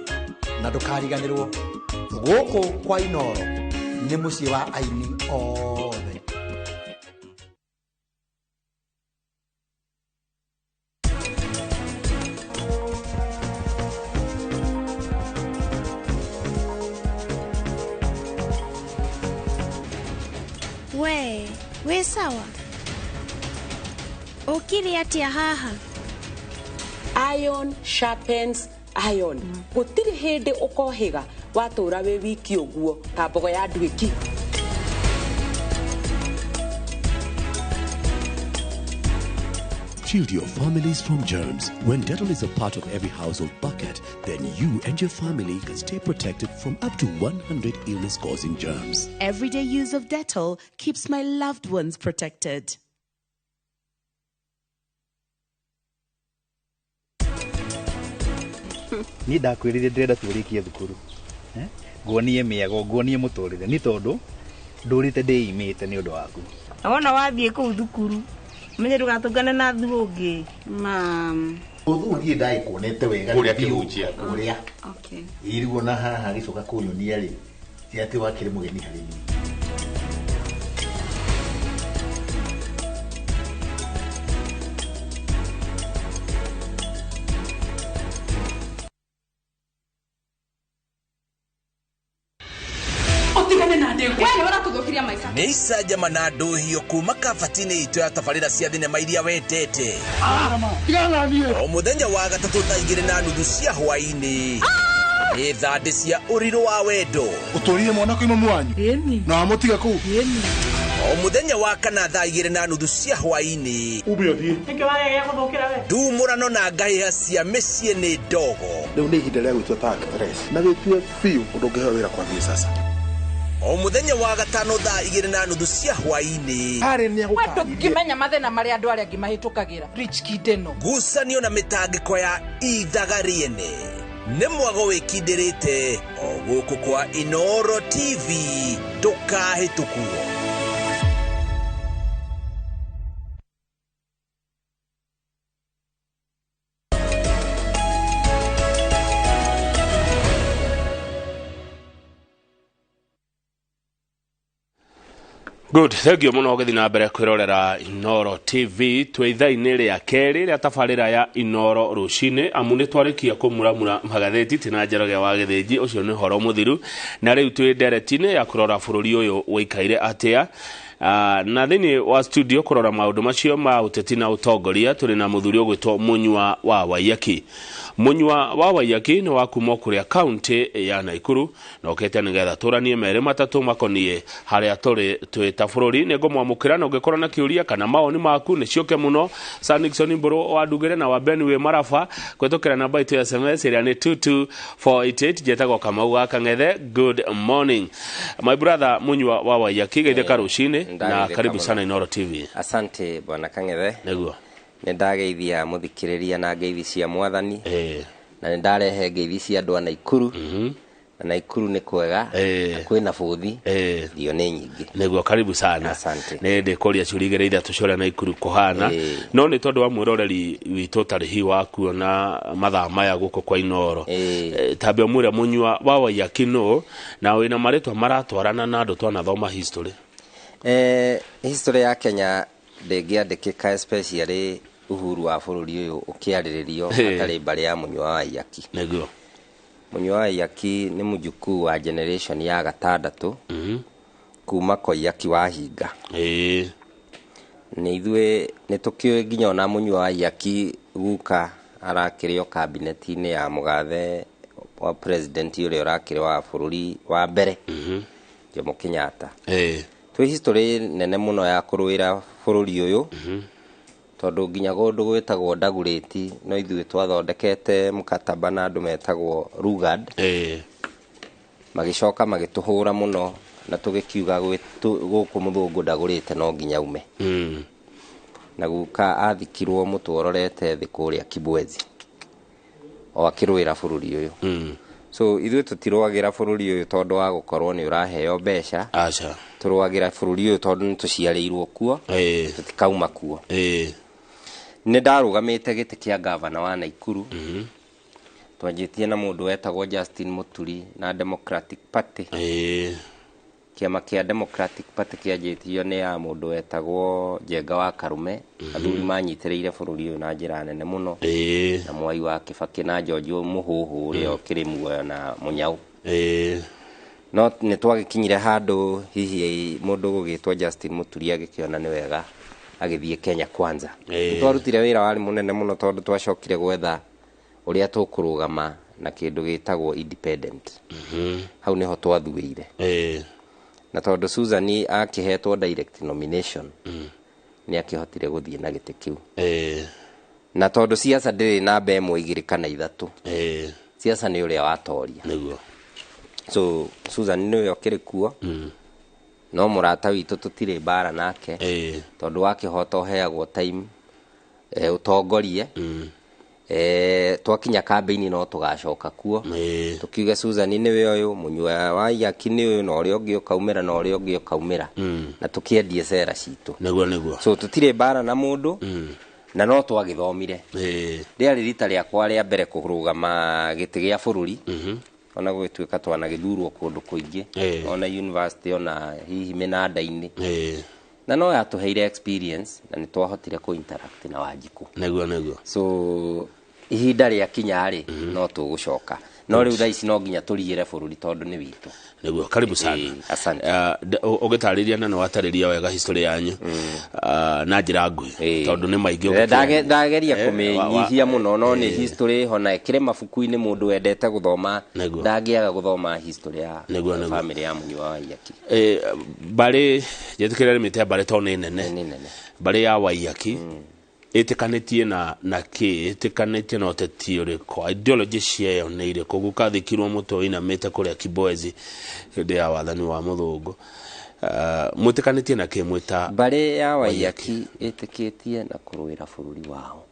Na ndũkariganĩrwo gũkũ kwa Inoro nĩ mũciĩ wa aini othe. We, we sawa. Ũkire atĩa haha? Iron sharpens iron. Gũtirĩ hĩndĩ ũkohĩga watũra wĩ wiki ũguo ta mbogo ya nduĩki. Shield your families from germs. When Dettol is a part of every household bucket, then you and your family can stay protected from up to 100 illness-causing germs. Everyday use of Dettol keeps my loved ones protected. Niĩ ndakwĩrire ndĩrenda tũrĩkie thukuru. Nguonie mĩago, nguonie mũtũrĩre nĩ tondũ ndũrĩte ndĩimĩte nĩ ũndũ waku. Na wona wathiĩ kũu thukuru menye ndũgatũngane na thu ũngĩ. Mam. Ũthũ niĩ ndagĩkuonete wega kũrĩa kĩhunjia. Kũrĩa. Okay. Ĩrĩ ona haha gĩcoka kũnyonia rĩ ti atĩ wakĩrĩ mũgeni harĩ niĩ. Nĩ icanjama na ndũhio kuma kabati-inĩ itũ ya tabarĩra cia thinema iria wendete. O mũthenya wa gatatũ thaa 2:30 cia hwaĩ-inĩ nĩ thandĩ cia ũrirũ wa wendo. Ũtũrire mwana kwĩ mamu wanyu na wamũtiga kũu. O mũthenya wa kana thaa 2:30 cia hwaĩ-inĩ ndumũrano na ngahĩha cia mĩciĩ nĩ ndogo. Rĩu nĩ ihinda rĩa gwĩtua ta actress na wĩtue biũ ũndũ ũngĩheo wĩra kwambia sasa. O mũthenya wa gatano thaa 2:30 cia hwaĩ-inĩ ndũngĩmenya mathĩna marĩa andũ arĩa angĩ mahĩtũkagĩra. Rich Kid ĩno ngucanio na mĩtangĩko ya ithaga rĩene nĩ mwago wĩkindĩrĩte o gũkũ kwa Inoro TV ndũkahĩtũkwo. Good, thank you muno ũgĩthiĩ na mbere kwĩrorera Inooro TV twĩ ithaa-inĩ rĩa kerĩ rĩa tabarĩra ya Inooro rũcinĩ amu nĩ twarĩkia kũmuramura magathĩti tina Njoroge wa Gĩthĩnji ũcio nĩ ũhoro mũthiru na rĩu twĩ ndereti-inĩ ya kũrora bũrũri ũyũ ũikaire atĩa. Na thĩinĩ wa studio kũrora maũndũ macio ma ũteti na ũtongoria tũrĩ na mũthuri ũgwĩtwo Munyua wa Waiyaki. Munyua wa Waiyaki nĩ wa kuma kũrĩa kaunti ya Naikuru na ũkĩte nĩgetha tũranie merĩ matatũ makoniĩ harĩa tũrĩ twĩ ta bũrũri. Nĩ ngũmwamũkĩra na ũngĩkorwo na kĩũria kana mawoni maku nĩ ciũke mũno. Sir Nixon Mbũrũ wa Ndugĩre na wa Ben wĩ Maraba kũhetũkĩra namba itũ ya SMS ĩrĩa nĩ 22488. Njetagwo Kamau wa Kang'ethe. Good morning my brother Munyua wa Waiyaki, geithĩka rũcinĩ na karibu sana Inooro TV. Asante bwana Kang'ethe. Nĩguo nĩ ndageithia mũthikĩrĩria na ngeithi cia mwathani, na nĩ ndarehe ngeithi cia andũ a Naikuru. Na Naikuru nĩ kwega, na kwĩna bũthi, irio nĩ nyingĩ. Nĩguo, karibu sana. Asante. Nĩ ndĩkũria ciũria igĩrĩ ithatũ cia ũrĩa Naikuru kũhana, no nĩ tondũ wa mwĩroreri witũ ũtarĩ hihi wa kuona mathaa maya gũkũ kwa Inooro, tambe ũmwĩre Munyua wa Waiyaki nũ na wĩna marĩtwa maratwarana na andũ twanathoma history. History ya Kenya ndĩngĩandĩkĩka especially uhuru wa bũrũri ũyũ ũkĩarĩrĩrio hatarĩ mbarĩ ya Munyua wa Waiyaki. Nĩguo. Munyua wa Waiyaki nĩ mũjukuu wa generation ya gatandatũ kuma Koiyaki wa Hinga. Nĩ ithuĩ nĩ tũkĩũĩ nginya ona Munyua wa Waiyaki guka arakĩrĩ o kabineti-inĩ ya mũgathe wa president ũrĩa ũrakĩrĩ wa bũrũri wa mbere, Jomo Kenyatta. Twĩ history nene mũno ya kũrũĩra bũrũri ũyũ, tondũ nginya kũndũ gwĩtagwo Ndagurĩti no ithuĩ twathondekete mũkataba na andũ metagwo Lugard. Magĩcoka magĩtũhũra mũno na tũgĩkiuga gũkũ mũthũngũ ndagũrĩte no nginya ume. Na guka athikirwo mũtwe ũrorete thĩ kũrĩa Kibwezi o akĩrũĩra bũrũri ũyũ. So ithuĩ tũtirũagĩra bũrũri ũyũ tondũ wa gũkorwo nĩ ũraheo mbeca. Aca. Tũrũagĩra bũrũri ũyũ tondũ nĩ tũciarĩirwo kuo, tũtikauma kuo. Nĩ ndarũgamĩte gĩtĩ kĩa gavana wa Naikuru. Twanjĩtie na mũndũ wetagwo Justin Muturi na Democratic Party. Kĩama kĩa Democratic Party kĩanjĩtio nĩ ya mũndũ wetagwo Njenga wa Karume. Athuri manyitĩrĩire bũrũri ũyũ na njĩra nene mũno. Na Mwai wa Kĩbakĩ na George Mũhũhũ ũrĩa ũkĩrĩ muoyo na Mũnyau. No nĩ twagĩkinyire handũ hihi mũndũ gũgĩtwo Justin Muturi agĩkĩona nĩ wega agĩthiĩ Kenya Kwanza. Nĩ twarutire wĩra warĩ mũnene mũno tondũ twacokire gwetha ũrĩa tũkũrũgama na kĩndũ gĩtagwo independent. Hau nĩho twathuĩire. Na tondũ Susan akĩhetwo direct nomination, nĩ akĩhotire gũthiĩ na gĩtĩ kĩu. Na tondũ siasa ndĩrĩ namba ĩmwe igĩrĩ kana ithatũ, siasa nĩ ũrĩa watoria. Nĩguo. So Susan nĩwe ũkĩrĩ kuo, no mũrata witũ tũtirĩ mbara nake, tondũ wakĩhota ũheagwo time ũtongorie. Twakinya kambĩini no tũgacoka kuo tũkiuge Susan nĩwe ũyũ, Munyua wa Waiyaki nĩ ũyũ, na ũrĩa ũngĩ ũkaumĩra na ũrĩa ũngĩ ũkaumĩra, na tũkĩendie cera citũ. Nĩguo nĩguo. So tũtirĩ mbara na mũndũ, na no twagĩthomire. Rĩarĩ rita rĩakwa rĩa mbere kũrũgama gĩtĩ gĩa bũrũri, ona gũgĩtuĩka twanagĩthurwo kũndũ kũingĩ, ona university, ona hihi mĩnanda-inĩ, na no yatũheire experience na nĩ twahotire kũ interact na Wanjikũ. Nĩguo nĩguo. So ihinda rĩakinya rĩ, no tũgũcoka, no rĩu thaa ici no nginya tũriĩre bũrũri tondũ nĩ witũ. Nĩguo, karibu sana. Asante. Ũgĩtarĩria na nĩ watarĩria wega history yanyu na njĩra nguhĩ tondũ nĩ maingĩ. Ndageria kũmĩnyihia mũno, no nĩ history ho na ĩkĩrĩ mabuku-inĩ, mũndũ wendete gũthoma ndangĩaga gũthoma history ya family ya Munyua wa Waiyaki. Mbarĩ njĩtĩkĩre rĩmĩte mbarĩ tondũ nĩ nene, mbarĩ ya Waiyaki ĩtĩkanĩtie na kĩ, ĩtĩkanĩtie na ũteti ũrĩkũ, ideology ciayo nĩ irĩkũ? Gũkathikirwo mũtwe ũinamĩte kũrĩa Kibwezi hĩndĩ ya wathani wa mũthũngũ. Mwĩtĩkanĩtie na kĩ mwĩta mbarĩ ya Waiyaki? Ĩtĩkĩtie na kũrũĩra bũrũri wao,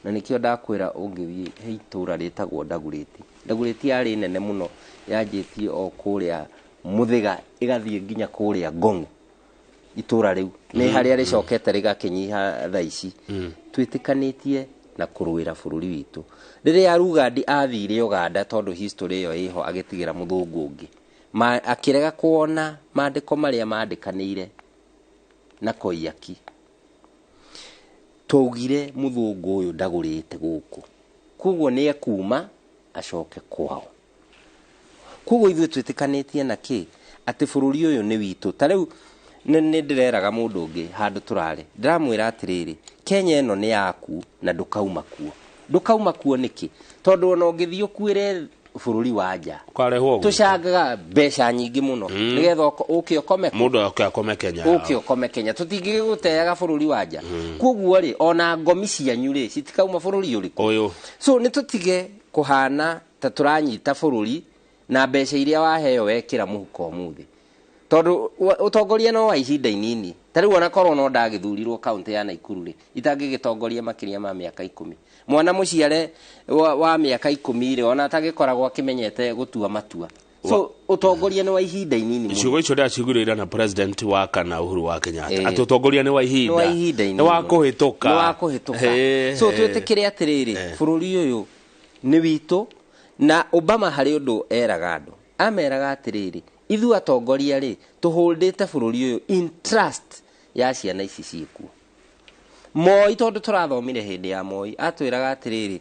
na nĩkĩo ndakwĩra ũngĩthiĩ he itũra rĩtagwo Ndagurĩti. Ndagurĩti yarĩ nene mũno, yanjĩtie o kũrĩa Mũthĩga ĩgathiĩ nginya kũrĩa Ngong'u. Itũra rĩu nĩ harĩa rĩcokete rĩgakĩnyiha thaa ici. Twĩtĩkanĩtie na kũrũĩra bũrũri witũ. Rĩrĩa Lugard athire Uganda, tondũ history ĩyo ĩho, agĩtigĩra mũthũngũ ũngĩ, akĩrega kuona maandĩko marĩa mandĩkanĩire. na Koiyaki twaugire muthungu uyu ndagurite guku koguo ni ekuma acoke kwao koguo ithuĩ twĩtĩkanĩtie na kĩ atĩ bũrũri ũyũ nĩ witũ ta rĩu nĩ ndĩreraga mũndũ ũngĩ handũ tũrarĩ ndĩramwĩra atĩrĩrĩ Kenya ĩno nĩ yaku na ndũkauma kuo ndũkauma kuo nĩkĩ tondũ ona ũngĩthiĩ ũkuĩre bũrũri wa nja tũcangaga mbeca nyingĩ mũno nĩgetha ũke ũkome mũndũ oke akome Kenya ũke ũkome Kenya tũtingĩgũteaga bũrũri wa nja koguo rĩ ona ngomi cianyu rĩ citikauma bũrũri ũrĩkũ ũyũ so nĩ tũtige kũhana ta tũranyita bũrũri na mbeca iria waheo wekĩra mũhuko ũmũthĩ tondũ ũtongoria no wa ihinda inini ta rĩu ona korwo no ndagĩthurirwo kaunti ya Naikuru rĩ itangĩgĩtongoria makĩria ma mĩaka 10 mwana mũciare wa mĩaka 10 rĩ ona atagĩkoragwo akĩmenyete gũtua matua so ũtongoria nĩ wa ihinda inini mũno ciugo icio ndĩraciguire na president wa kana Uhuru wa Kenyatta atĩ ũtongoria nĩ wa ihinda nĩ wa kũhĩtũka nĩ wa kũhĩtũka so twĩtĩkĩre atĩrĩrĩ bũrũri ũyũ nĩ witũ na Obama harĩ ũndũ eraga andũ ameraga atĩrĩrĩ ithuĩ atongoria rĩ tũhũndĩte bũrũri ũyũ in trust ya ciana ici ciĩkuo Moi tondũ tũrathomire hĩndĩ ya Moi atwĩraga atĩrĩrĩ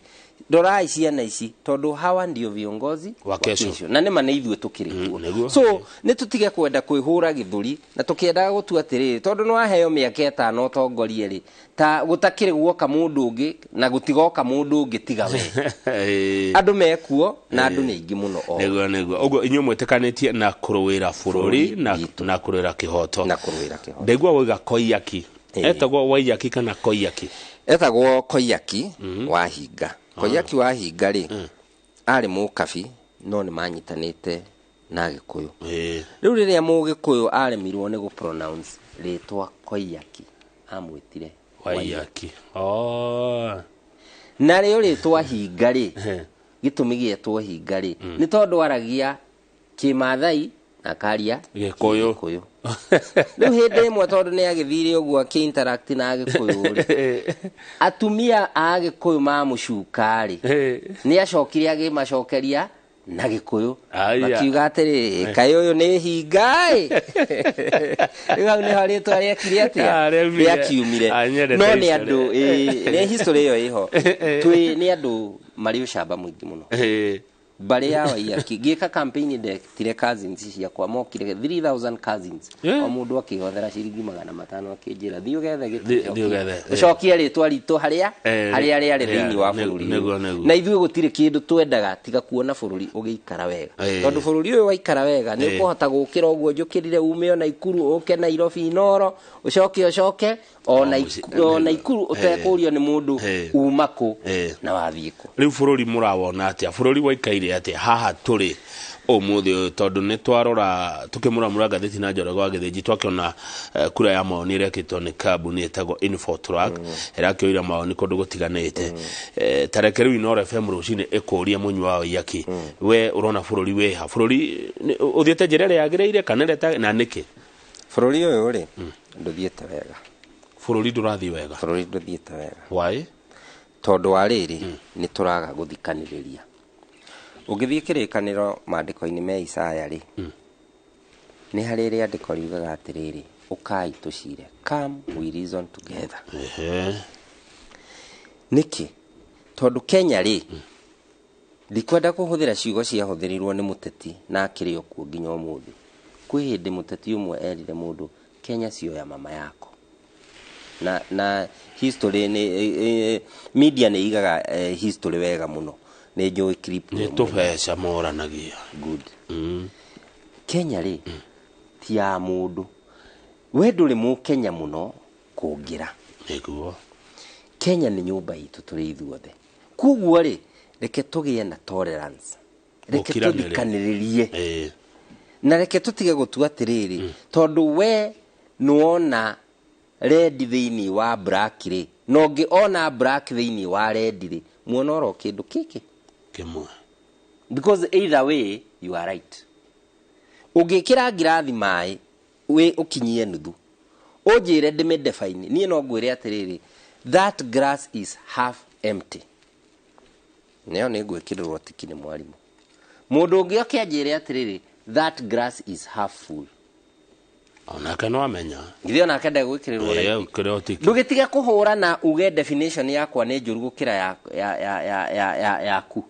rorai ciana ici tondũ hawa ndio viongozi wa kesho na nĩma nĩ ithuĩ tũkĩrĩ kuo so nĩ tũtige kwenda kwĩhũra gĩthũri na tũkĩendaga gũtua atĩrĩrĩ tondũ nĩ waheo mĩaka 5 ũtongorie rĩ ta gũtakĩrĩ guoka mũndũ ũngĩ na gũtigoka mũndũ ũngĩ tiga we andũ mekuo na andũ nĩ aingĩ mũno o nĩguo nĩguo ũguo inyuĩ mwĩtĩkanĩtie na kũrũĩra bũrũri na kũrũĩra kĩhoto na kũrũĩra kĩhoto ndaigua woiga Koiyaki etagwo Waiyaki kana Koiyaki etagwo Koiyaki Wahinga Koiyaki Wahinga rĩ arĩ mũkabi no nĩ manyitanĩte na Gĩkũyũ rĩu rĩrĩa mũgĩkũyũ aremirwo nĩ gũ-pronounce rĩtwa Koiyaki amwĩtire Waiyaki na rĩo rĩtwa Hinga rĩ gĩtũmi gĩetwo Hinga rĩ nĩ tondũ aragia Kĩmathai na akaria Gĩkũyũ rĩu hĩndĩ ĩmwe tondũ nĩ agĩthire ũguo akĩ-interact na Agĩkũyũ rĩ atumia a Agĩkũyũ mamũcuka rĩ nĩ acokire agĩmacokeria na Gĩkũyũ makiuga atĩrĩ kaĩ ũyũ nĩ hinga ĩ rĩu hau nĩho rĩtwa rĩekire atĩa rĩakiumire no nĩ andũ nĩ history ĩyo ĩho twĩ nĩ andũ marĩ ũcamba mũingĩ mũno Mbarĩ ya Waiyaki ngĩka campaign ndetire cousins ciakwa mokire 3000 cousins o mũndũ akĩhothera ciringi 500 akĩnjĩra thiĩ ũgethe gĩtĩ ũcokie rĩtwa ritũ harĩa harĩa rĩarĩ thĩinĩ wa bũrũri na ithuĩ gũtirĩ kĩndũ twendaga tiga kuona bũrũri ũgĩikara wega tondũ bũrũri ũyũ waikara wega nĩ ũkũhota gũkĩra ũguo njũkĩrire ume o Naikuru ũke Nairobi Inooro ũcoke ũcoke o Naikuru ũtekũrio nĩ mũndũ uma kũ na wathiĩ kũ rĩu bũrũri mũrawona atĩa bũrũri waikaire atĩa haha tũrĩ ũmũthĩ ũyũ tondũ nĩ twarora tũkĩmũramũra ngathĩti na Njoroge wa Gĩthĩnji twakĩona kura ya maoni ĩrekĩtwo nĩ kambuni ĩtagwo Infotrack ĩrakĩoire maoni kũndũ gũtiganĩte ta reke rĩu Inooro FM rũcinĩ ĩkũrie mũnyua wa Waiyaki we ũrona bũrũri wĩha bũrũri ũthiĩte njĩra ĩrĩa yagĩrĩire kana ĩrĩa na nĩkĩ bũrũri ũyũ rĩ ndũthiĩte wega bũrũri ndũrathiĩ wega bũrũri ndũthiĩte wega why tondũ wa rĩrĩ nĩ tũraga gũthikanĩrĩria ũngĩthiĩ kĩrĩkanĩro maandĩko-inĩ me Isaya rĩ nĩ harĩ rĩandĩko riugaga atĩrĩrĩ ũkai tũcire come we reason together nĩkĩ tondũ Kenya rĩ ndikwenda kũhũthĩra ciugo ciahũthĩrirwo nĩ mũteti na akĩrĩ o kuo nginya ũmũthĩ kwĩ hĩndĩ mũteti ũmwe erire mũndũ Kenya sio ya mama yako na history nĩ media nĩ igaga history wega mũno nĩ njũĩ clip nĩ tũbeca moranagia good Kenya rĩ ti ya mũndũ we ndũrĩ mũkenya mũno kũngĩra nĩguo Kenya nĩ nyũmba itũ tũrĩ ithuothe koguo rĩ reke tũgĩe na tolerance reke tũthikanĩrĩrie na reke tũtige gũtua atĩrĩrĩ tondũ we nĩwona red thĩinĩ wa black rĩ na ũngĩ ona black thĩinĩ wa red rĩ muona oro kĩndũ kĩkĩ kĩmwe because either way you are right ũngĩkĩra ngirathi maĩ wĩ ũkinyie nuthu ũnjĩre ndĩmĩdefine niĩ no ngwĩre atĩrĩrĩ that glass is half empty nĩyo nĩ ngwĩkĩrĩrwo tiki nĩ mwarimũ mũndũ ũngĩ oke anjĩre atĩrĩrĩ that glass is half full Onake no amenya. Githĩ onake ndegwĩkĩrĩrwo raithi? Ĩĩ, tick. Ndũgĩtige kũhũrana uge definition yakwa nĩ njũru gũkĩra ya yaku.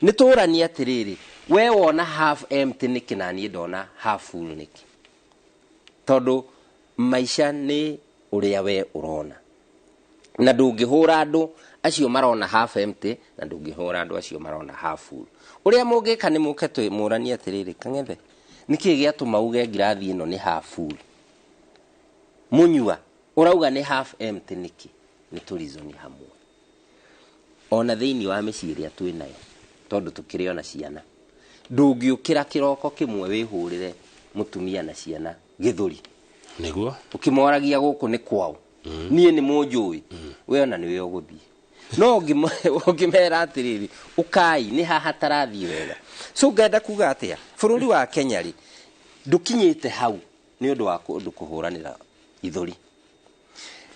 Nĩ tũranie atĩrĩrĩ, we wona half empty nĩkĩ na niĩ ndona half full nĩkĩ? Tondũ maica nĩ ũrĩa we ũrona. Na ndũngĩhũra andũ acio marona half empty na ndũngĩhũra andũ acio marona half full. Ũrĩa mũngĩka nĩ mũke mũranie atĩrĩrĩ, Kang'ethe, nĩkĩ gĩatũma uge ngirathi ĩno nĩ half full? Mũnyua ũrauga nĩ half empty nĩkĩ? Nĩ tũrizoni hamwe. Ona thĩinĩ wa mĩciĩ ĩrĩa twĩ nayo, tondũ tũkĩrĩ ona ciana, ndũngĩũkĩra kĩroko kĩmwe wĩhũrĩre mũtumia na ciana gĩthũri. Nĩguo ũkĩmoragia gũkũ nĩ kwao. Niĩ nĩ mũnjũĩ. We ona nĩwe ũgũthiĩ. No ũngĩmera atĩrĩrĩ, ũkai nĩ haha tarathiĩ wega. So ngenda kuga atĩa, bũrũri wa Kenya rĩ ndũkinyĩte hau nĩ ũndũ wa ũndũ kũhũranĩra ithũri,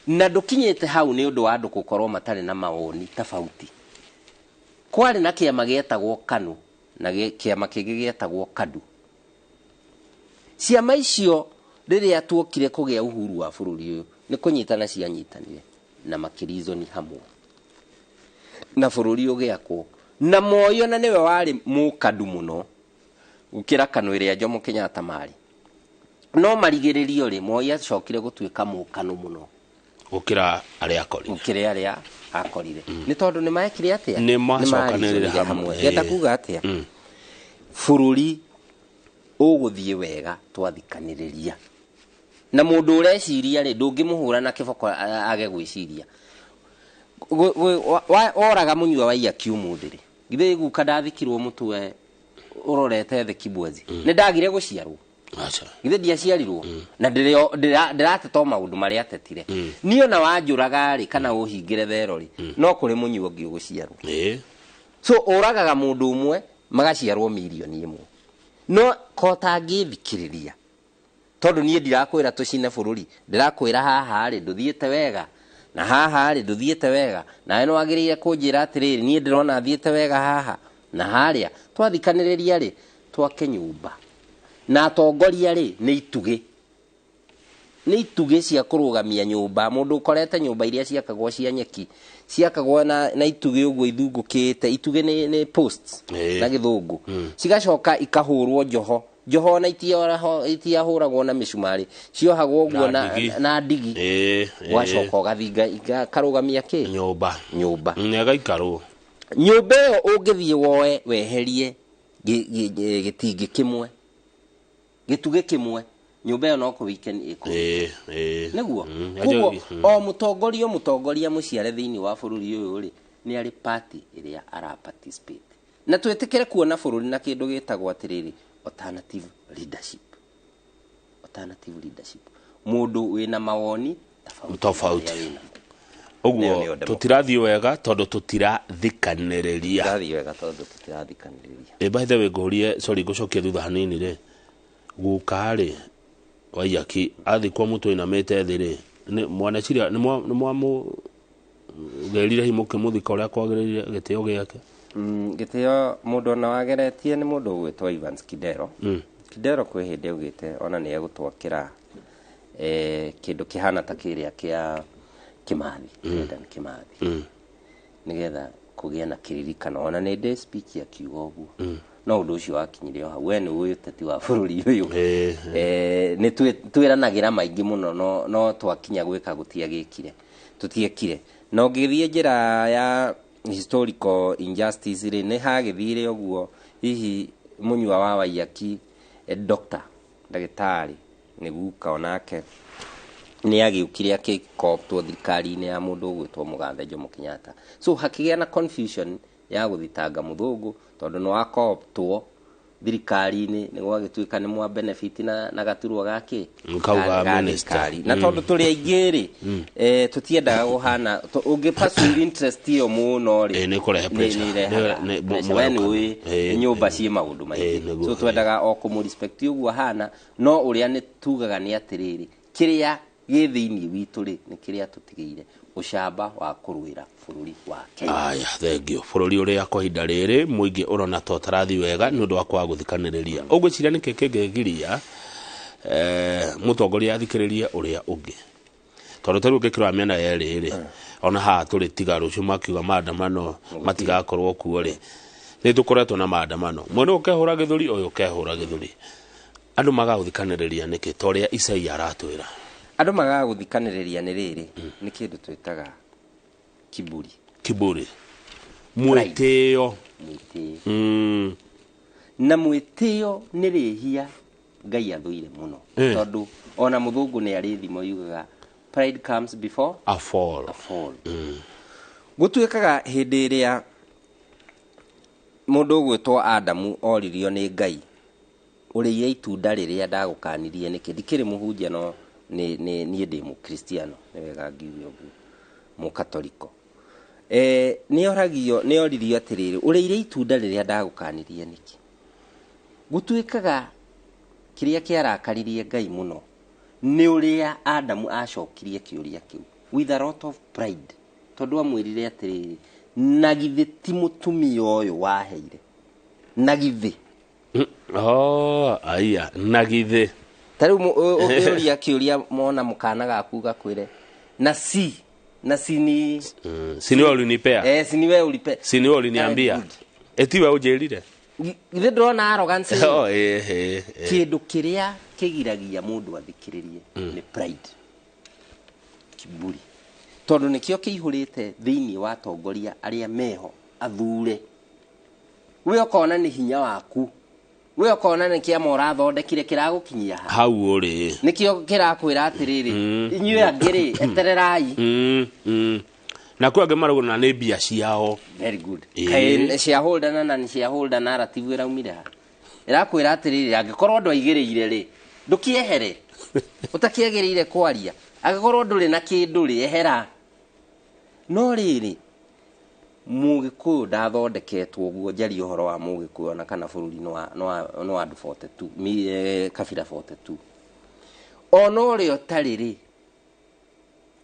na ndũkinyĩte hau nĩ ũndũ wa andũ gũkorwo matarĩ na mawoni tofauti. Kwarĩ na kĩama gĩetagwo KANU na kĩama kĩngĩ gĩetagwo KADU. Ciama icio rĩrĩa tuokire kũgĩa uhuru wa bũrũri ũyũ nĩ kũnyitana cianyitanire na makĩrizoni hamwe na bũrũri ũgĩakwo. Na Moi ona nĩwe warĩ mũkadu mũno gũkĩra KANU ĩrĩa Jomo Kenyatta marĩ. No marigĩrĩrio rĩ, Moi acokire gũtuĩka mũkanu mũno gũkĩra arĩa akorire. Gũkĩra arĩa akorire. Nĩ tondũ nĩ maekire atĩa? Nĩ macokanĩrĩire hamwe. Ngenda kuga atĩa? Bũrũri ũgũthiĩ wega twathikanĩrĩria. Na mũndũ ũreciria rĩ, ndũngĩmũhũra na kĩboko age gwĩciria. Oraga mũnyua wa Iyaki ũmũthĩ rĩ, githĩ guka ndathikirwo mũtwe ũrorete thĩ Kibwezi. Nĩ ndagire gũciarwo. Githĩ ndiaciarirwo na ndĩrateta o maũndũ marĩa atetire. Niĩ ona wanjũraga rĩ kana ũhingĩre thero rĩ, no kũrĩ mũnyua ũngĩ ũgũciarwo. So ũragaga mũndũ ũmwe magaciarwo mirioni ĩmwe. No kotangĩthikĩrĩria, tondũ niĩ ndirakwĩra tũcine bũrũri, ndĩrakwĩra haha rĩ ndũthiĩte wega na haha rĩ ndũthiĩte wega, nawe nĩwagĩrĩire kũnjĩra atĩrĩrĩ, niĩ ndĩrona thiĩte wega haha na harĩa. Twathikanĩrĩria rĩ, twake nyũmba. Na atongoria rĩ nĩ itugĩ. Nĩ itugĩ cia kũrũgamia nyũmba. Mũndũ ũkorete nyũmba iria ciakagwo cia nyeki, ciakagwo na itugĩ ũguo ithungũkĩte. Itugĩ nĩ posts na gĩthũngũ. Cigacoka ikahũrwo njoho. Njoho na itiahũragwo na mĩcumarĩ, ciohagwo ũguo na ndigi. Ũgacoka ũgathinga ikarũgamia kĩ? Nyũmba. Nyũmba. Nĩ agaikarwo. Nyũmba ĩyo ũngĩthiĩ woe weherie gĩtingĩ kĩmwe, gĩtugĩ kĩmwe, nyũmba ĩyo no kũweaken ĩkũ. Nĩguo. Koguo o mũtongoria mũciare thĩinĩ wa bũrũri ũyũ rĩ, nĩ arĩ party ĩrĩa ara participate. Na twĩtĩkĩre kuona bũrũri na kĩndũ gĩtagwo atĩrĩrĩ, alternative leadership. Alternative leadership. Mũndũ wĩna mawoni tofauti. Ũguo tũtirathiĩ wega tondũ tũtirathikanĩrĩria. Tũtirathiĩ wega tondũ tũtirathikanĩrĩria. By the way, ngũrie, sorry, ngũcokia thutha hanini rĩ, guka rĩ Waiyaki athikwo mũtwe inamĩte thĩ rĩ, mwaneciria nĩ mwamũgerire hihi mũkĩmũthika ũrĩa kwagĩrĩire gĩtĩo gĩake? Gĩtĩo mũndũ ona wageretie nĩ mũndũ ũgwĩtwo Evans Kidero. Kidero kwĩ hĩndĩ augĩte ona nĩ egũtwakĩra kĩndũ kĩhana ta kĩrĩa kĩa Kimathi, Dedan Kimathi, nĩgetha kũgĩe na kĩririkano. Ona nĩ ndĩ speech akiuga ũguo. No ũndũ ũcio wakinyire o hau. We nĩ ũĩ ũteti wa bũrũri ũyũ. Nĩ twĩranagĩra maingĩ mũno, no twakinya gwĩka gũtiagĩkire, tũtiekire. Na ũngĩthiĩ njĩra ya historical injustice rĩ, nĩ hagĩthire ũguo. Hihi mũnyua wa Waiyaki, doctor, ndagĩtarĩ, nĩ guka onake nĩ agĩũkire akĩkoptwo thirikari-inĩ ya mũndũ ũgwĩtwo Mũgathe Jomo Kenyatta. So hakĩgĩa na confusion ya gũthitanga mũthũngũ tondũ nĩ wakoptwo thirikari-inĩ, nĩ gwagĩtuĩka nĩ mwa benefit na gaturwa gake Kau ga minister. Na tondũ tũrĩ aingĩ rĩ, tũtiendaga gũhana ũngĩ pursue interest ĩyo mũno rĩ, Nĩ kũrehe pressure. Nĩ ĩrehaga pressure. We nĩ ũĩ nyũmba ciĩ maũndũ maingĩ. So twendaga o kũmũ respect ũguo ahana, no ũrĩa nĩ tugaga nĩ atĩrĩrĩ, kĩrĩa gĩ thĩinĩ witũ rĩ, nĩ kĩrĩa tũtigĩire ũcamba wa kũrũĩra bũrũri wa Kenya. Aya, thank you. Bũrũri ũrĩa kwa ihinda rĩrĩ mũingĩ ũrona to tarathi wega nĩ ũndũ wa kwaga gũthikanĩrĩria. Ũngwĩciria nĩkĩ kĩngĩgiria Mũtongoria athikĩrĩrie ũrĩa ũngĩ. Tondũ ta rĩu ũngĩkĩrora mĩena yerĩ rĩ, ona haha tũrĩ tiga rũciũ makiuga maandamano matigakorwo kuo rĩ, nĩ tũkoretwo na maandamano. Mwena ũyũ ũkehũra gĩthũri, ũyũ ũkehũra gĩthũri. Andũ magagũthikanĩrĩria nĩkĩ ta ũrĩa Isaia aratwĩra? Andũ magagũthikanĩrĩria nĩ rĩrĩ, nĩ kĩndũ twĩtaga kiburi. Kiburi. Mwĩtĩo. Mwĩtĩo. Na mwĩtĩo nĩ rĩhia Ngai athũire mũno. Tondũ ona mũthũngũ nĩ arĩ thimo yugaga pride comes before a fall. A fall. Gũtuĩkaga hĩndĩ ĩrĩa mũndũ ũgwĩtwo Adamu oririo nĩ Ngai ũrĩire itunda rĩrĩa ndagũkanirie nĩkĩ. Ndikĩrĩ mũhunjia no niĩ ndĩ mũkristiano, nĩ wega ngiuge ũguo, mũkatoliko. Nĩ oririo atĩrĩrĩ, ũrĩire itunda rĩrĩa ndagũkanirie nĩkĩ. Gũtuĩkaga kĩrĩa kĩarakaririe Ngai mũno nĩ ũrĩa Adamu acokirie kĩũria kĩu with a lot of pride, tondũ amwĩrire atĩrĩrĩ, na githĩ ti mũtumia ũyũ waheire, na githĩ. Oh, aya, na githĩ. Ta rĩu ũngĩũria kĩũria mona mũkana gaku gakwĩre na si, na si ni si ni wewe ulinipea. Si ni wewe ulipea. Si ni wewe uliniambia. Eti wewe unjĩrire. Githĩ ndũrona arrogance? Oh, Kĩndũ kĩrĩa kĩgiragia mũndũ athikĩrĩrie nĩ pride. Kiburi. Tondũ nĩkĩo kĩihũrĩte thĩinĩ wa atongoria arĩa meho athure. We ũkona nĩ hinya waku. We ũkona nĩ kĩama ũrathondekire kĩragũkinyia ha. Hau ũrĩ. Nĩkĩo kĩrakwĩra atĩrĩrĩ, inyuĩ angĩ rĩ, etererai. Na kwĩ angĩ marauga na nĩ mbia ciao. Very good. Kaĩ shareholder na nĩ shareholder narrative ĩraumire ha. Ĩrakwĩra atĩrĩrĩ, angĩkorwo ndwaigĩrĩire rĩ, ndũkĩehere. Ũtakĩagĩrĩire kwaria. Angĩkorwo ndũrĩ na kĩndũ rĩ, ehera. No rĩrĩ, Mũgĩkũyũ ndathondeketwo ũguo, njarie ũhoro wa Mũgĩkũyũ ona kana bũrũri nĩ wa andũ 42, kabira 42. Ona ũrĩa ũtarĩ rĩ,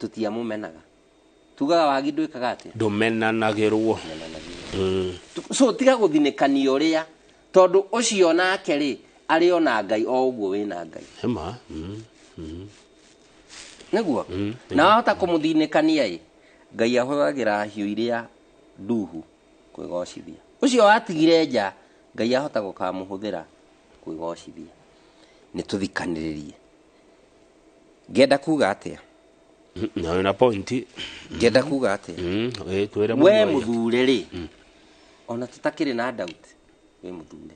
tũtiamũmenaga. Tugaga wagi ndwĩkaga atĩa? Ndũmenanagĩrwo. So tiga gũthinĩkania ũrĩa, tondũ ũcio nake rĩ, arĩ ona Ngai o ũguo wĩna Ngai. Hema. Nĩguo? Na wahota kũmũthinĩkania ĩ, Ngai ahũthagĩra hiũ iria nduhu kwĩgocithia. Ũcio watigire nja, Ngai ahota gũkamũhũthĩra kwĩgocithia. Nĩ tũthikanĩrĩrie. Ngenda kuga atĩa? Na wĩna point. Ngenda kuga atĩa? Twĩre we mũthure rĩ, ona tũtakĩrĩ na doubt, wĩ mũthure.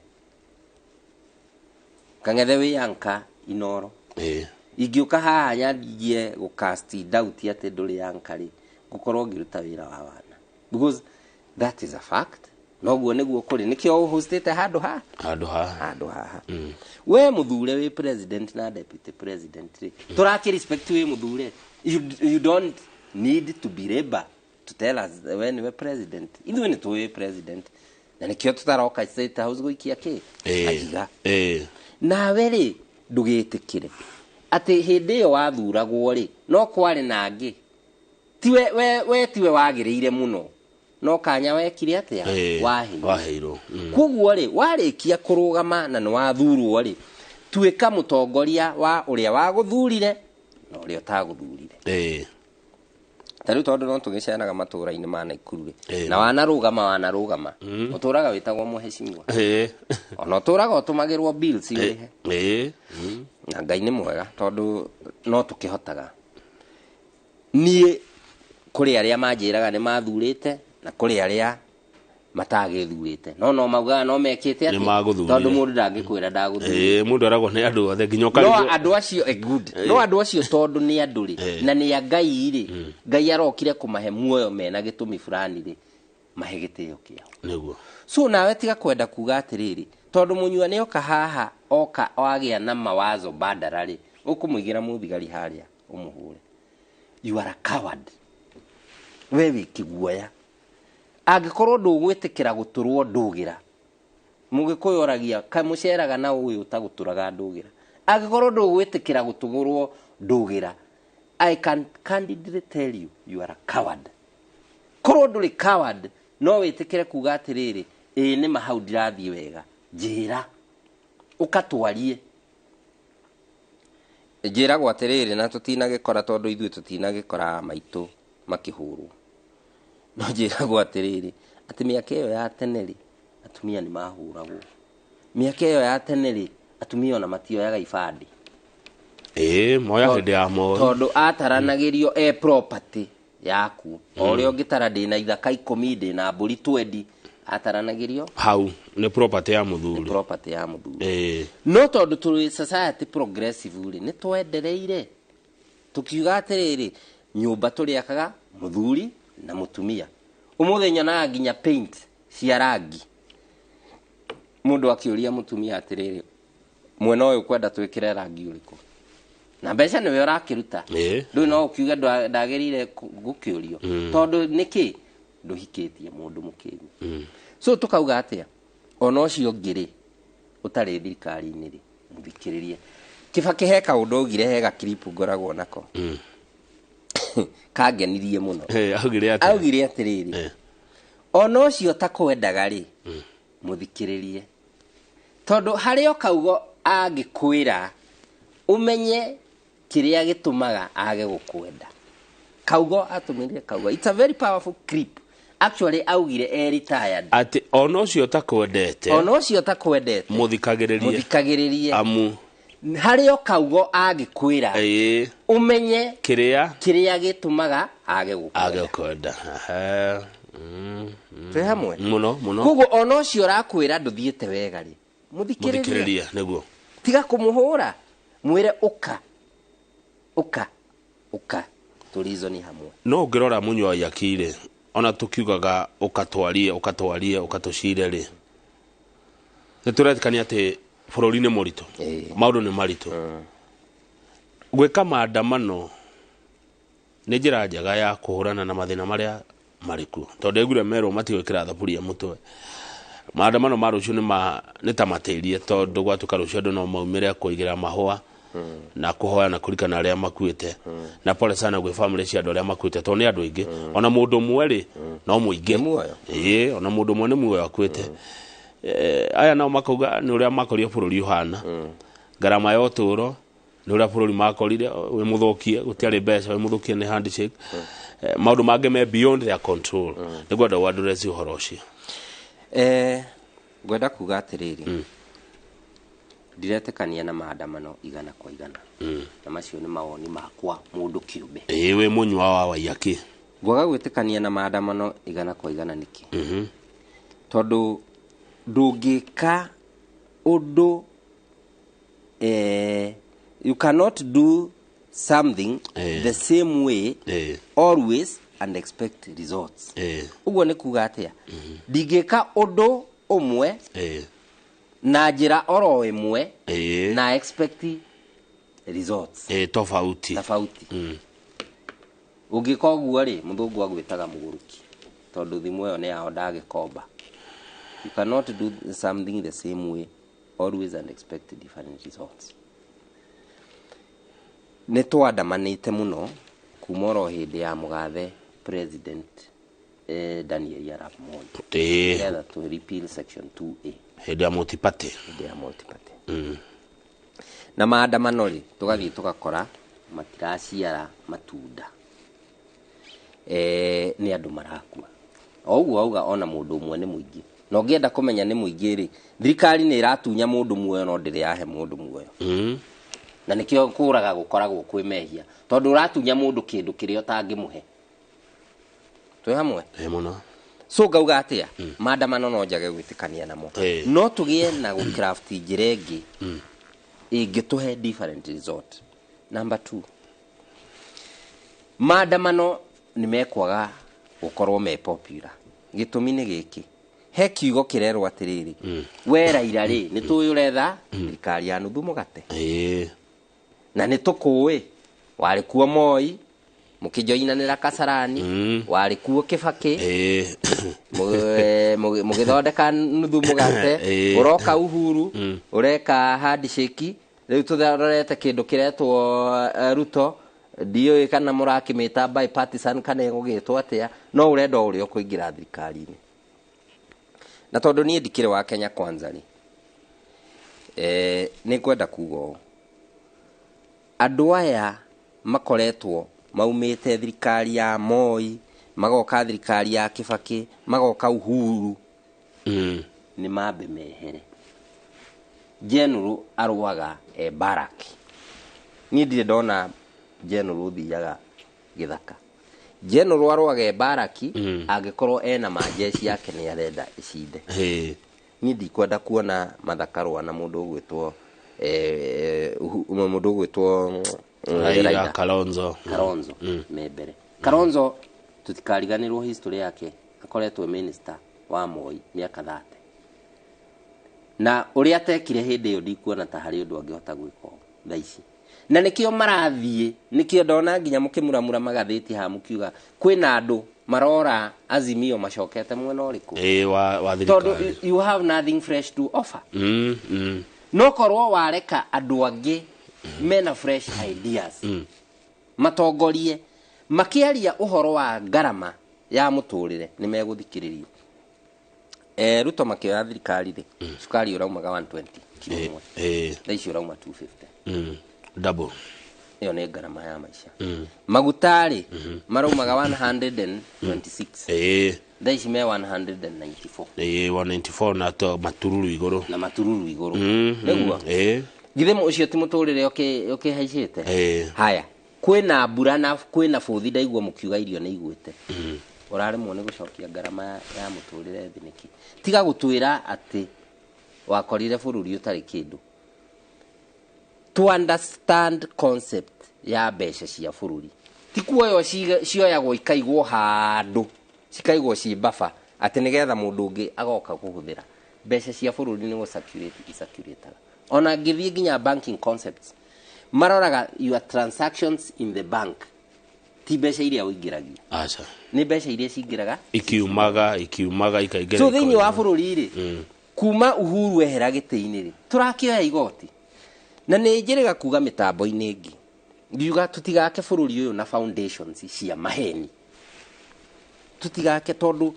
Kang'ethe wĩ anka Inoro. Ingĩũka haha nyanjie gũcast doubt atĩ ndũrĩ anka rĩ, ngũkorwo ngĩruta wĩra wa wana. Because that is a fact. Noguo nĩguo kũrĩ, nĩkĩo ũhostĩte handũ ha? Handũ haha. Handũ haha. We mũthure wĩ president na deputy president rĩ, tũrakĩ respect wĩ mũthure. You don't need to be labor to tell us we nĩwe president. Ithuĩ nĩ tũĩ president. Na nĩkĩo tũtaroka State House gũikia kĩ? Mahiga. Nawe rĩ, ndũgĩtĩkĩre atĩ hĩndĩ ĩyo wathuragwo rĩ, no kwarĩ na angĩ. Tiwe we tiwe wagĩrĩire mũno. No kanya wekire atĩa? Waheirwo. Koguo rĩ, warĩkia kũrũgama na nĩ wathurwo rĩ, tuĩka mũtongoria wa ũrĩa wagũthurire na ũrĩa ũtagũthurire. Ta rĩu tondũ no tũgĩcenaga matũũra-inĩ ma Naikuru rĩ, na wanarũgama ũtũũraga wĩtagwo mũhecimiwa. Ona ũtũũraga ũtũmagĩrwo bills ũrĩhe. Na Ngai nĩ mwega tondũ no tũkĩhotaga. Niĩ kũrĩ arĩa manjĩraga nĩ mathurĩte na kũrĩ arĩa matagĩthurĩte. No maugaga no mekĩte atĩ tondũ mũndũ ndangĩkwĩra ndagũthurĩte. Mũndũ aragwo nĩ andũ othe nginya ũkarigwo. No andũ acio good. No andũ acio tondũ nĩ andũ rĩ, na nĩ a Ngai rĩ, Ngai arokire kũmahe muoyo mena gĩtũmi fulani rĩ, mahe gĩtĩo kĩao. Nĩguo. So nawe tiga kwenda kuga atĩrĩrĩ, tondũ mũnyua nĩ oka haha oka agĩa na mawazo bandara rĩ, ũkũmũigĩra mũthigari harĩa ũmũhũre. You are a coward. We wĩ kĩguoya. Angĩkorwo ndũgwĩtĩkĩra gũtũrwo ndũgĩra. Mũgĩkũyũ oragia kaĩ mũceraga na ũyũ ũtagũtũraga ndũgĩra. Angĩkorwo ndũgwĩtĩkĩra gũtũrwo ndũgĩra, I can candidly tell you, you are a coward. Korwo ndũrĩ coward, no wĩtĩkĩre kuga atĩrĩrĩ, ĩĩ nĩ ma hau ndirathiĩ wega, njĩra ũkatwarie. Njĩragwo atĩrĩrĩ, na tũtinagĩkora tondũ ithuĩ tũtinagĩkora maitũ makĩhũrwo, no njĩragwo atĩrĩrĩ atĩ mĩaka ĩyo ya tene rĩ, atumia nĩ mahũragwo. Mĩaka ĩyo ya tene rĩ, atumia ona matioyaga ibandĩ. Moya hĩndĩ ya Moi. Tondũ ataranagĩrio e property yaku. O ũrĩa ũngĩtara ndĩna ithaka 10, ndĩna mbũri 20, ataranagĩrio hau nĩ property ya mũthuri. Nĩ property ya mũthuri. No tondũ tũrĩ society progressive rĩ, nĩ twendereire tukiuga atĩrĩrĩ, nyũmba tũrĩakaga mũthuri na mũtumia. Ũmũthĩ nyonaga nginya paint cia rangi. Mũndũ akĩũria mũtumia atĩrĩrĩ, mwena ũyũ kwenda twĩkĩre rangi ũrĩkũ? Na mbeca nĩwe ũrakĩruta. Ndũĩ no ũkiuge ndagĩrĩire gũkĩũrio. Tondũ nĩkĩ ndũhikĩtie mũndũ mũkĩgu. So tukauga atĩa, ona ũcio ũngĩ rĩ, ũtarĩ thirikari-inĩ rĩ, mũthikĩrĩrie. Kibaki he kaũndũ augire he gakiripu ngoragwo nako. Kangenirie mũno. Augire atĩrĩrĩ, ona ũcio takwendaga rĩ, mũthikĩrĩrie. Tondũ harĩ o kaugo angĩkwĩra ũmenye kĩrĩa gĩtũmaga age gũkwenda. Kaugo atũmĩrire kaugo. It's a very powerful clip. Actually augire e retired. Atĩ ona ũcio takwendete. Ona ũcio takwendete. Mũthikagĩrĩrie. Mũthikagĩrĩrie. Amu harĩ o kaugo angĩkwĩra ũmenye kĩrĩa gĩtũmaga age gũkwenda. Twĩ hamwe mũno mũno. Koguo ona ũcio ũrakwĩra ndũthiĩte wega rĩ, mũthikĩrĩrie nĩguo. Tiga kũmũhũra, mwĩre ũka ũka ũka tũrizoni hamwe. No ũngĩrora Mũnyua Waiyaki rĩ, ona tũkiugaga ũkatwarie ũkatwarie ũkatũcire rĩ, nĩ tũretĩkania atĩ bũrũri nĩ mũritũ, maũndũ nĩ maritũ. Gwĩka maandamano nĩ njĩra njega ya kũhũrana na mathĩna marĩa marĩ kuo, tondũ ndaiguire merwo matigwĩkĩra thaburia mũtwe. Maandamano ma rũciũ nĩ ta matĩrie, tondũ gwatuĩka rũciũ andũ no maumĩre kũigĩra mahũa na kũhoya na kũririkana arĩa makuĩte. Na pole sana gwĩ family cia andũ arĩa makuĩte, tondũ nĩ andũ aingĩ. Ona mũndũ ũmwe rĩ, no mũingĩ. Ona mũndũ ũmwe nĩ muoyo akuĩte. Aya nao makauga nĩ ũrĩa makorire bũrũri ũhana, ngarama ya ũtũũro nĩ ũrĩa bũrũri makorire wĩ mũthũkie, gũtiarĩ mbeca, wĩ mũthũkie nĩ handshake. Maũndũ mangĩ me beyond their control. Nĩngwenda ũaddress ũhoro ũcio. Ngwenda kuga atĩrĩrĩ, ndiretĩkania na maandamano 100 kwa 100. Na macio nĩ mawoni makwa mũndũ kĩũmbe. Wĩ Mũnyua wa Waiyaki. Ngwaga gwĩtĩkania na maandamano 100 kwa 100 nĩkĩ? Tondũ ndũngĩka ũndũ, you cannot do something the same way always and expect results. Ũguo nĩ kuga atĩa? Ndingĩka ũndũ ũmwe na njĩra oro ĩmwe na expect results tofauti. Tofauti. Ũngĩka ũguo rĩ, mũthũngũ agwĩtaga mũgũrũki, tondũ thimũ ĩyo nĩ yao ndagĩkomba. You cannot do something the same way always and expect different results. Nĩ twandamanĩte mũno kuma oro hĩndĩ ya mũgathe President Daniel Arap Moi. Nĩgetha tũ repeal section 2A. Hĩndĩ ya multi-party. Hĩndĩ ya multi-party. Na maandamano rĩ, tũgathiĩ tũgakora matiraciara matunda. Nĩ andũ marakua. O ũguo auga ona mũndũ ũmwe nĩ mũingĩ. Na ũngĩenda kũmenya nĩ mũingĩ rĩ, thirikari nĩ ĩratunya mũndũ muoyo no ndĩrĩ yahe mũndũ muoyo. Na nĩkĩo kũraga gũkoragwo kwĩ mehia, tondũ ũratunya mũndũ kĩndũ kĩrĩa ũtangĩmũhe. Twĩ hamwe? Mũno. So ngauga atĩa, maandamano no njage gwĩtĩkania namo. No tũgĩe na gũcraft njĩra ĩngĩ ĩngĩtũhe different result. Number 2, maandamano nĩ mekwaga gũkorwo me popular. Gĩtũmi nĩ gĩkĩ, he kiugo kĩrerwo atĩrĩrĩ, we Raila rĩ, nĩ tũĩ ũretha thirikari ya nuthu mũgate. Na nĩ tũkũĩ warĩ kuo Moi mũkĩjoinanĩra Kasarani, warĩ kuo Kibaki mũgĩthondeka nuthu mũgate, ũroka Uhuru ũreka handshake. Rĩu tũrorete kĩndũ kĩretwo Ruto, ndiũĩ kana mũrakĩmĩta bipartisan kana ĩgũgĩtwo atĩa, no ũrenda ũrĩa ũkũingĩra thirikari-inĩ. Na tondũ niĩ ndikĩrĩ wa Kenya Kwanza rĩ, nĩ ngwenda kuga ũũ, Andũ aya makoretwo maumĩte thirikari ya Moi, magoka thirikari ya Kibaki, magoka Uhuru. Nĩ mambe mehere. General arũaga e baraki. Niĩ ndirĩ ndona general ũthiaga gĩthaka. General arũaga e baraki, angĩkorwo ena majeshi yake nĩ arenda icinde. Niĩ ndikwenda kuona Martha Karũa na mũndũ ũgwĩtwo mũndũ ũgwĩtwo Raila, Kalonzo. Kalonzo me mbere. Kalonzo tutikariganĩrwo history yake, akoretwo minister wa Moi mĩaka 30. Na ũrĩa atekire hĩndĩ ĩyo ndikuona ta harĩ ũndũ angĩhota gwĩka thaa ici. Na nĩkĩo marathiĩ, nĩkĩo ndona nginya mũkĩmuramura magathĩti haha mũkiuga kwĩna andũ marora Azimio macokete mwena ũrĩkũ. Wa thirikari. Tondũ you have nothing fresh to offer. No korwo wareka andũ angĩ mena fresh ideas matongorie makiaria ũhoro wa ngarama ya mũtũrĩre nĩ megũthikĩrĩrio. Ruto makĩoya thirikari rĩ, cukari ũraumaga 120 kilo ĩmwe. Thaa ici ũrauma 250. Double. Ĩyo nĩ ngarama ya maica. Maguta rĩ, maraumaga 126. Thaa ici me 194. 194 na to matururu igũrũ. Na matururu igũrũ. Nĩguo? Githĩ ũcio ti mũtũrĩre ũkĩhaicĩte? Haya, kwĩna mbura na kwĩna bũthi ndaigua mũkiuga irio nĩ igwĩte. Ũraremwo nĩ gũcokia ngarama ya mũtũrĩre thĩ nĩkĩ? Tiga gũtwĩra atĩ wakorire bũrũri ũtarĩ kĩndũ. To understand concept ya mbeca cia bũrũri. Ti kuoywo cioyagwo ikaigwo handũ, cikaigwo ci buffer atĩ nĩgetha mũndũ ũngĩ agoka kũhũthĩra. Mbeca cia bũrũri nĩ gũ-circulate icirculataga. Ona ngĩthiĩ nginya banking concepts, maroraga your transactions in the bank ti mbeca iria ũingĩragia. Aca. Nĩ mbeca iria cingĩraga ikiumaga ikaingĩra. So thĩinĩ wa bũrũri rĩ, kuma Uhuru ehera gĩtĩ-inĩ rĩ, tũrakĩoya igoti. Na nĩ njĩrĩga kuga mĩtambo-inĩ ĩngĩ. Ngiuga tũtigake bũrũri ũyũ na foundations cia maheni. Tũtigake tondũ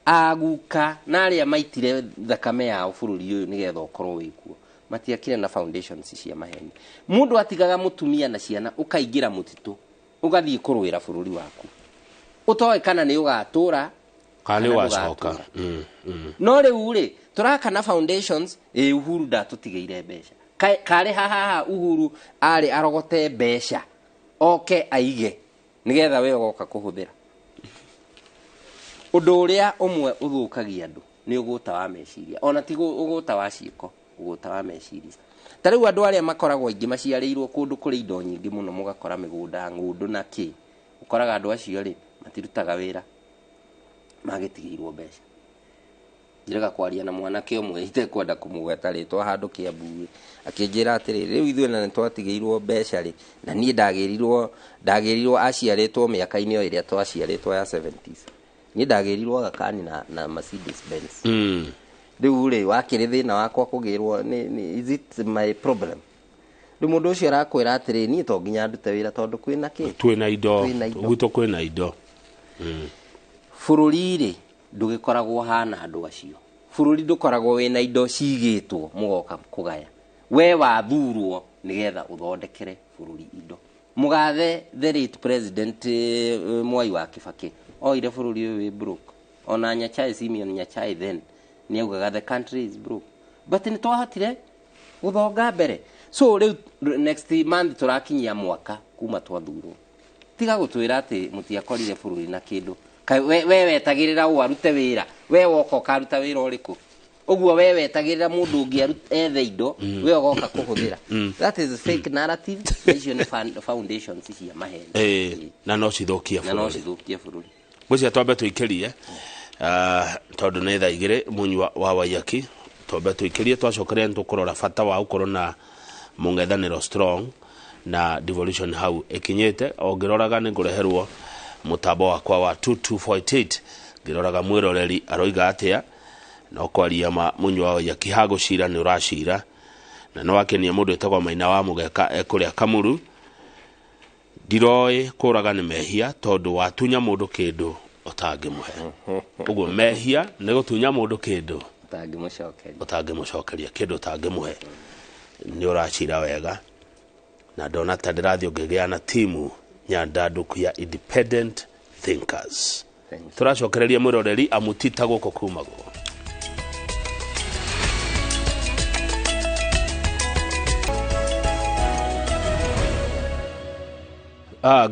aguka na arĩa maitire thakame yao bũrũri ũyũ nĩgetha ũkorwo wĩkuo. Matiakire na foundations cia maheni. Mũndũ atigaga mũtumia na ciana ũkaingĩra mũtitũ, ũgathiĩ kũrũĩra bũrũri waku. Ũtoĩ kana nĩ ũgatũra kana nĩ ũgacoka. No rĩu rĩ, tũraka na foundations, Uhuru ndatũtigĩire mbeca. Karĩ haha Uhuru arĩ arogote mbeca oke aige nĩgetha we ũgoka kũhũthĩra. Ũndũ ũrĩa ũmwe ũthũkagia andũ nĩ ũgũta wa meciria, ona ti ũgũta wa ciĩko, ũgũta wa meciria. Ta rĩu andũ arĩa makoragwo aingĩ maciarĩirwo kũndũ kũrĩ indo nyingĩ mũno, mũgakora mĩgũnda, ng'ũndũ na kĩ, ũkoraga andũ acio rĩ matirutaga wĩra, magĩtigĩirwo mbeca. Njĩraga kwaria na mwanake ũmwe itekwenda kũmũgweta rĩtwa handũ Kĩambu, akĩnjĩra atĩrĩ, rĩu ithuĩ na nĩtwatigĩirwo mbeca rĩ, na niĩ ndagĩrirwo aciarĩtwo mĩaka-inĩ o ĩrĩa twaciarĩtwo ya 70s. Niĩ ndagĩrirwo gakani na Mercedes Benz. Rĩu rĩ, wakĩrĩ thĩna wakwa kũgĩrwo nĩ is it my problem? Rĩu mũndũ ũcio arakwĩra atĩrĩ, niĩ to nginya ndute wĩra tondũ kwĩna kĩ? Twĩna indo, gwitũ kwĩna indo. Bũrũri rĩ ndũgĩkoragwo hana andũ acio. Bũrũri ndũkoragwo wĩna indo cigĩtwo mũgoka kũgaya. We wathurwo nĩgetha ũthondekere bũrũri indo. Mũgathe the late president Mwai wa Kibaki oire bũrũri ũyũ wĩ broke. Ona Nyachae, Simeon Nyachae then nĩ augaga the country is broke. But nĩ twahotire gũthonga mbere. So rĩu next month tũrakinyia mwaka kuma twathurwo. Tiga gũtwĩra atĩ mũtiakorire bũrũri na kĩndũ. We wetagĩrĩra ũ arute wĩra, we woka ũkaruta wĩra ũrĩkũ? Ũguo we wetagĩrĩra mũndũ ũngĩ ethe indo, we ũgoka kũhũthĩra. That is fake narrative. Icio nĩ foundations cia maheni. Na no cithũkie bũrũri. Na no cithũkie bũrũri. Ngwĩciria twambe tũikĩrie tondũ nĩ thaa igĩrĩ mũnyua wa Waiyaki, twambe tũikĩrie twacokeria nĩtũkũrora bata wa gũkorwo na mũng'ethanĩro strong na devolution hau ĩkinyĩte. O ngĩroraga nĩ ngũreherwo mũtambo wakwa wa 2248 ngĩroraga mwĩroreri aroiga atĩa, no kwaria ma mũnyua wa Waiyaki hagũcira nĩ ũracira, na no akenie mũndũ wĩtagwo Maina wa Mũgeka ekũrĩa Kamuru. Ndiroĩ kũraga nĩ mehia tondũ watunya mũndũ kĩndũ ũtangĩmũhe. Ũguo mehia nĩ gũtunya mũndũ kĩndũ ũtangĩmũcokeria, kĩndũ ũtangĩmũhe. Nĩ ũracira wega. Na ndona ta ndĩrathiĩ ũngĩgĩa na timu nyandandũku ya independent thinkers. Tũracokereria mwĩroreri amutita gũkũ kumagwo.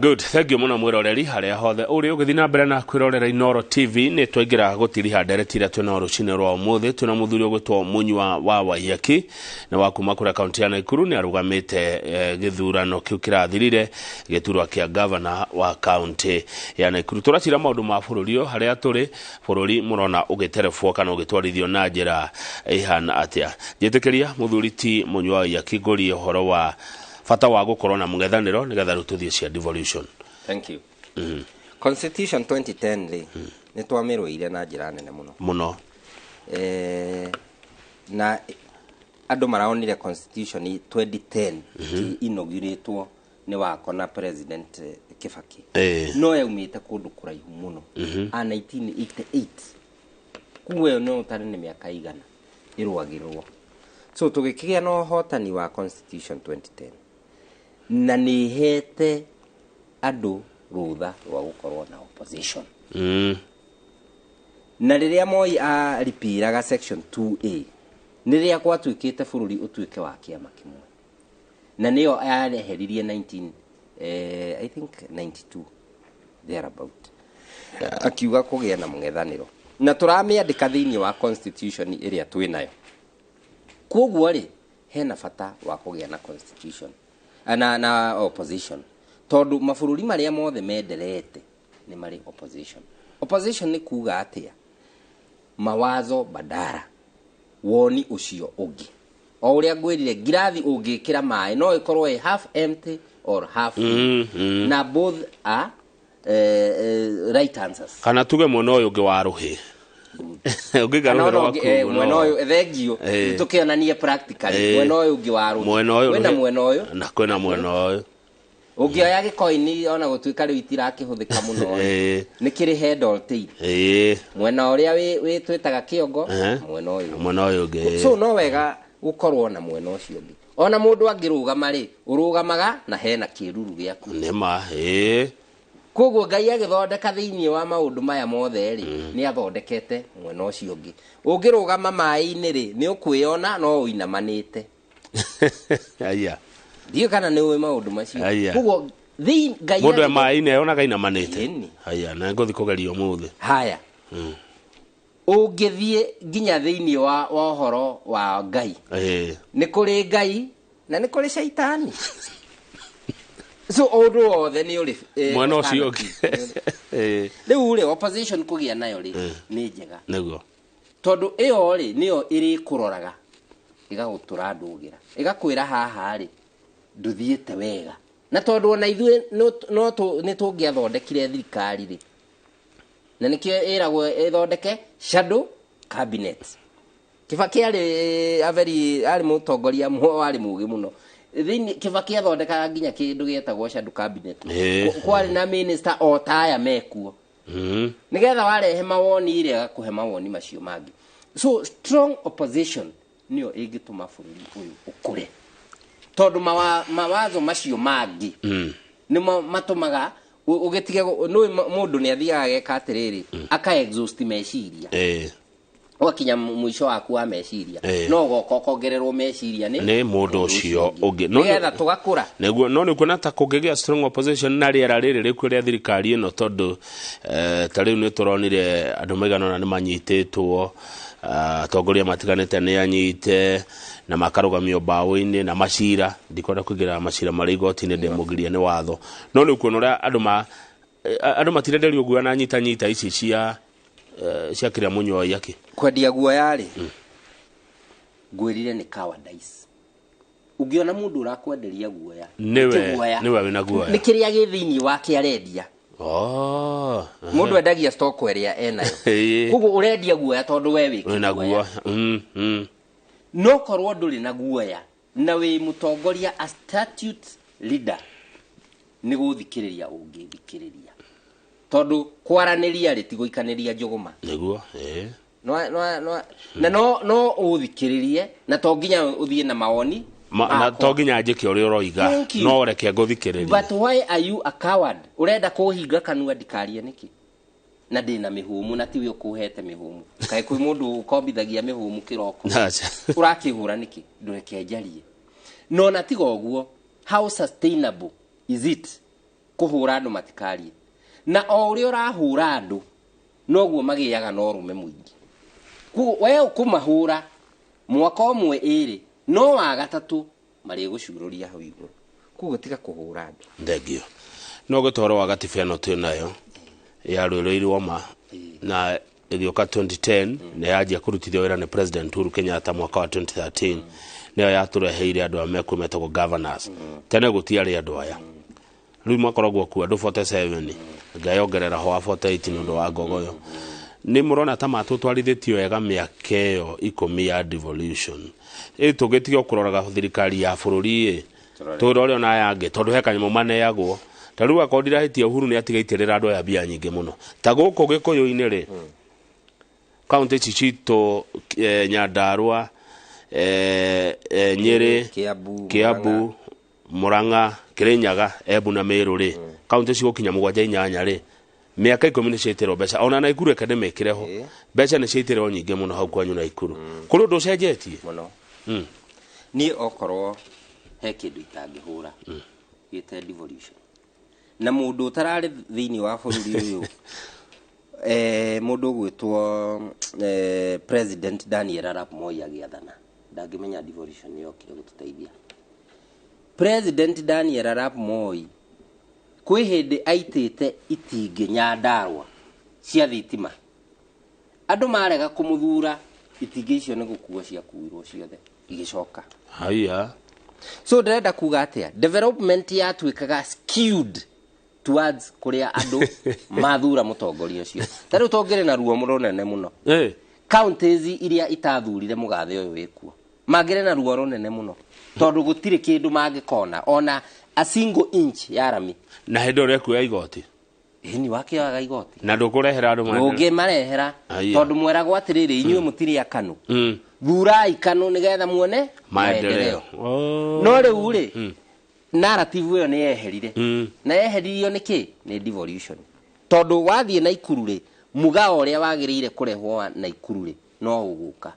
Good. Thank you muno mwiroreri haria hothe uri ugithi na mbere na kwirorera Inooro TV. Ni twaingira gutiriha ndereti iria twina rucini rwa umuthi. Twina muthuri ugwitwo Munyua wa Waiyaki na wa kuma kuria kaunti ya Nakuru. Ni arugamite githurano kiu kirathirire giturwa kia governor wa kaunti ya Nakuru. Turacira maundu ma bururi haria turi bururi murona ugiterebwo kana ugitwarithio na njira ihana atia. Njitikiria muthuri ti Munyua wa Waiyaki ngurie uhoro wa bata wa gukorwo na mũng'ethanĩro nĩgetha rĩu tũthiĩ cia devolution. Thank you. Constitution 2010 rĩ, nĩ twamĩrũire na njĩra nene mũno mũno. Na andũ maraonire Constitution 2010 inauguratwo nĩ wako na President Kibaki. No yaumĩte kũndũ kũraihu mũno. A 1988. Kuo ĩyo no ũtare nĩ mĩaka igana ĩrũagĩrwo. So tũgĩkĩgĩa na ũhotani wa Constitution 2010. Na nĩ hete andũ rũtha rwa gũkorwo na opposition. Na rĩrĩa Moi aripiraga section 2A, nĩ rĩrĩa gwatuĩkĩte bũrũri ũtuĩke wa kĩama kĩmwe. Na nĩyo yareheririe 19 I think 92 thereabout. Akiuga kũgĩa na mũng'ethanĩro. Na tũramĩandĩka thĩinĩ wa constitution ĩrĩa twĩ nayo. Koguo rĩ, hena bata wa kũgĩa na constitution na opposition, tondu mabũrũri marĩa mothe menderete nĩ marĩ opposition. Opposition nĩ kuga atĩa? Mawazo badara, woni ũcio ũngĩ. O ũrĩa ngwĩrire, ngirathi ũngĩkĩra maĩ no ĩkorwo ĩ half empty or half full. Na both are right answers. Kana tuge mwena ũyũ ũngĩ wa rũhĩ. Mwena ũyũ thengio tũkĩonanie practically mwena ũyũ ũngĩ wa rũhĩ, kwĩna mwena ũyũ na kwĩna mwena ũyũ. Ũngĩoya gĩkoini ona gũtuĩka rĩu itirakĩhũthĩka mũno, nĩ kĩrĩ head or tail. Mwena ũrĩa wĩ twĩtaga kĩongo, mwena ũyũ, mwena ũyũ ũngĩ. So no wega gũkorwo na mwena ũcio ũngĩ. Ona mũndũ angĩrũgama rĩ, ũrũgamaga na hena kĩruru gĩaku. Nĩma. Koguo Ngai agĩthondeka thĩinĩ wa maũndũ maya mothe rĩ, nĩ athondekete mwena ũcio ũngĩ. Ũngĩrũgama maĩ-inĩ rĩ, nĩ ũkwĩona no ũinamanĩte. Aya. Ndiũĩ kana nĩ ũĩ maũndũ macio. Koguo Ngai mũndũ e maĩ-inĩ onaga inamanĩte. Aya, na ngũthiĩ kũgeria ũmũthĩ. Haya. Ũngĩthiĩ nginya thĩinĩ wa ũhoro wa Ngai, nĩ kũrĩ Ngai na nĩ kũrĩ caitani. So ũndũ wothe nĩ ũrĩ mwena ũcio ũngĩ. Rĩu rĩ, opposition kũgĩa nayo rĩ nĩ njega. Nĩguo. Tondũ ĩyo rĩ nĩyo ĩrĩkũroraga, ĩgagũtũra ndũgĩra, ĩgakwĩra haha rĩ ndũthiĩte wega. Na tondũ ona ithuĩ no nĩ tũngĩathondekire thirikari rĩ, na nĩkĩo ĩragwo ĩthondeke shadow cabinet. Kibaki arĩ arĩ mũtongoria warĩ mũũgĩ mũno. Thĩinĩ Kibaki athondekaga nginya kĩndũ gĩetagwo shadow cabinet. Kwarĩ na minister o taya mekuo. Nĩgetha warehe mawoni rĩ, agakũhe mawoni macio mangĩ. So strong opposition nĩyo ĩngĩtũma bũrũri ũyũ ũkũre. Tondũ mawazo macio mangĩ nĩmo matũmaga ũgĩtige. Nĩ mũndũ nĩ athiaga ageka atĩrĩrĩ, aka exhaust meciria. Ũgakinya mũico waku wa meciria, no ũgoka ũkongererwo meciria nĩ mũndũ ũcio ũngĩ, nĩgetha tũgakũra. Nĩguo. No nĩ kuona ta kũngĩgĩa strong opposition na rĩera rĩrĩ rĩkuo rĩa thirikari ĩno, tondũ ta rĩu nĩ tũronire andũ maigana ũna nĩ manyitĩtwo, atongoria matiganĩte nĩ anyite na makarũgamio mbaũ-inĩ na macira. Ndikwenda kũingĩra macira marĩa igoti-inĩ, ndĩmũgiria nĩ watho. No nĩ kuona ũrĩa andũ matirenderio guoya na nyita ici cia kĩrĩa Munyua Waiyaki. Kwendia guoya rĩ, ngwĩrire nĩ cowardice. Ũngĩona mũndũ ũrakwenderia guoya, nĩwe wĩna guoya, nĩ kĩrĩa gĩ thĩinĩ wake arendia. Mũndũ endagia stock ĩrĩa enayo. Koguo ũrendia guoya tondũ we wĩ wĩna guoya. No korwo ndũrĩ na guoya na wĩ mũtongoria, a statute leader, nĩ gũthikĩrĩria ũngĩthikĩrĩria. Tondũ kwaranĩria rĩ ti gũikanĩria njũgũma. Nĩguo. No na no ũthikĩrĩrie, na to nginya ũthiĩ na mawoni Na to nginya njĩke ũrĩa ũroiga, no reke ngũthikĩrĩrie. But why are you a coward? Ũrenda kũhinga kanua ndikarie nĩkĩ? Na ndĩna mĩhũmũ na tiwe ũkũhete mĩhũmũ. Kaĩ kwĩ mũndũ ũkombithagia mĩhũmũ kĩroko? Ũrakĩhũra nĩkĩ? Ndũreke njarie. No na tiga ũguo, how sustainable is it kũhũra andũ matikarie? Na o ũrĩa ũrahũra andũ noguo magĩaga na ũrũme mũingĩ. Koguo we ũkũmahũra mwaka ũmwe ĩrĩ, no wa gatatũ marĩgũcurũria hau igũrũ. Koguo tiga kũhũra andũ. Thengio. No gũtoro wa gatiba ĩno twĩ nayo ya rũrĩrĩ ma na ĩgĩũka 2010 na yanjia kũrutithio wĩra nĩ President Uhuru Kenyatta mwaka wa 2013, nĩyo yatũreheire andũ aya mekuo metagwo governors. Tene gũtiarĩ andũ aya. Rĩu makoragwo kuo andũ 47, ngayongerera ho wa 48 nĩ ũndũ wa ngogoyo. Nĩ mũrona ta matũtwarithĩtio wega mĩaka ĩyo 10 ya devolution. Ĩ tũgĩtiga kũroraga thirikari ya bũrũri ĩ, tũrore ona aya angĩ tondũ he kanyamũ maneagwo. Ta rĩu akorwo ndirahĩtia Uhuru nĩ atigaitĩrĩra andũ aya mbia nyingĩ mũno. Ta gũkũ Gĩkũyũ-inĩ rĩ, kaunti ici citũ, Nyandarua, Nyĩrĩ, Kiambu, Murang'a, Kirinyaga, Embu na Meru rĩ, kaunti cigũkinya 7 8 rĩ, mĩaka 10 nĩ ciaitĩrwo mbeca. Ona Naikuru reke ndĩmĩkĩre ho, mbeca nĩ ciaitĩrwo nyingĩ mũno hau kwanyu Naikuru. Kũrĩ ũndũ ũcenjetie mũno? Niĩ okorwo he kĩndũ itangĩhũra gĩte devolution, na mũndũ ũtararĩ thĩinĩ wa bũrũri ũyũ, mũndũ ũgwĩtwo President Daniel Arap Moi agĩathana, ndangĩmenya devolution nĩyokire gũtũteithia. President Daniel Arap Moi kwĩ hĩndĩ aitĩte itingĩ Nyandarua cia thitima, andũ marega kũmũthura, itingĩ icio nĩ gũkuo ciakuirwo ciothe igĩcoka. Haya. So ndĩrenda kuga atĩa, development yatuĩkaga skewed towards kũrĩa andũ mathura mũtongoria ũcio. Ta rĩu tũngĩrĩ na ruo rũnene mũno, counties iria itathurire mũgathe ũyũ wĩkuo mangĩrĩ na ruo rũnene mũno, tondũ gũtirĩ kĩndũ mangĩkona ona a single inch ya rami. Na hĩndĩ ĩrĩa ekuoya igoti, ĩni wakĩoyaga igoti na ndũkũrehera andũ maendeleo. Ndũngĩmarehera, tondũ mweragwo atĩrĩrĩ, inyuĩ mũtirĩ akanu, thurai kanu nĩgetha muone maendeleo. No rĩu rĩ, narrative ĩyo nĩ yeherire. Na yeheririo nĩkĩ? Nĩ devolution. Tondũ wathiĩ Naikuru rĩ, mũgao ũrĩa wagĩrĩire kũrehwo wa Naikuru rĩ, no ũgũka.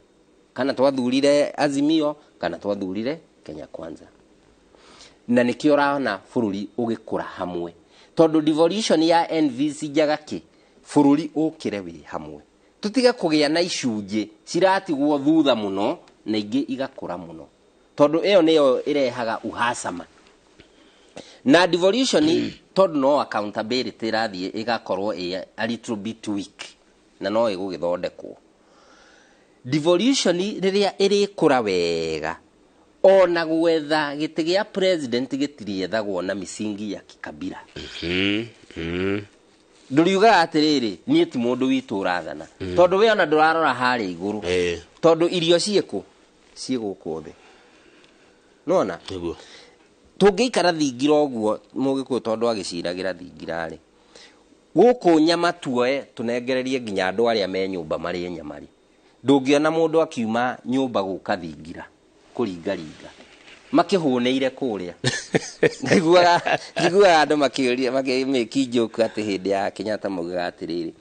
Kana twathurire Azimio, kana twathurire Kenya Kwanza. Na nĩkĩo ũrona bũrũri ũgĩkũra hamwe. Tondũ devolution ya NVC njagakĩ, bũrũri ũkĩre wĩ hamwe. Tũtige kũgĩa na icunjĩ ciratigwo thutha mũno na ingĩ igakũra mũno. Tondũ ĩyo nĩyo ĩrehaga uhasama. Na devolution tondũ no accountability ĩrathiĩ ĩgakorwo ĩ a little bit weak na no ĩgũgĩthondekwo. Devolution rĩrĩa ĩrĩkũra wega, ona gwetha gĩtĩ gĩa president gĩtiriethagwo na misingi ya kikabira. Ndũriugaga atĩrĩrĩ, niĩ ti mũndũ witũ ũrathana, tondũ we ona ndũrarora harĩa igũrũ, tondũ irio ciĩkũ ciĩ gũkũ thĩ. Nĩwona? Tũngĩikara thingira ũguo mũgĩkũyũ tondũ agĩciragĩra thingira rĩ, gũkũ nyama tuoe tũnengererie nginya andũ arĩa me nyũmba marĩe nyama rĩ, ndũngĩona mũndũ akiuma nyũmba gũka thingira kũringaringa makĩhũnĩire kũrĩa. Njiguaga andũ makĩũria makĩmĩki joke atĩ hĩndĩ ya Kenyatta maugaga atĩrĩrĩ,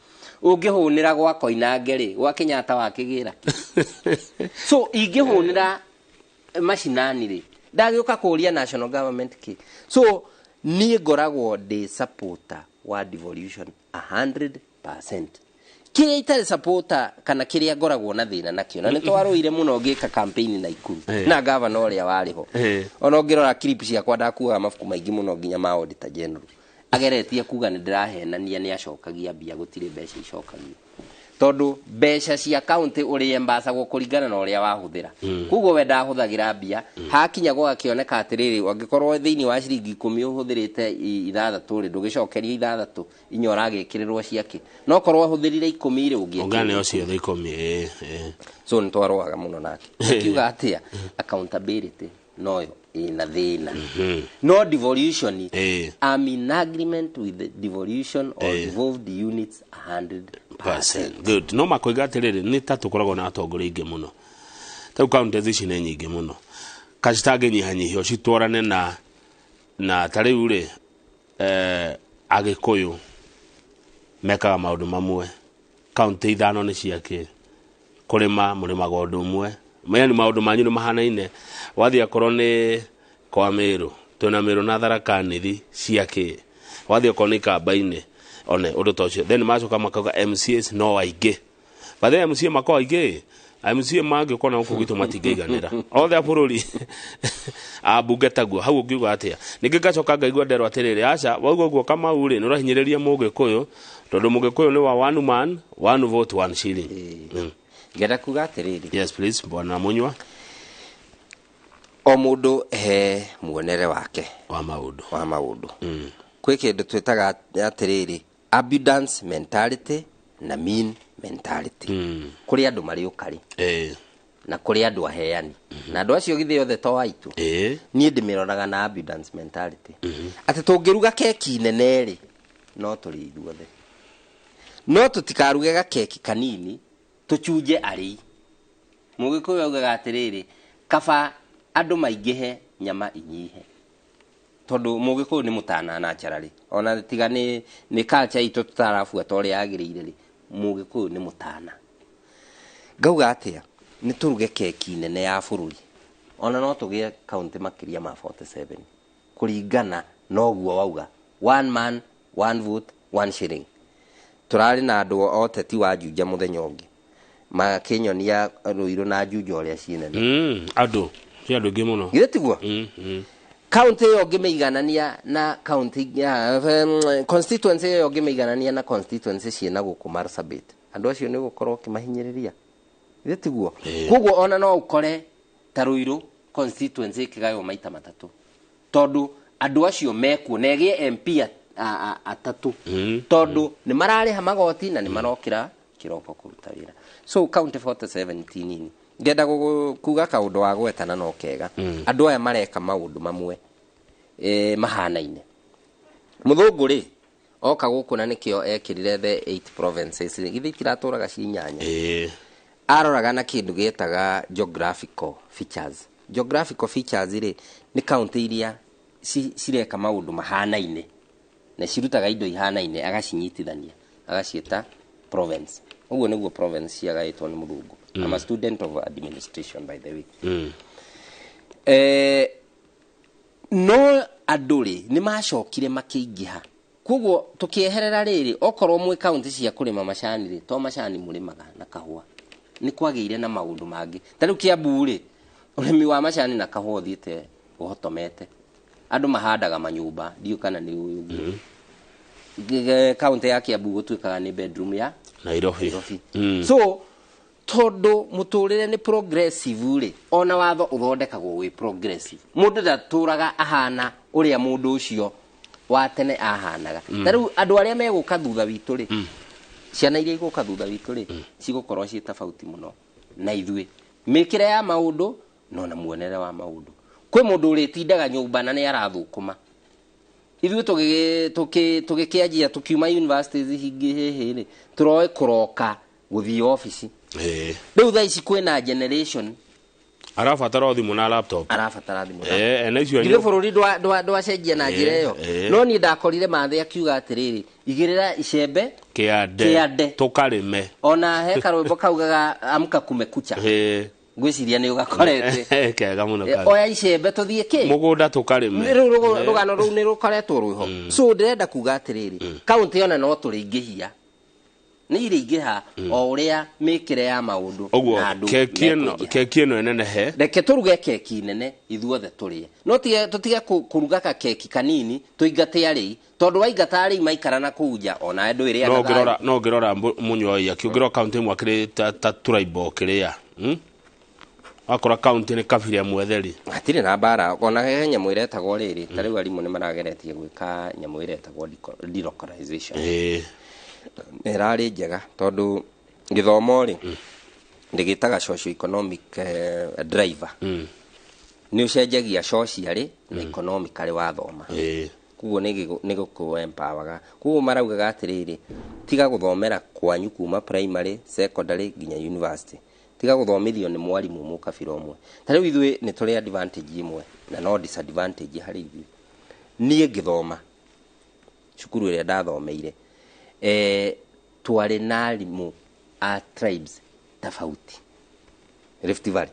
ũngĩhũnĩra gwa Koinange rĩ, gwa Kenyatta wakĩgĩra kĩ? So ingĩhũnĩra macinani rĩ, ndagĩũka kũũria national government kĩ? So niĩ ngoragwo ndĩ supporter wa devolution 100%. Kĩrĩa itarĩ supporter kana kĩrĩa ngoragwo na thĩna nakĩo, na nĩ twarũire mũno ngĩka campaign Naikuru na governor ũrĩa warĩ ho. Ona ũngĩrora clip ciakwa ndakuaga mabuku maingĩ mũno nginya ma Auditor General. Ageretie kuga nĩ ndĩrahenania nĩ acokagia mbia, gũtirĩ mbeca icokagio. Tondũ mbeca cia county ũrĩa embacagwo kũringana na ũrĩa wahũthĩra. Koguo we ndahũthagĩra mbia, hakinya gũgakĩoneka atĩrĩrĩ, angĩkorwo thĩinĩ wa ciringi 10 ũhũthĩrĩte 6 rĩ, ndũgĩcokeria 6, inya ũragĩkĩrĩrwo ciake. No korwo ũhũthĩrire 10 rĩ, ũngĩekĩrĩrwo. Ũngane ciothe 10, So nĩ twarũaga mũno nake. Akiuga atĩa, accountability noyo ĩna thĩna. No devolution, I'm in agreement with the devolution or devolved units 100%. Good. No makoiga atĩrĩrĩ, nĩ ta tũkoragwo na atongoria aingĩ mũno. Ta rĩu counties ici nĩ nyingĩ mũno. Kacitangĩnyihanyihio citwarane na ta rĩu rĩ Agĩkũyũ mekaga maũndũ mamwe, kaunti 5 nĩ ciake kũrĩma mũrĩmaga ũndũ ũmwe, yani maũndũ manyu nĩ mahanaine. Wathiĩ akorwo nĩ kwa Meru, twĩna Meru na Tharaka Nithi ciake, wathiĩ akorwo nĩ Kamba-inĩ one ũndũ ta ũcio. Then macoka makauga MCAs no aingĩ, but then MCA makorwo aingĩ, MCA mangĩũka na gũkũ gwitũ matingĩiganĩra othe a bũrũri ambunge taguo. Hau ũngiuga atĩa? Ningĩ ngacoka ngaigua nderwo atĩrĩrĩ, aca wauga ũguo Kamau rĩ, nĩ ũrahinyĩrĩria Mũgĩkũyũ tondũ Mũgĩkũyũ nĩ wa one man one vote one shilling. Ngenda kuga atĩrĩrĩ. Yes please, bwana Munywa. O mũndũ he muonere wake wa maũndũ. Wa maũndũ. Kwĩ kĩndũ twĩtaga atĩrĩrĩ, abundance mentality na mean mentality. Kũrĩ andũ marĩ ũkarĩ. Na kũrĩ andũ aheani. Na andũ acio githĩ othe to aitũ. Niĩ ndĩmĩroraga na abundance mentality. Atĩ tũngĩruga keki nene rĩ, no tũrĩe ithuothe. No tũtikaruge gakeki kanini tũchunje arĩi. Mũgĩkũyũ augaga atĩrĩrĩ, kaba andũ maingĩhe nyama inyihe. Tondũ Mũgĩkũyũ nĩ mũtana naturally. Ona tiga nĩ culture itũ tũtarabuata ũrĩa yagĩrĩire rĩ, Mũgĩkũyũ nĩ mũtana. Ngauga atĩa, nĩ tũruge keki nene ya bũrũri. Ona no tũgĩe kaunti makĩria ma 47 kũringana na ũguo wauga, one man one vote one shilling. Tũrarĩ na andũ oteti wa Juja mũthenya ũngĩ makĩnyonia Ruiru na Juja ũrĩa ciĩ nene. Andũ ci andũ aingĩ mũno. Githĩ tiguo? Kaunti ĩyo ũngĩmĩiganania na kaunti ya constituency ĩyo ũngĩmĩiganania na constituency ciĩna gũkũ Marsabit, andũ acio nĩ gũkorwo ũkĩmahinyĩrĩria. Githĩ tiguo? Koguo ona no ũkore ta Ruiru constituency ĩkĩgaywo maita matatũ, tondũ andũ acio mekuo na ĩgĩe MP atatũ, tondũ nĩ mararĩha magoti na nĩ marokĩra kĩroko kũruta wĩra. So county 47 ti nini. Ngenda kuga kaũndũ wa gwetana no kega. Andũ aya mareka maũndũ mamwe mahanaine. Mũthũngũ rĩ oka gũkũ na nĩkĩo ekĩrire the 8 provinces, githĩ itiratũraga ci 8. Aroraga na kĩndũ gĩetaga geographical features. Geographical features rĩ nĩ county iria cireka maũndũ mahanaine na cirutaga indo ihanaine, agacinyitithania agaciĩta province. Ũguo nĩguo province ciagaĩtwo nĩ mũthũngũ. I'm a student of administration by the way. No andũ rĩ nĩ macokire makĩingĩha. Koguo tũkĩeherera rĩrĩ, okorwo mwĩ kaunti cia kũrĩma macani rĩ, to macani mũrĩmaga na kahũa, nĩ kwagĩire na maũndũ mangĩ. Ta rĩu Kiambu rĩ, ũrĩmi wa macani na kahũa ũthiĩte ũhotomete. Andũ mahandaga manyũmba, ndiũ kana nĩ ũĩ ũguo. Kaunti ya Kiambu gũtuĩkaga nĩ bedroom ya Nairobi. So tondũ mũtũrĩre nĩ progressive rĩ, ona watho ũthondekagwo wĩ progressive. Mũndũ ndatũraga ahana ũrĩa mũndũ ũcio wa tene ahanaga. Ta rĩu andũ arĩa megũka thutha witũ rĩ, ciana iria igũka thutha witũ rĩ, cigũkorwo ciĩ tofauti mũno na ithuĩ. Mĩkĩre ya maũndũ no na muonere wa maũndũ. Kwĩ mũndũ ũrĩtindaga nyũmba na nĩ arathũkũma. Ithuĩ tũgĩkĩanjia tũkiuma universities hingĩ hĩhĩ rĩ, tũroĩ kũroka gũthiĩ obici. Rĩu thaa ici kwĩna generation arabatara thimũ na laptop. Arabatara thimũ na githĩ bũrũri ndwacenjia na njĩra ĩyo. No niĩ ndakorire Mathĩ akiuga atĩrĩrĩ, igĩrĩra icembe kĩande tũkarĩme. Ona he karwĩmbo kaugaga amka kumekucha. Ngwĩciria nĩ ũgakorete. Kega mũno. Oya icembe tũthiĩ kĩ mũgũnda tũkarĩme. Rĩu rũgano rũu nĩ rũkoretwo rwĩho. So ndĩrenda kuga atĩrĩrĩ, kaunti ona no tũrĩingĩhia, nĩ irĩingĩha o ũrĩa mĩkĩre ya maũndũ na andũ. Keki ĩno ĩnenehe, reke tũruge keki nene ithuothe tũrĩe. No tũtige kũruga kakeki kanini tũingate arĩi, tondũ waingata arĩi maikara na kũu nja ona andũ ĩrĩa na no ngĩrora Mũnywa akĩũngĩrora kaunti ĩmwe akĩrĩ ta tribal kĩrĩa wakora kaunti nĩ kabira mwetheri, hatirĩ na mbara. Ona he nyamũ ĩretagwo rĩrĩ, ta rĩu arimũ nĩ marageretie gwĩka nyamũ ĩretagwo delocalization. Ĩrarĩ njega tondũ gĩthomo rĩ ndĩgĩtaga socio economic driver. Nĩ ũcenjagia socially na economically wathoma. Koguo nĩ gũkũ empower. Koguo maraugaga atĩrĩrĩ, tiga gũthomera kwanyu kuma primary, secondary nginya university. Tiga gũthomithio nĩ mwarimũ mũkabira ũmwe. Ta rĩu ithuĩ nĩ tũrĩ advantage ĩmwe na no disadvantage harĩ ithuĩ. Niĩ ngĩthoma cukuru ĩrĩa ndathomeire, twarĩ na arimũ a tribes tofauti Rift Valley.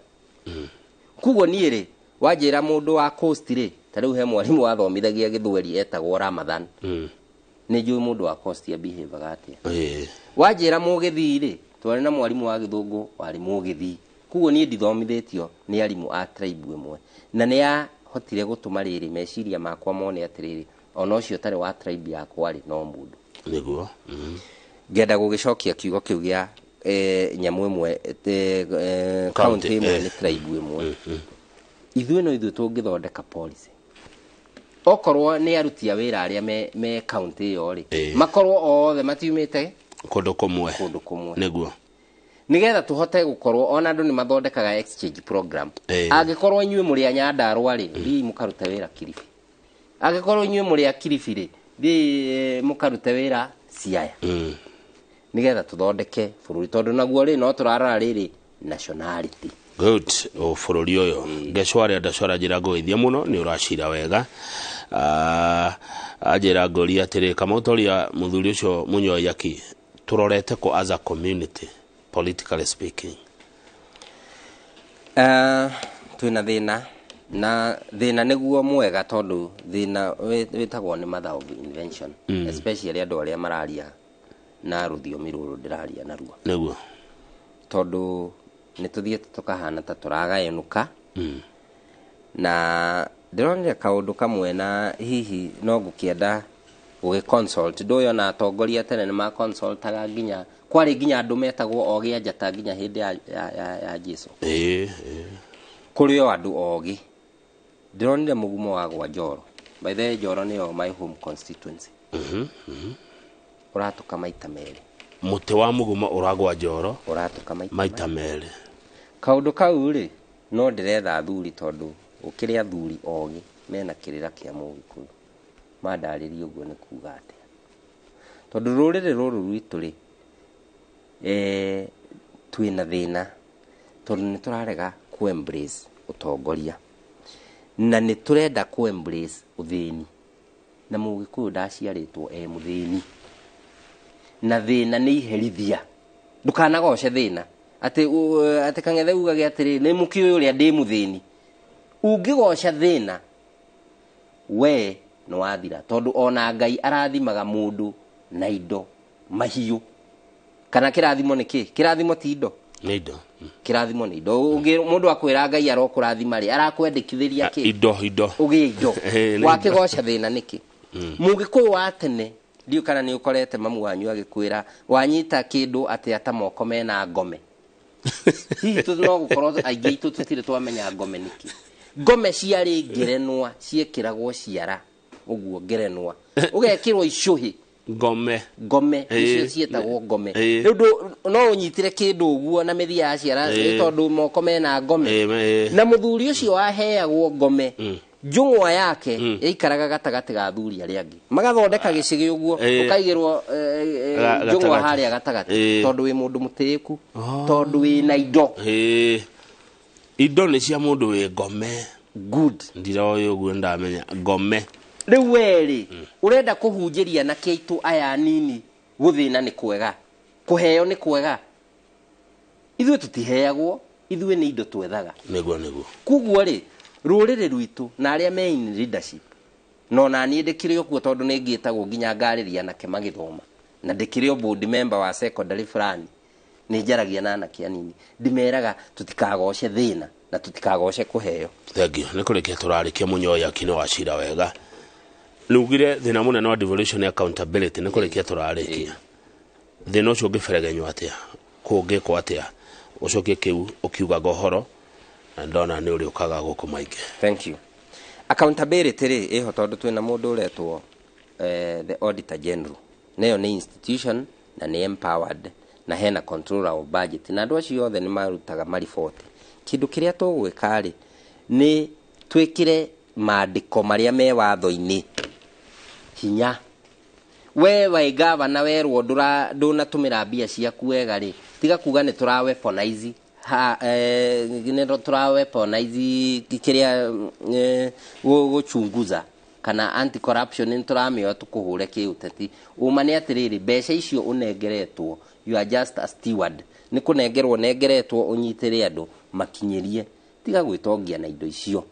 Koguo niĩ rĩ, wanjĩra mũndũ wa coast rĩ, ta rĩu he mwarimũ wathomithagia gĩthweri etagwo Ramadhan. Nĩ njũĩ mũndũ wa coast ya behavior atĩa. Wanjĩra mũgĩthii rĩ, twarĩ na mwarimũ wa gĩthũngũ warĩ mũgĩthii. Koguo niĩ ndithomithĩtio nĩ arimũ a tribe ĩmwe, na nĩ yahotire gũtũma rĩrĩ meciria makwa mone atĩrĩrĩ, ona ũcio ũtarĩ wa tribe yakwa rĩ, no mũndũ. Nĩguo. Ngenda gũgĩcokia kiugo kĩu gĩa nyamũ ĩmwe, county ĩmwe nĩ tribe ĩmwe. Ithuĩ no ithuĩ tũngĩthondeka policy. Okorwo nĩ aruti a wĩra arĩa me county ĩyo rĩ, makorwo othe matiumĩte kũndũ kũmwe. Kũndũ kũmwe. Nĩguo. Nĩgetha tũhote gũkorwo ona andũ nĩ mathondekaga exchange program. Angĩkorwo inyuĩ mũrĩ a Nyandarũa rĩ, thiĩi mũkarute wĩra Kilifi. Angĩkorwo inyuĩ mũrĩ a Kilifi rĩ, thiĩi mũkarute wĩra Siaya. Nĩgetha tũthondeke bũrũri, tondũ naguo rĩ no tũrarora rĩrĩ nationality. Good. O bũrũri ũyũ ngecwarĩa ndacwara njĩra ngũgeithia mũno, nĩ ũracira wega. Anjĩra ngũria atĩrĩ, Kamau toria mũthuri ũcio Mũnyoyaki, tũrorete kũ as a community politically speaking? Twĩna thĩna, na thĩna nĩguo mwega, tondũ thĩna wĩtagwo nĩ mother of invention, especially andũ arĩa mararia na rũthiomi rũrũ ndĩraria naruo. Nĩguo. Tondũ nĩ tũthiĩte tũkahana ta tũragayũnũka. Na ndĩronire kaũndũ kamwe, na hihi no ngũkĩenda gũgĩ-consult. Ndũĩ ona atongoria tene nĩ ma-consultaga, nginya kwarĩ nginya andũ metagwo ogĩ a njata nginya hĩndĩ ya Jesu. Kũrĩ o andũ ogĩ. Ndĩronire mũgumo wa gwa Njoro. By the way, Njoro nĩyo my home constituency. Ũratũka maita merĩ. Mũtĩ wa mũgumo ũragwa Njoro, ũratũka maita merĩ. Kaũndũ kau rĩ, no ndĩretha athuri, tondũ ũkĩrĩ athuri ogĩ mena kĩrĩra kĩa Mũgĩkũyũ. Mandarĩrie ũguo nĩ kuga atĩa. Tondũ rũrĩrĩ rũrũ rwitũ rĩ, twĩna thĩna, tondũ nĩ tũrarega ku embrace ũtongoria, na nĩ tũrenda ku embrace ũthĩni. Na Mũgĩkũyũ ndaciarĩtwo e mũthĩni, na thĩna nĩ iherithia. Ndũkanagoce thĩna atĩ Kang'ethe ugage atĩrĩ, nĩ mũkĩũĩ ũrĩa ndĩ mũthĩni. Ũngĩgoca thĩna, we nĩ wathira, tondũ ona Ngai arathimaga mũndũ na indo mahiũ. Kana kĩrathimo nĩ kĩ? Kĩrathimo ti indo. Nĩ indo. Kĩrathimo nĩ indo. Mũndũ akwĩra Ngai arokũrathima rĩ, arakwendekithĩria kĩ? Indo, indo. Ũgĩe indo. Wakĩgoca thĩna nĩkĩ? Mũgĩkũyũ wa tene, ndiũ kana nĩ ũkorete mamu wanyu agĩkwĩra wanyita kĩndũ atĩ ata moko mena ngome. Hihi no gũkorwo aingĩ aitũ tũtirĩ twamenya ngome nĩkĩ. Ngome ciarĩ ngerenwa, ciĩkĩragwo ciara ũguo ngerenwa, ũgekĩrwo icũhĩ. Ngome. Ngome icio ciĩtagwo ngome. Rĩu no ũnyitire kĩndũ ũguo na mĩthia ya ciara tondũ moko mena ngome. Na mũthuri ũcio waheagwo ngome, njũng'wa yake yaikaraga gatagatĩ ga athuri arĩa angĩ, magathondeka gĩcĩgĩ ũguo, ũkaigĩrwo njũng'wa harĩa gatagatĩ, tondũ wĩ mũndũ mũtĩĩku, tondũ wĩ na indo. Indo nĩ cia mũndũ wĩ ngome. Good. Ndiroĩ ũguo ndamenya ngome. Rĩu we rĩ, ũrenda kũhunjĩria anake aitũ aya anini gũthĩna nĩ kwega, kũheo nĩ kwega. Ithuĩ tũtiheagwo, ithuĩ nĩ indo twethaga. Nĩguo, nĩguo. Koguo rĩ, rũrĩrĩ rwitũ na arĩa me in leadership, no na niĩ ndĩkĩrĩ o kuo, tondũ nĩ ngĩtagwo nginya ngarĩria anake magĩthoma, na ndĩkĩrĩ o board member wa secondary fulani, nĩ njaragia na anake anini, ndĩmeraga tũtikagoce thĩna na tũtikagoce kũheo. Thank you. Nĩ kũrĩkia tũrarĩkia Mũnyoyaki nĩ wacira wega. Nĩugire thĩna mũnene wa devolution accountability, nĩ kũrĩkia tũrarĩkia. Thĩna ũcio ũngĩberegenywo atĩa? Kũngĩkwo atĩa? Ũcokie kĩu ũkiugaga ũhoro, na ndona nĩ ũrĩũkaga gũkũ maingĩ. Thank you. Accountability rĩ, ĩho tondũ twĩna mũndũ ũretwo the Auditor General. Nayo nĩ institution na nĩ empowered, na hena controller of budget, na andũ acio othe nĩ marutaga mariboti. Kĩndũ kĩrĩa tũgwĩka rĩ, nĩ twĩkĩre maandĩko marĩa me watho-inĩ hinya. We wĩ gavana werwo ndũnatũmĩra mbia ciaku wega rĩ, tiga kuga nĩ tũra weaponize ha nĩ tũra weaponize kĩrĩa gũchunguza kana anti corruption nĩ tũramĩoya tũkũhũre kĩũteti. Ũma nĩ atĩrĩrĩ, mbeca icio ũnengeretwo, you are just a steward, nĩ kũnengerwo nengeretwo ũnyitĩre andũ makinyĩrie. Tiga gwĩtongia na indo icio,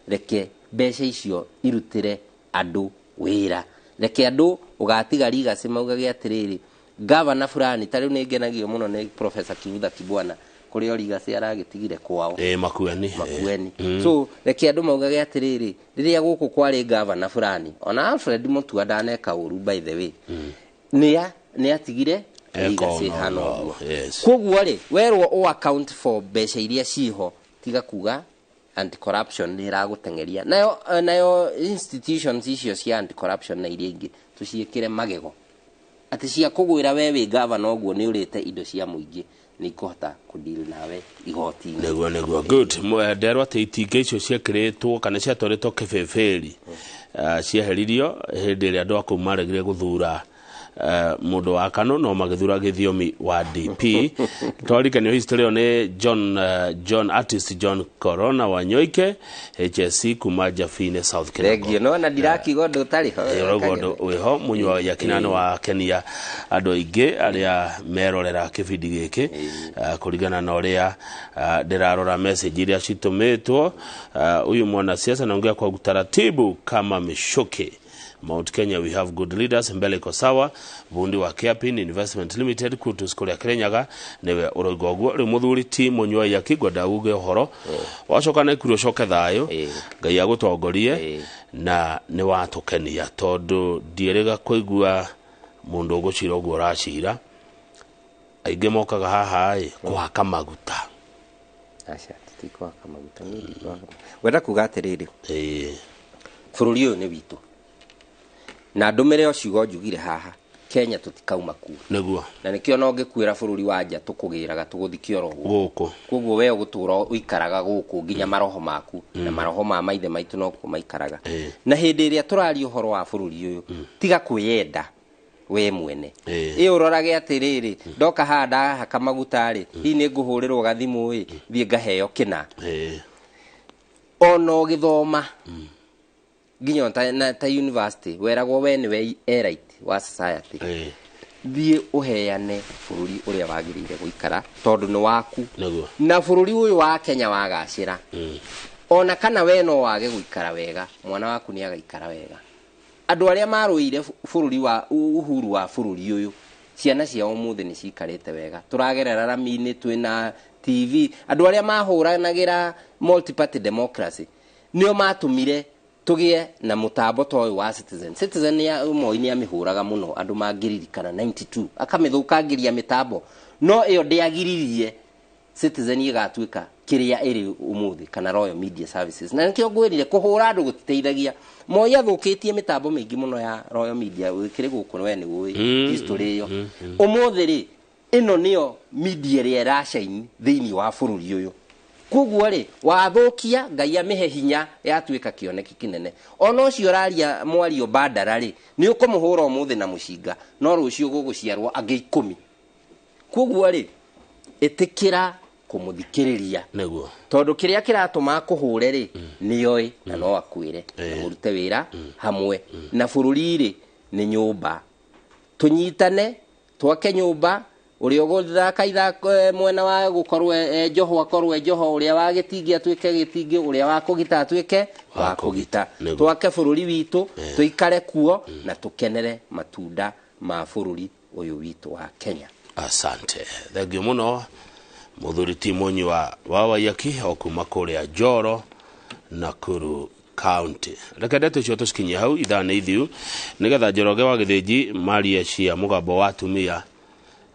reke mbeca icio irutĩre andũ wĩra, reke andũ ũgatiga legacy maugage atĩrĩrĩ, gavana fulani. Ta rĩu nĩ ngenagio mũno nĩ Professor Kivutha Kibwana kũrĩa o legacy aragĩtigire kwao. Makueni. Makueni. So reke andũ maugage atĩrĩrĩ, rĩrĩa gũkũ kwarĩ gavana fulani, ona Alfred Mutua ndaneka ũru, by the way, nĩ atigire legacy hana ũguo. Koguo rĩ, werwo o account for mbeca iria ciho, tiga kuga anti corruption nĩ ĩragũteng'eria. Nayo institutions icio cia anti corruption na iria ingĩ tũciĩkĩre magego atĩ cia kũgwĩra we wĩ gavana ũguo nĩ ũrĩte indo cia mũingĩ, nĩ ikũhota kũdeal nawe igoti-inĩ. Nĩguo good. Nderwo atĩ itinga icio ciekĩrĩtwo kana ciatwarĩtwo kĩbĩbĩri, cieheririo hĩndĩ ĩrĩa andũ a kũu maregire gũthura mũndũ wa Kano, no magĩthura gĩthiomi wa DP. Twarikanio history ĩyo nĩ John artist John Corona wa Nyoike HSC kuma Jafine South Kinango. Thengio, no na ndirakiuga ũndũ ũtarĩ ho. Ũrauga ũndũ wĩho mũnyua ya Kinano wa Kenya andũ aingĩ arĩa merorera kĩbindi gĩkĩ, kũringana na ũrĩa ndĩrarora message iria citũmĩtwo. Huyu mwanasiasa anaongea kwa utaratibu kama mishuke. Mount Kenya we have good leaders, mbele iko sawa. Bundi wa Cairpin Investment Limited kutus kuria Kirinyaga niwe uroiga uguo. Riu muthuri ti munyua ya kigwenda uge uhoro wacoka na ikuru ucoke thayo, Ngai agutongorie na ni watukenia tondu ndieriga kuigua mundu ugucira uguo uracira. Aingĩ mokaga haha ĩ kũhaka maguta. Aca tutikwaka maguta, niĩ ndikwaka. Wenda kuga atĩrĩrĩ, bũrũri ũyũ nĩ witũ na ndũmĩre o ciugo njugire haha, Kenya tũtikauma kuo. Nĩguo. Na nĩkĩo no ngĩkuĩra bũrũri wa nja tũkũgĩraga tũgũthikio oro gũkũ. Koguo we ũgũtũra ũikaraga gũkũ nginya maroho maku na maroho ma maithe maitũ no kuo maikaraga. Na hĩndĩ ĩrĩa tũraria ũhoro wa bũrũri ũyũ, tiga kwĩyenda we mwene. Ĩ ũrorage atĩrĩrĩ, ndoka haha ndahaka maguta rĩ, hihi nĩ ngũhũrĩrwo gathimũ ĩ, thiĩ ngaheo kĩna. Ona ũgĩthoma nginya ta university weragwo we nĩwe elite wa society, thiĩ ũheane bũrũri ũrĩa wagĩrĩire gũikara tondũ nĩ waku. Na bũrũri ũyũ wa Kenya wagacĩra, ona kana we no wage gũikara wega, mwana waku nĩ agaikara wega. Andũ arĩa marũire bũrũri wa uhuru wa bũrũri ũyũ, ciana ciao ũmũthĩ nĩ cikarĩte wega. Tũragerera rami-inĩ, twĩna TV. Andũ arĩa mahũranagĩra multi-party democracy nĩo matũmire tũgĩe na mũtambo ta ũyũ wa Citizen. Citizen ya Moi nĩ amĩhũraga mũno, andũ mangĩririkana 92 akamĩthũkangĩria mĩtambo, no ĩyo ndĩagiririe Citizen ĩgatuĩka kĩrĩa ĩrĩ ũmũthĩ, kana Royal Media Services. Na nĩkĩo ngwĩrire kũhũra andũ gũtiteithagia. Moi athũkĩtie mĩtambo mĩingĩ mũno ya Royal Media, wĩkĩrĩ gũkũ we nĩ ũĩ history ĩyo. Ũmũthĩ rĩ, ĩno nĩyo media ĩrĩa ĩracaini thĩinĩ wa bũrũri ũyũ. Koguo rĩ, wathũkia Ngai amĩhe hinya yatuĩka kĩoneki kĩnene. Ona ũcio ũraria mwario bandara rĩ, nĩ ũkũmũhũra ũmũthĩ na mũcinga, no rũciũ gũgũciarwo angĩ 10. Koguo rĩ, ĩtĩkĩra kũmũthikĩrĩria. Nĩguo. Tondũ kĩrĩa kĩratũma akũhũre rĩ, nĩoĩ na no akwĩre na mũrute wĩra hamwe. Na bũrũri rĩ, nĩ nyũmba. Tũnyitane, twake nyũmba. Ũrĩa ũgũthaka ithako mwena wa gũkorwo Njoho akorwo Njoho, ũrĩa wa gĩtingĩ atuĩke gĩtingĩ, ũrĩa wa kũgita atuĩke wa kũgita. Twake bũrũri witũ, tũikare kuo na tũkenere matunda ma bũrũri ũyũ witũ wa Kenya. Asante. Thengio mũno mũthuri ti Mũnyua wa Waiyaki o kuma kũrĩa Njoro, Nakuru County. Reke ndeto icio tũcikinyie hau, ithaa nĩ ithiu, nĩgetha Njoroge wa Gĩthĩnji marie cia mũgambo wa atumia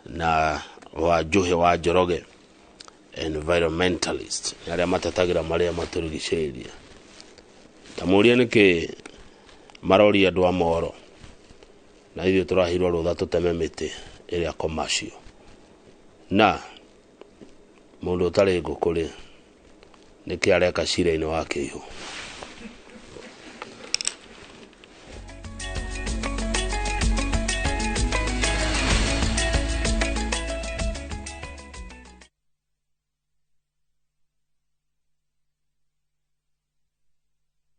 na wa Njuhi wa Njoroge environmentalist, arĩa matetagĩra marĩa matũrigicĩirie. Ta mũrie nĩkĩ maroria andũ a Moro na ithuĩ tũraheirwo rũtha tũteme mĩtĩ ĩrĩa commercial. Na mũndũ ũtarĩ ngũkũ rĩ, nĩkĩ areka cira-inĩ wa kĩihũ?